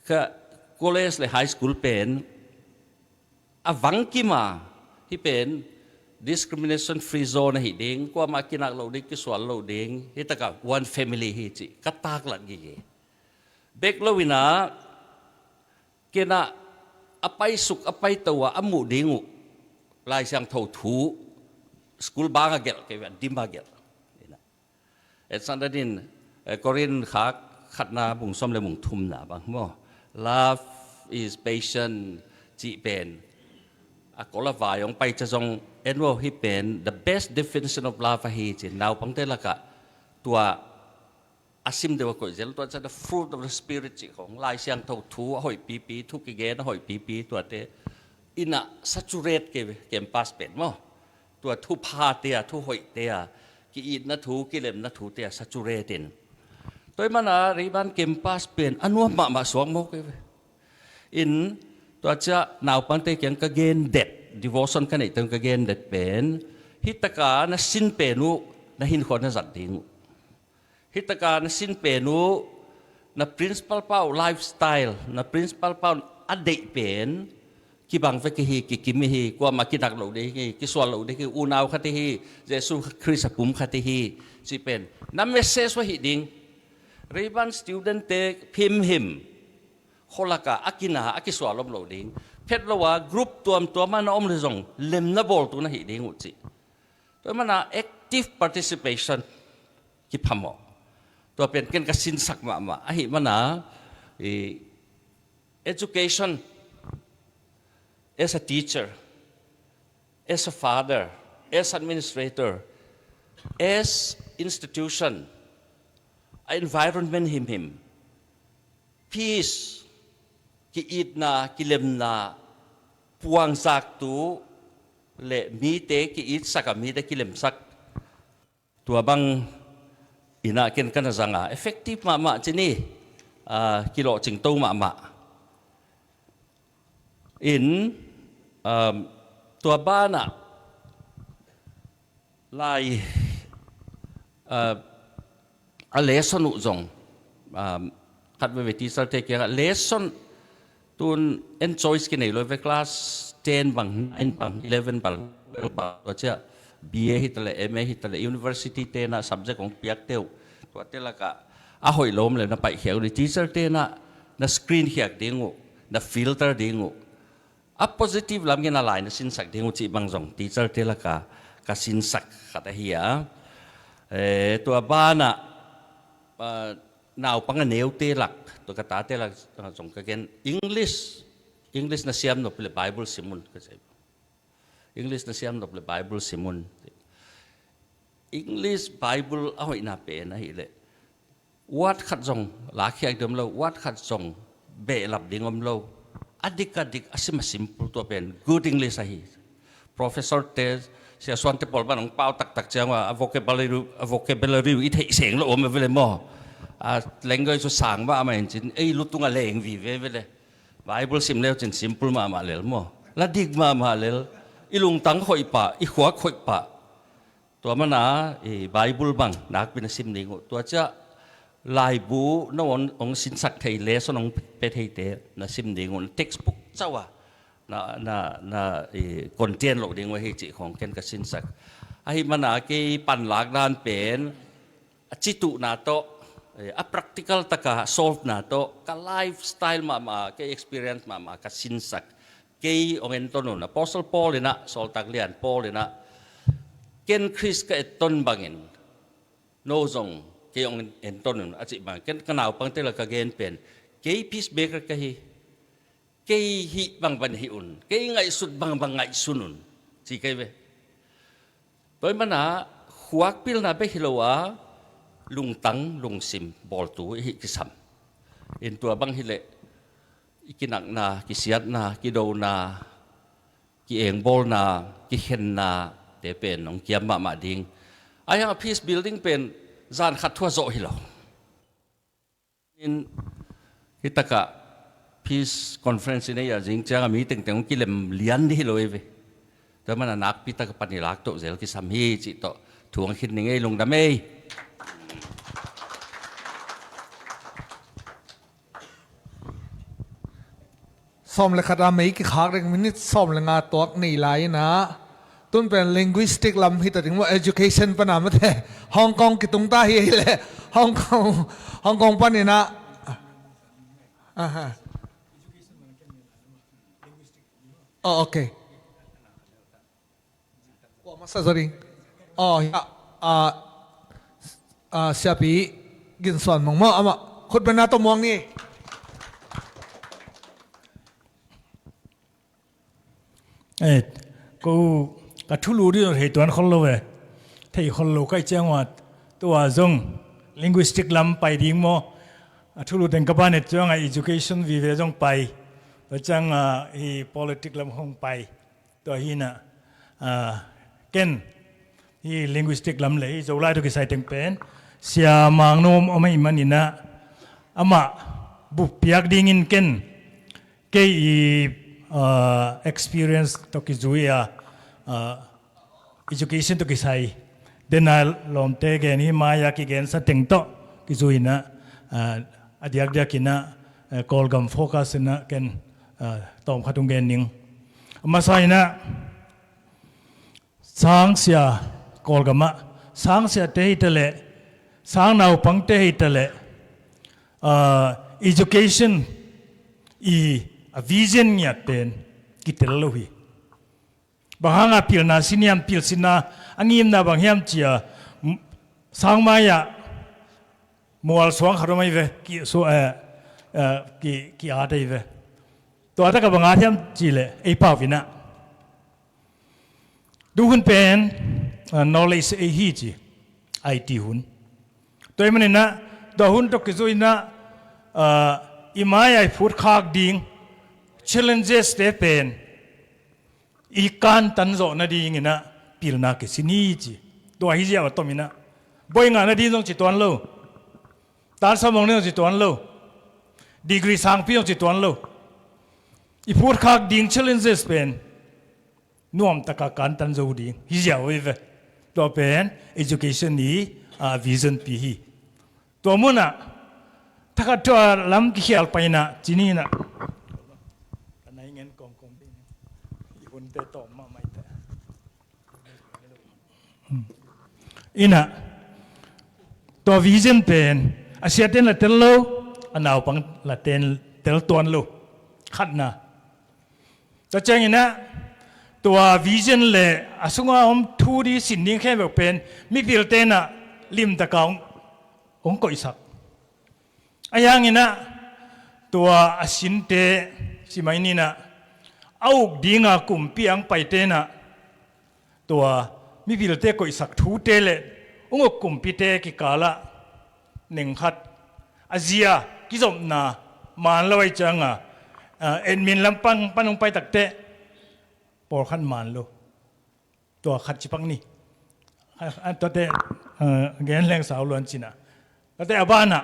ka college le high school pen a vang kima, hih pen discrimination free zone ahi ding, kuamah kinak lo ding, kisual lo ding, hih takah one family hi cih ka taklat gige. Bek lo inah, kenah a paisuk a paito ah a muh ding uh Lai Siangtho thu, school bang a gelh kei ve, a dim a gelh. Inah. Etsan danin, eh, Korin khak khatna bung sawm le bung thumna bang maw, "Love is patient," cih pen a kol a vai hong pai cia zong en uh, hih pen the best definition of love ahi ci. Naupangte lakah tua a sim deuh a koih zel, tua cia the fruit of the spirit cih khong, Lai Siangtho thu a hoih pipi, thu kigen a hoih pipi, tuate inah saturate kei ve, campus pen maw. Tua thuphate ah, thuhoihte ah, ki-itna thu, kilemna thute ah saturate in. Tua ih mana Rayburn campus pen a nuam mahmah suak maw kei ve. In, tua cia naupangte kiang ka gen det, devotion ka neih teng ka gen det pen, hih taka na sin pen uh na hinkhua na zat ding uh. Hih taka na sin pen uh, na principal pa uh lifestyle, na principal pa uh a deih pen, kibang vek hi, kikim hi, kuamah kinak lo ding hi, kisual lo ding hi, unau khat hi, Jesu Khrist a pum khat hi, cih pen na message uh ahi ding. Rayburn student te himhim khualakah a kina, a kisual om lo ding. Phet lo a group tuamtuam ah na om le zong lemna bawltu na hi ding uh cih. Tua mana active participation kiphamawh. Tua pen ken ka sinsak mahmah. Ahi mana, eh, education, as a teacher, as a father, as administrator, as institution, a environment himhim, peace, ki-itna, kilemna, puangzaktu le mite ki-itsak a, mite kilemsak. Tua bang inah ken ka na zanga effective mahmah ci ni, ah, kilawhcingto mahmah. In, um, tua banah lai, uh, a lesson uh zong, um, khat veve teacher te kiangah lesson tun en choice kinei lo ve, class ten bang, nine bang, eleven bang, twelve bang, tua ciah B A hi ta le, M A hi ta le, university tenah subject hong piak teuh, tuate lakah a hoih lo om le na paihkhiak uh ni, teacher tenah na screen khiak ding uh, na filter ding uh. A positive lam kei na lai na sinsak ding uh cih bang zong teacher te laka ka sinsak khat ahi a. Eh, tua banah, ah, naupang a neute lak, tua ka tate lak, ah, zong ka gen English, English na siam nop le Bible sim un ka ci. English na siam nop le Bible sim un. English Bible a hoihna pen ahileh word khat zong lakkhiak ding om lo, word khat zong behlap ding om lo. A dik a dik, a sim a simple, tua pen good English ahi. Professor te, Sia Suan te pawl pan hong pau taktak ciang a vocabulary, a vocabulary i theih seng lo om a vele maw. A language cu sang mahmah in cin, ei lutung a leng vive vele. Bible sim leu cin simple mahmah lel maw. La dik mahmah lel. I lungtang hoih pah, i khuak hoih pah. Tua mana, eh, Bible bang nakpi na sim ding uh. Tua ciah laibu na hong, hong sinsak thei, lesson hong pia theite na sim ding uh. Textbook cauh a na, na, na, eh, content loh ding uh ahi cih khong ken ka sinsak. Ahi mana kei panlak dan pen a cituhna tawh, eh, a practical taka solvena tawh, ka lifestyle mahmah, kei experience mahmah ka sinsak. Kei hong enton un, Apostle Paul inah, Sawltak Lian Paul inah, ken Khrist ka etton bangin no zong kei hong enton un a cih bang. Ken ka naupangte la ka gen pen, kei peacemaker ka hi. Kei hih bangbang hih un, kei ngaihsut bangbang ngaihsun un, ci kei ve. Tua ih mana khuak pilna bek hi lo a, lungtang lungsim bawltu i hih kisam. In tua bang hileh i kinakna, kisiatna, kidona, ki-engbawlna, kikhenna te pen hong kiam mahmah ding. Ahi hang a peace building pen zan khat thu a zawh hi lo. In hih takah peace conference i nei a zing ciang a mi tengteng hong kilem lian dih hi lo ei ve. Tua mana nakpi taka pan i lak toh zel kisam hi cih tawh thu hong khin ning ei, lungdam ei. sawm le khat a mei kikhak ding, minit sawm le nga tuak nei lai inah, tun pen linguistic lam hi ta ding maw, education pana mate, Hong Kong kitung ta hi leh, Hong Kong, Hong Kong paninah. Aha. Oh, okay. Kua masa zaw ding? Oh, ya. Ah, ah, siapi Gin Suan Mung maw, amah khut bengna tawh muang ni. Eh, ko ka thulu dih thei tuan khol lo ve. Thei khol lo kai ciang wat tua zong linguistic lam pai ding maw. A thulu teng ka banet ciang a education vive zong pai. Tua ciang a hi politic lam hong pai. Tua hinah, ah, ken hi linguistic lam le hi Zolai tawh kisai teng pen Sia Mang Nom om ahih maninah amah buppiak dingin ken kei i, ah, experience tawh kizui a, ah, education tawh kisai dena lawmte gen hi mai-a kigensa teng tawh kizui inah, ah, a diakdiak inah, eh, Kawlgam focus inah ken, ah, tawmkhat hong gen ning. A masa inah sangsia Kawlgamah sangsiate hi ta leh, sang naupangte hi ta leh, ah, education i a vision ngiat pen kitel lo hi. Bang hanga pilna sin hiam, pilsinna a ngimna bang hiam cia, m-, sangmai-ah mual suang khat om ahi ve, ki, su, eh, eh, ki, ki at ahi ve. Tua taka bang at hiam cileh ei pau inah. Duhun pen, ah, knowledge ei hi ci, I T hun. Tua ahih maninah, tua hun tawh kizui inah, ah, i mai-ah i phutkhak ding challenges te pen i kantan zawh nadinginah pilna kisin hi ci. Tua hi ziau a tom inah. Boi ngah nading zong ci tuan lo. Tansa mong nading zong ci tuan lo. Degree sangpi zong ci tuan lo. I phutkhak ding challenges pen nuamtaka kantan zo ding hi ziau hi ve. Tua pen education i, ah, vision pi hi. Tua munah thakhat tua lam kikhial paina cininah ka nai ngen kongkong i hunte tawm mahmah ite. Inah tua vision pen a siaten la tel lo, a naupang la ten tel tuan lo. Khatna. Tua cianginah tua vision le a sunga om thu ding sin ding khempeuh pen mipil tenah limtaka hong, hong koihsak. Ahi hanginah tua a sinte simai ninah a uk dinga kumpi ang pai tenah tua mipilte koihsak thute le ung uk kumpite kikalah nengkhat a zia kizopna man lo ahi cianga, ah, admin lam pan, pan hong pai takteh pawlkhat man lo. Tua khat cipak ni. Ah, ah, tuate, ah, gen leng sau luan cinah. Tuate a banah,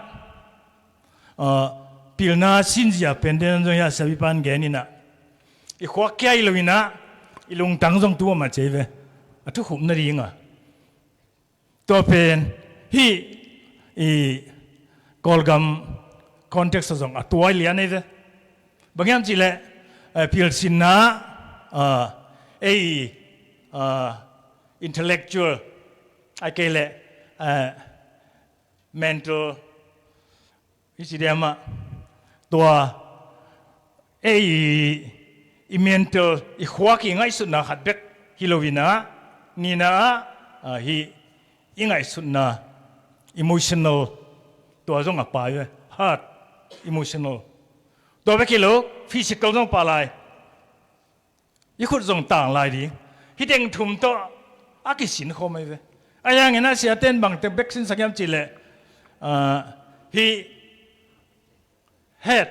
ah, pilna sinzia pente nan zong hi a siapipan gen inah. I khuak kia hi lo inah, i lungtang zong tu amah cei ve. A thukhupna dinga. Tua pen, hih, i Kawlgam context a zong a tuai lian ahi ve. Bang hiam cihleh, eh, pilsinna, ah, ei, ah, intellectual, ahih kei leh, eh, mental, hi ci diamah, tua, ei, i mental, i khuak i ngaihsutna khat bek hi lo inah, nina ah, ah, hi i ngaihsutna, emotional, tua zong a pai ve, heart, emotional. Tua bek hi lo, physical zong pah lai. I khut zong tang lai ding. Hih teng thum tawh a kisin khawm ahi ve. Ahi hangin a siaten bangte bek sinsak hiam cihleh, ah, hih head,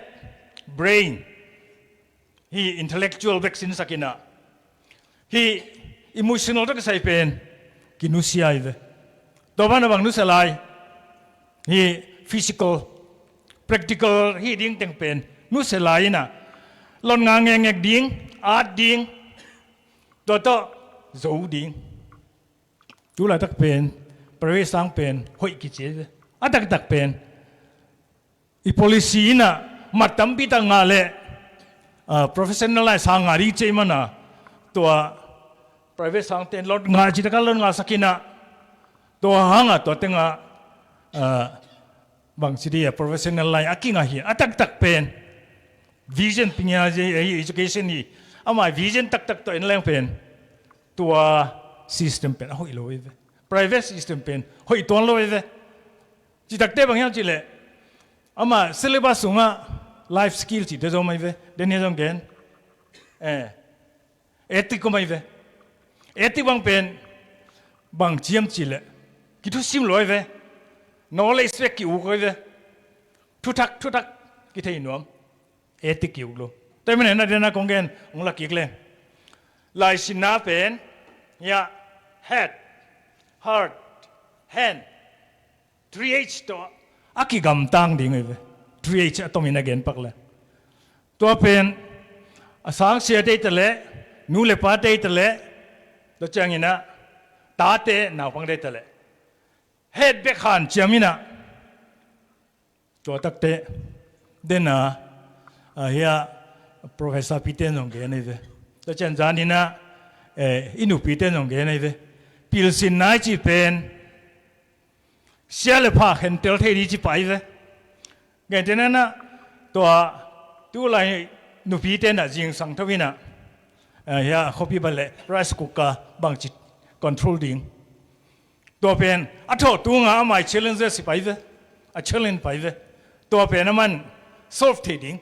brain, hih intellectual bek sinsak inah, hih emotional tawh kisai pen kinusia ahi ve. Tua banah bang nusia lai? Hih physical, practical hih ding teng pen nusia lai inah, lon nga ngekngek ding, at ding, tua tawh zo ding. Tu laitak pen private sang pen hoih kici ahi ve. A taktak pen i policy inah mat tampi tak ngah leh Ah, professional line sang ngah ding cih mana, tua private sang ten lot ngah cih taka lot ngah sakin ah, tua hang ah tua teng ah, ah, bang ci ding a professional line a kingah hi a taktak pen vision ping a, education hi. Amah vision taktak tawh en leng pen tua system pen a hoih lo hi ve. Private system pen hoih tuan lo hi ve. Cih takte bang hiam cih leh, amah syllabus sungah life skill cihte zong om hi ve. Den hi zong gen. Eh, ethic om hi ve. Ethic bang pen bang ci hiam cih leh, kithusim lo hi ve. Knowledge bek ki-uk hi ve. Thuthak, thuthak kithei nuam. Ethic ki-uk lo. Tua ahih manin a den a kong gen, hong la kik leng, laisinna pen hiah head, heart, hand, three H tawh a kigamtang ding hi ve. Three H a tomin a gen pak leh, tua pen a sangsiate hi ta leh, nu le pate hi ta leh, tua ciangin ah tate naupangte hi ta leh, head bek hanciam in ah, tua takte den a, ah, hiah professor pite in zong gen hi ve. Tua ciang zan in ah, eh, i nupite in zong gen hi ve. Pilsinna i cih pen sia le pha khentel thei ding ci pah hi ve. Gentehna in ah, tua tulai nupite in ah zingsang tho in ah, eh, hiah khuapi bat leh rice cooker bangci control ding, tua pen a thawh tungah amah i challenges hi pah hi ve. A challenge pah hi ve. Tua pen aman solve thei ding.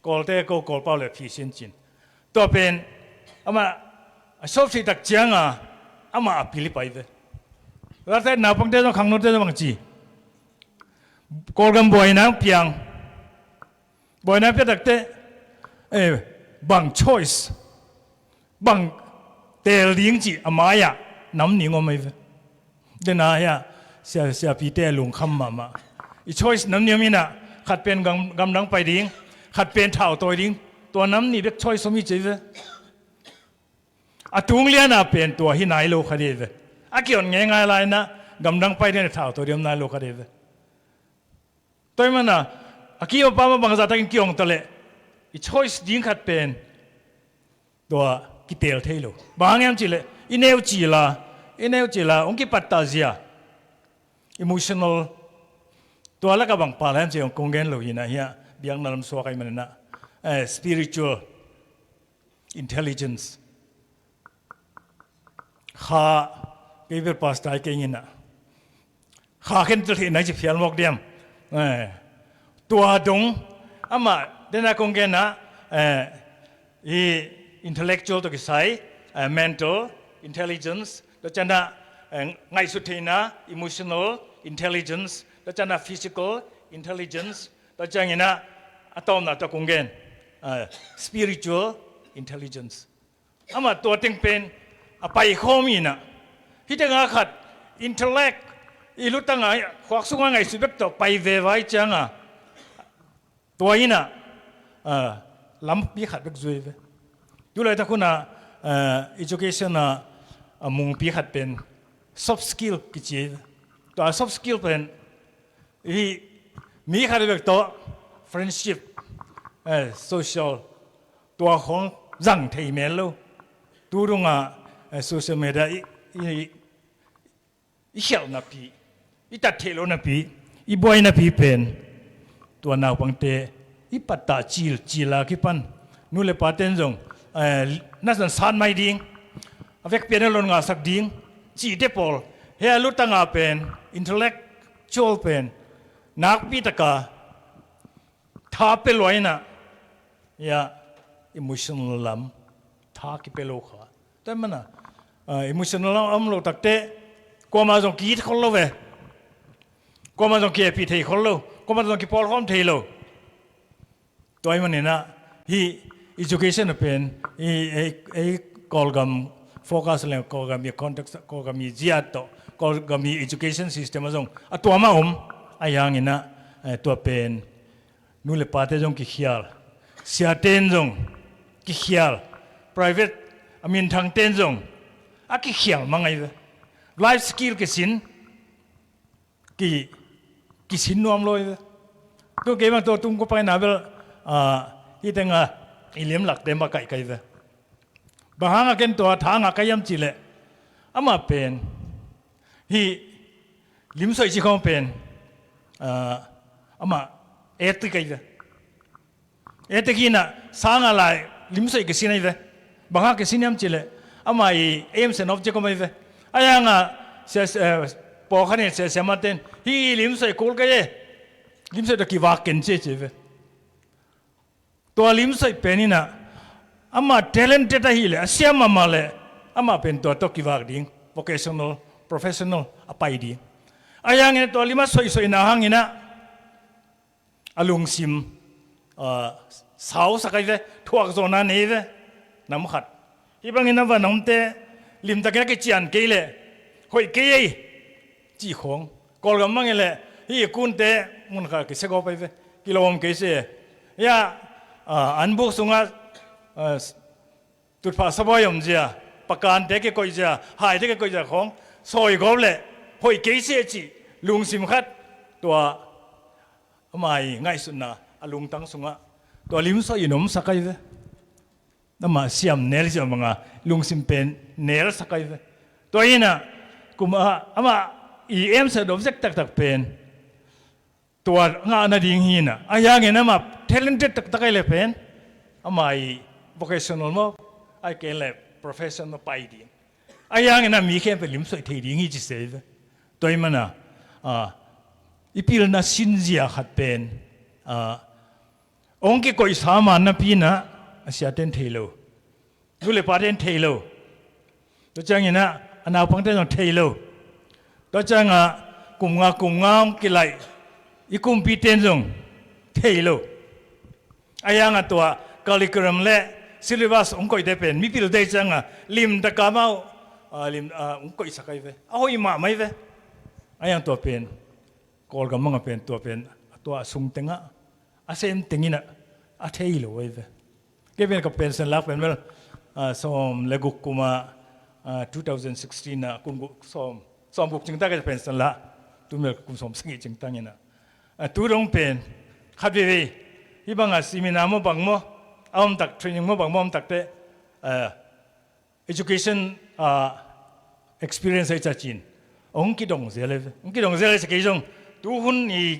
Kawlte ko, Kawlpau le phisin cin. Tua pen amah a solve thei tak ciangah amah a pil hi pah hi ve. Tua takte naupangte zong, khangnote zong bang ci, Kawlgam buaina piang. Buaina pia takte, eh, bang choice, bang teel ding cih a mai-ah nam nih om hi ve. Den a hiah sia, siapite a lungkham mahmah. I choice nam nih om in ah, khat pen gam, gamdang pai ding, khat pen thau tawi ding. Tua nam nih bek choice om hi ci hi ve. A tung lian a pen tua hi nai lo kha ding hi ve. A kihon ngeingai lai in ah, gamdang pai ding le thau tawi ding om nai lo kha ding hi ve. Tua ahih manin a, a kim a pam a bangzah takin kihong ta leh, i choice ding khat pen tua kiteel thei lo. Bang hang hiam cih leh, i neu cil a, i neu cil a hong kipattah zia, emotional. Tua lakah bang pha lai hiam cih kong gen lo hi in ah, hiah biakna lam suak ahih manin ah, eh, spiritual intelligence. Kha, kei bel pastor hi kei ing in ah, kha khentel theihna ci phial mawk diam? Eh, tua dong, amah den a kong gen ah, eh, i intellectual tawh kisai, eh, mental intelligence, tua ciang ah, eh, ngaihsut theihna, emotional intelligence, tua ciang ah physical intelligence, tua ciangin ah a tawpna tawh kong gen, eh, spiritual intelligence. Amah tua teng pen a paikhawm in ah, hih tengah khat intellect, i lutang a, khuak sungah ngaihsut bek tawh pai ve vai ciangah, tua in ah, ah, lampi khat bek zui ve. Tulaitak hun ah, ah, education ah, a mungpi khat pen soft skill kici ve. Tua soft skill pen i mi khat bek tawh friendship, eh, social, tua khong zang thei mel lo. Tu dungah, eh, social media i, i, i khialh napi, i tat theih loh napi, i buai napi pen tua naupangte i pattah cil, cil a kipan nu le pate'n zong, eh, na zan sat mai ding, a vekpi-in a lon ngahsak ding cihte pawl, hih a lutang a pen, intellectual pen nakpi taka tha pia lua in ah, hiah emotional lam tha kipia lo kha. Tua ahih manin ah, ah, emotional lam om lo takte, kuamah zong ki-it khol lo ve. Kuamah zong ki-epi thei khol lo. Kuamah zong kipawlkhawm thei lo. Tua ahih manin ah, hih education a pen, hih, hih, hih Kawlgam focus leng, Kawlgam i context, Kawlgam i zia tawh, Kawlgam i education system ah zong a tuam a om. Ahih hangin ah, eh, tua pen nu le pate zong kikhial, siate'n zong kikhial, private a minthangte'n zong a kikhial mang ahi ve. Life skill kisin, ki, kisin nuam lo ahi ve. Tu kei bang tua tung ko pai na bel, ah, hih teng a, i lim lakte makaih kai ve. Bang hanga ken tua tha ngah kai hiam cihleh, amah pen hih limsoih ci khawng pen, ah, amah etik kai ve. Etik hi inah sanga lai limsoih kisin ahi ve. Bang hanga kisin hiam cihleh, amah i aims and object om ahi ve. Ahi hanga sia, eh, pawlkhat in, sia, siamahte in, hih limsoih kul kai e, limsoih tawh kivak ken ci e ci ve. Tua limsoih pen inah amah talented ahih leh, a siam mahmah leh, amah pen tua tawh kivak ding, vocational, professional a pai ding. Ahi hangin tua lim a soihsoihna hang inah a lungsim, ah, sausak ahi ve, thuakzawhna nei ve. Nam khat, hih bangin a van omte limtakin a kician kei leh hoih kei ei cih khawng. Kawlgam bangin leh hih i kunte mun khat kisia gawp ahi ve, kilawm kei se. Hiah, ah, an buk sungah, ah, tutphah sabuai omzia, pakante kikoihzia, haite kikoihzia khawng sawi gawp leh hoih kei se cih lungsim khat, tua ama i ngaihsutna a lungtang sungah tua limsoih in omsak ahi ve. Amah siam nelzia banga lungsim pen nelsak ahi ve. Tua inah kum a, amah i aims and object taktak pen tua ngah nading hi inah, ahi hangin amah talented taktak ahi leh pen amah i vocational maw, ahih kei leh professional pai ding. Ahi hangin a mi khempeuh limsoih thei ding hi ci se ahi ve. Tua ahih mana, ah, i pilna sinzia khat pen, ah, hong kikoihsa ma napi inah a siate in thei lo, nu le pate in thei lo. Tua ciangin ah a naupangte in zong thei lo. Tua ciangah kum nga, kum nga hong kilaih i kumpite in zong thei lo. Ahi hangah tua curriculum le syllabus hong koihte pen mipilte ciangah limtaka amau, ah, lim, ah, hong koihsak ahi ve. A hoih mahmah ahi ve. Ahi hang tua pen Kawlgam bangah pen tua pen tua a sung tengah a sem teng inah a thei lo ahi ve. Kei pen ka pension lak pen bel, ah, sawm le guk kumah, ah, two thousand sixteen ah kum guk, sawm, sawm guk cingtak ka pension lah. Tu bel kum sawm sagih cingtak inah, ah, tu dong pen khat veivei hih bangah seminar maw bang maw a om tak, training maw bang maw om tak teh, ah, education, ah, experience ahi ciangin hong kidong zel ahi ve. Hong kidong zel ahi ciang kei zong tuhun i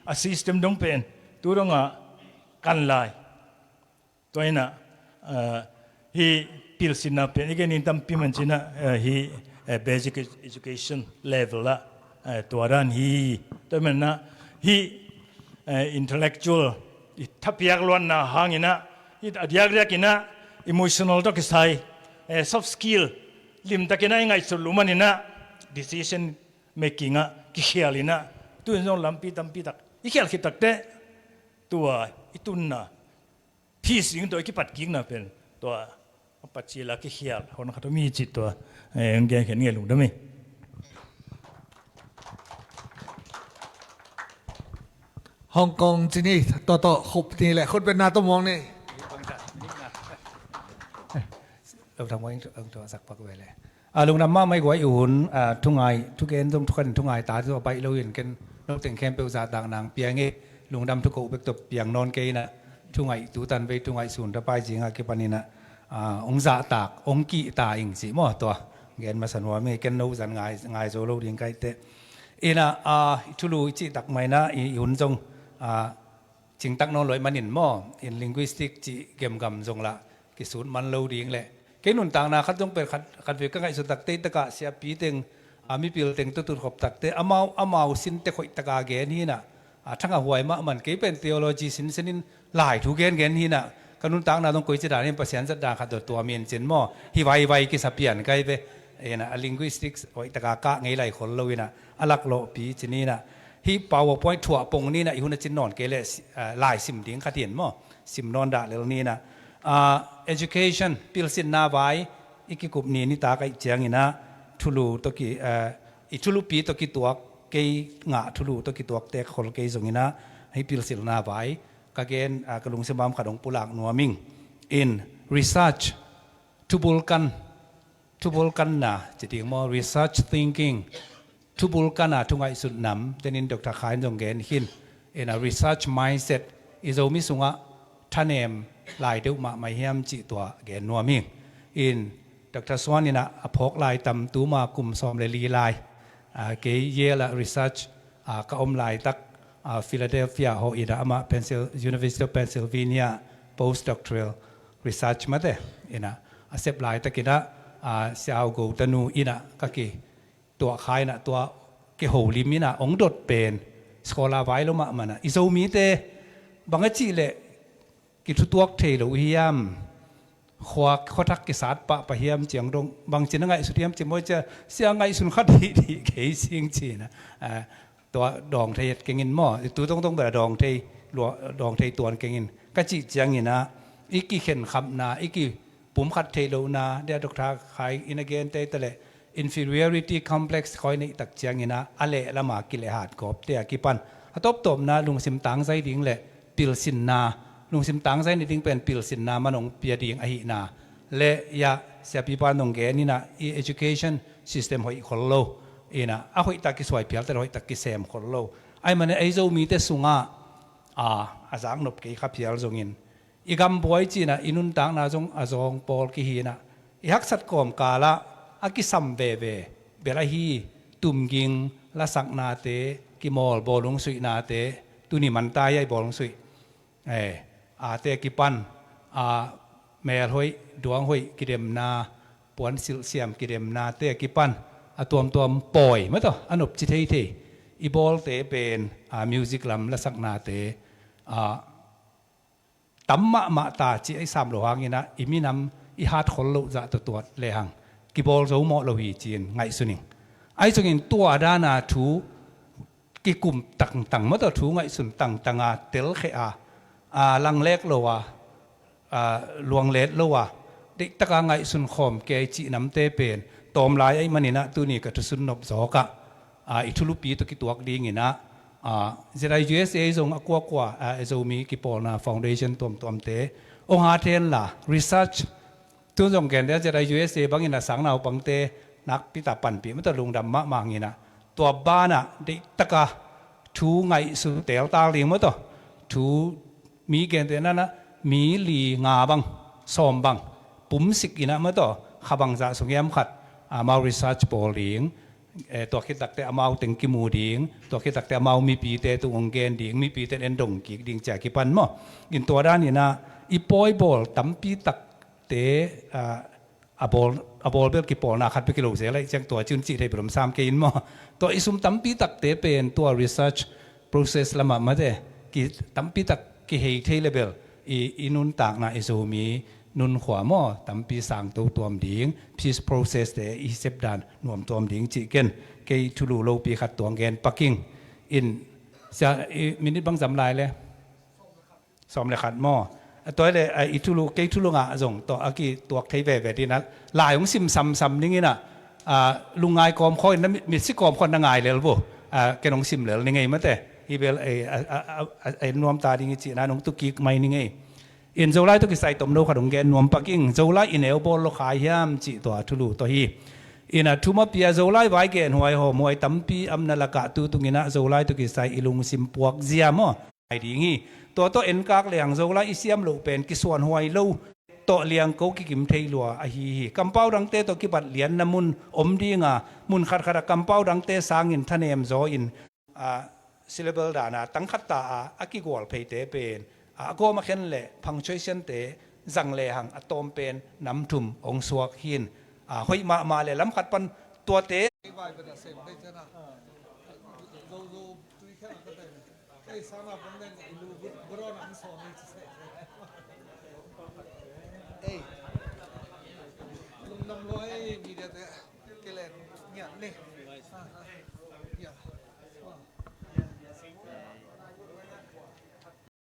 a system dong pen tu dongah kan lai. Tua inah, ah, hih pilsinna pen i gen in tampi man cinah, ah, hih, eh, basic ed-, education level ah, eh, tua dan hi. Tua manah hih, eh, intellectual i thapiak luatna hang inah, hih a diakdiak inah emotional tawh kisai, eh, soft skill limtak inah i ngaihsut lum man inah decision making ah kikhial inah, tu in zong lampi tampi tak i khial khit tak teh tua i tunna peace ding tua i kipat kikna pen tua a patcil a kikhial hon khat om hi cih tua, eh, hong gen khen ngei lungdam hi. Hong Kong ci ni, tua tawh khup ni le khut betna tawh muang ni. Lo thang muang ing tua sak pak ve le. A, lungdam mahmah i guai uh hun, a, thungai, thugen zong thukhat in thungai ta zong a baih lo in ken noteng khempeuh zahtak nang piang e, lungdam thukoh bek tawh piang nawn kei inah, thungaih tutan vei thungaih sun thapai zingah kipan inah, a, hong zahtak hong kihta ing cih maw tua gen masa nuam e, ken no zan ngai, ngai zo lo ding kaih teh. Inah, a, i thulu i cihtak mah inah i, i hun zong, a, cingtak nawn lo ahih manin maw, in linguistic cih gemgam zong lah kisut man lo ding le. Kei nuntakna khat zong pen khat, khat vei ka ngaihsut takte takah siapi teng, a, mipil teng tawh tutkhop takte amau, amau sin tek hoih taka gen hi inah, a, thangah huai mah man kei pen theology sinsen in lai thu gengen hi inah, ka nuntakna zong koici dan in Pasian zat dan khat tawh tua min cin maw hi vaivai kisa pian kai ve. Inah a linguistics hoih taka kah ngei lai khol lo inah a laklawhpi ci ni inah, hih PowerPoint thuah pong ni inah i hun a cin nawn kei leh, si-, ah, lai sim ding khat in maw, sim nawn dah lel ni inah, ah, education pilsinna vai i kikup ni nitak ahih ciang inah thulu tawh ki, ah, i thulupi tawh kituak, kei ngah thulu tawh kituakte ka khol kei zong inah hih pilsinna vai ka gen, ah, ka lungsim a om khat hong pulak nuam ing. In research, thubul kan, thubul kanna ci ding maw, research thinking, thubul kanna thu ngaihsut nam, tenin Doctor Khai in zong gen khin. In a research mindset, i Zomi sungah thanem, lai deuh mahmah hiam cih tua gen nuam hi. In Doctor Suan in ah a phawk lai tam, tuma kum sawm le li lai, ah, kei Yale ah research, ah, ka om laitak, ah, Philadelphia hawh in ah amah Pencil-, University of Pennsylvania postdoctoral research mate in ah a sep laitakin ah, ah, Siau Go Tanu in ah ka ki tuahkhak in ah tua kiholim in ah hong dot pen scholar vai lo mahmah in ah i Zomite bang a cih leh kithutuak thei lo uh hiam, khua khuathak kisat pahpah hiam ciang dong bangci na ngaihsut hiam ci maw, cia sia ngaihsun khat hi dih kei sing ci in ah, ah, tua dawng thei et keng in maw, tu tongtong bel a dawng thei lua, dawng thei tuan keng in ka cih ciangin ah i kikhenkhapna, i ki pumkhat theih lohna, dia Doctor Khai in a gen tei ta leh inferiority complex khoi neih tak ciangin ah a leh lama kilehhat gawpte a kipan a tawptawpna lungsim tangzai ding le pilsinna, lungsim tangzai ni ding pen pilsinna man hong pia ding ahihna le, ia siapipa nong gen in ah i education system hoih khol lo in ah a hoihtak kisuai phial ta le hoihtak kisem khol lo. Ahih manin ei Zomite sungah, a, a zaknop kei kha phial zongin i gambuai ci in ah i nuntakna zong a zawng pawl kihi in ah i haksat kawmkal ah a kisam veve bel ahi, tumging lasaknate, kimawl bawlung suihnate, tuni manta hiai bawlung suih, eh, ate kipan, a, mel hoih duang hoih kidemna, puan silh siam kidemnate kipan a tuamtuam pawi mataw a nopci theithei i bawlte pen, a, music lam lasaknate, a, tam mahmah ta ci a i sam lo hangin ah i minam i hat khol loh zah tuatuat lehang kibawl zo mawh lo hi ci-in ngaihsun ing. Ahi zongin tua dana thu kikum tangtang mataw, thu ngaihsun tangtanga telkhia, a, langlek lo a, a, luanglet lo a, deihtaka ngaihsun khawm kei cih namte pen tawm lai ahih manin ah tuni ka thusun nop zawkah, a, i thulupi tawh kituak dingin ah, a, Z I U S A zong a kuakua, a, Zomi Kipawlna Foundation tuamtuamte hong hat henla research, tun zong gen dia Z I U S A bangin a sang naupangte nakpi ta panpih mataw, lungdam mahmah ing in ah tua banah deihtaka thu ngaihsun teltal ding mataw, thu mi gente nanah mi li nga bang, sawm bang pumsik in ah mataw, kha bangzah sung hiam khat amau research bawl ding, eh, tua khit takte amau teng kimu ding, tua khit takte amau mipite tung hong gen ding, mipite en dong kik ding cia kipan maw. In tua danin ah i pawi bawl tampi takte, ah, a bawl, a bawl bel kipawlna khat bek kilo zel ahih ciang tua cun cih thei bel om sam kei in maw. Tua i sum tampi takte pen tua research process lamah mate ki tampi tak kihei thei le bel i, i nuntakna i Zomi nunkhua maw tampi sangto tuam ding, peace process te i sepdan nuam tuam ding cih ken kei thulu lopi khat tuang gen pak ing. In sia, i minute bang zam lai le? Sawm le khat maw? A tua le, a, i thulu, kei thulu ngah zong tawh a kituak thei veve ding a, lai hong sim samsam ding in ah, a, lungngai kawm khawng in na mit, mitsi kawm khawng na ngai lel vo. A, ken hong sim lel ni ngei mate. Hi bel, e, a, a, a, a, en nuam ta ding i cihna nong tukik mai ni ngei. In Zolai tawh kisai tomno khat hong gen nuam pak ing, Zolai i neu bawl lo khai hiam cih tua thulu tawh hi. In a thuma pia Zolai vai genhuai hawmhuai tampi amna lakah tu tungin ah Zolai tawh kisai i lungsim puak zia maw? Ai ding hi. Tua tawh enkak lehang Zolai i siam loh pen kisuanhuai lo tawh liangko kikim thei lua ahi hi. Kampau dangte tawh kibat lianna mun om dinga, mun khatkhat a kampau dangte sangin thanem zaw in, a, syllable dana tangkhat ta a, a kigual pheite pen, a, a gawm a khen le punctuation te zang lehang a tawm pen nam thum hong suak hi in, a, hoih mahmah le lam khat pan tuate. Ei, lungdam lua ei, media te, kelen ngiat ni.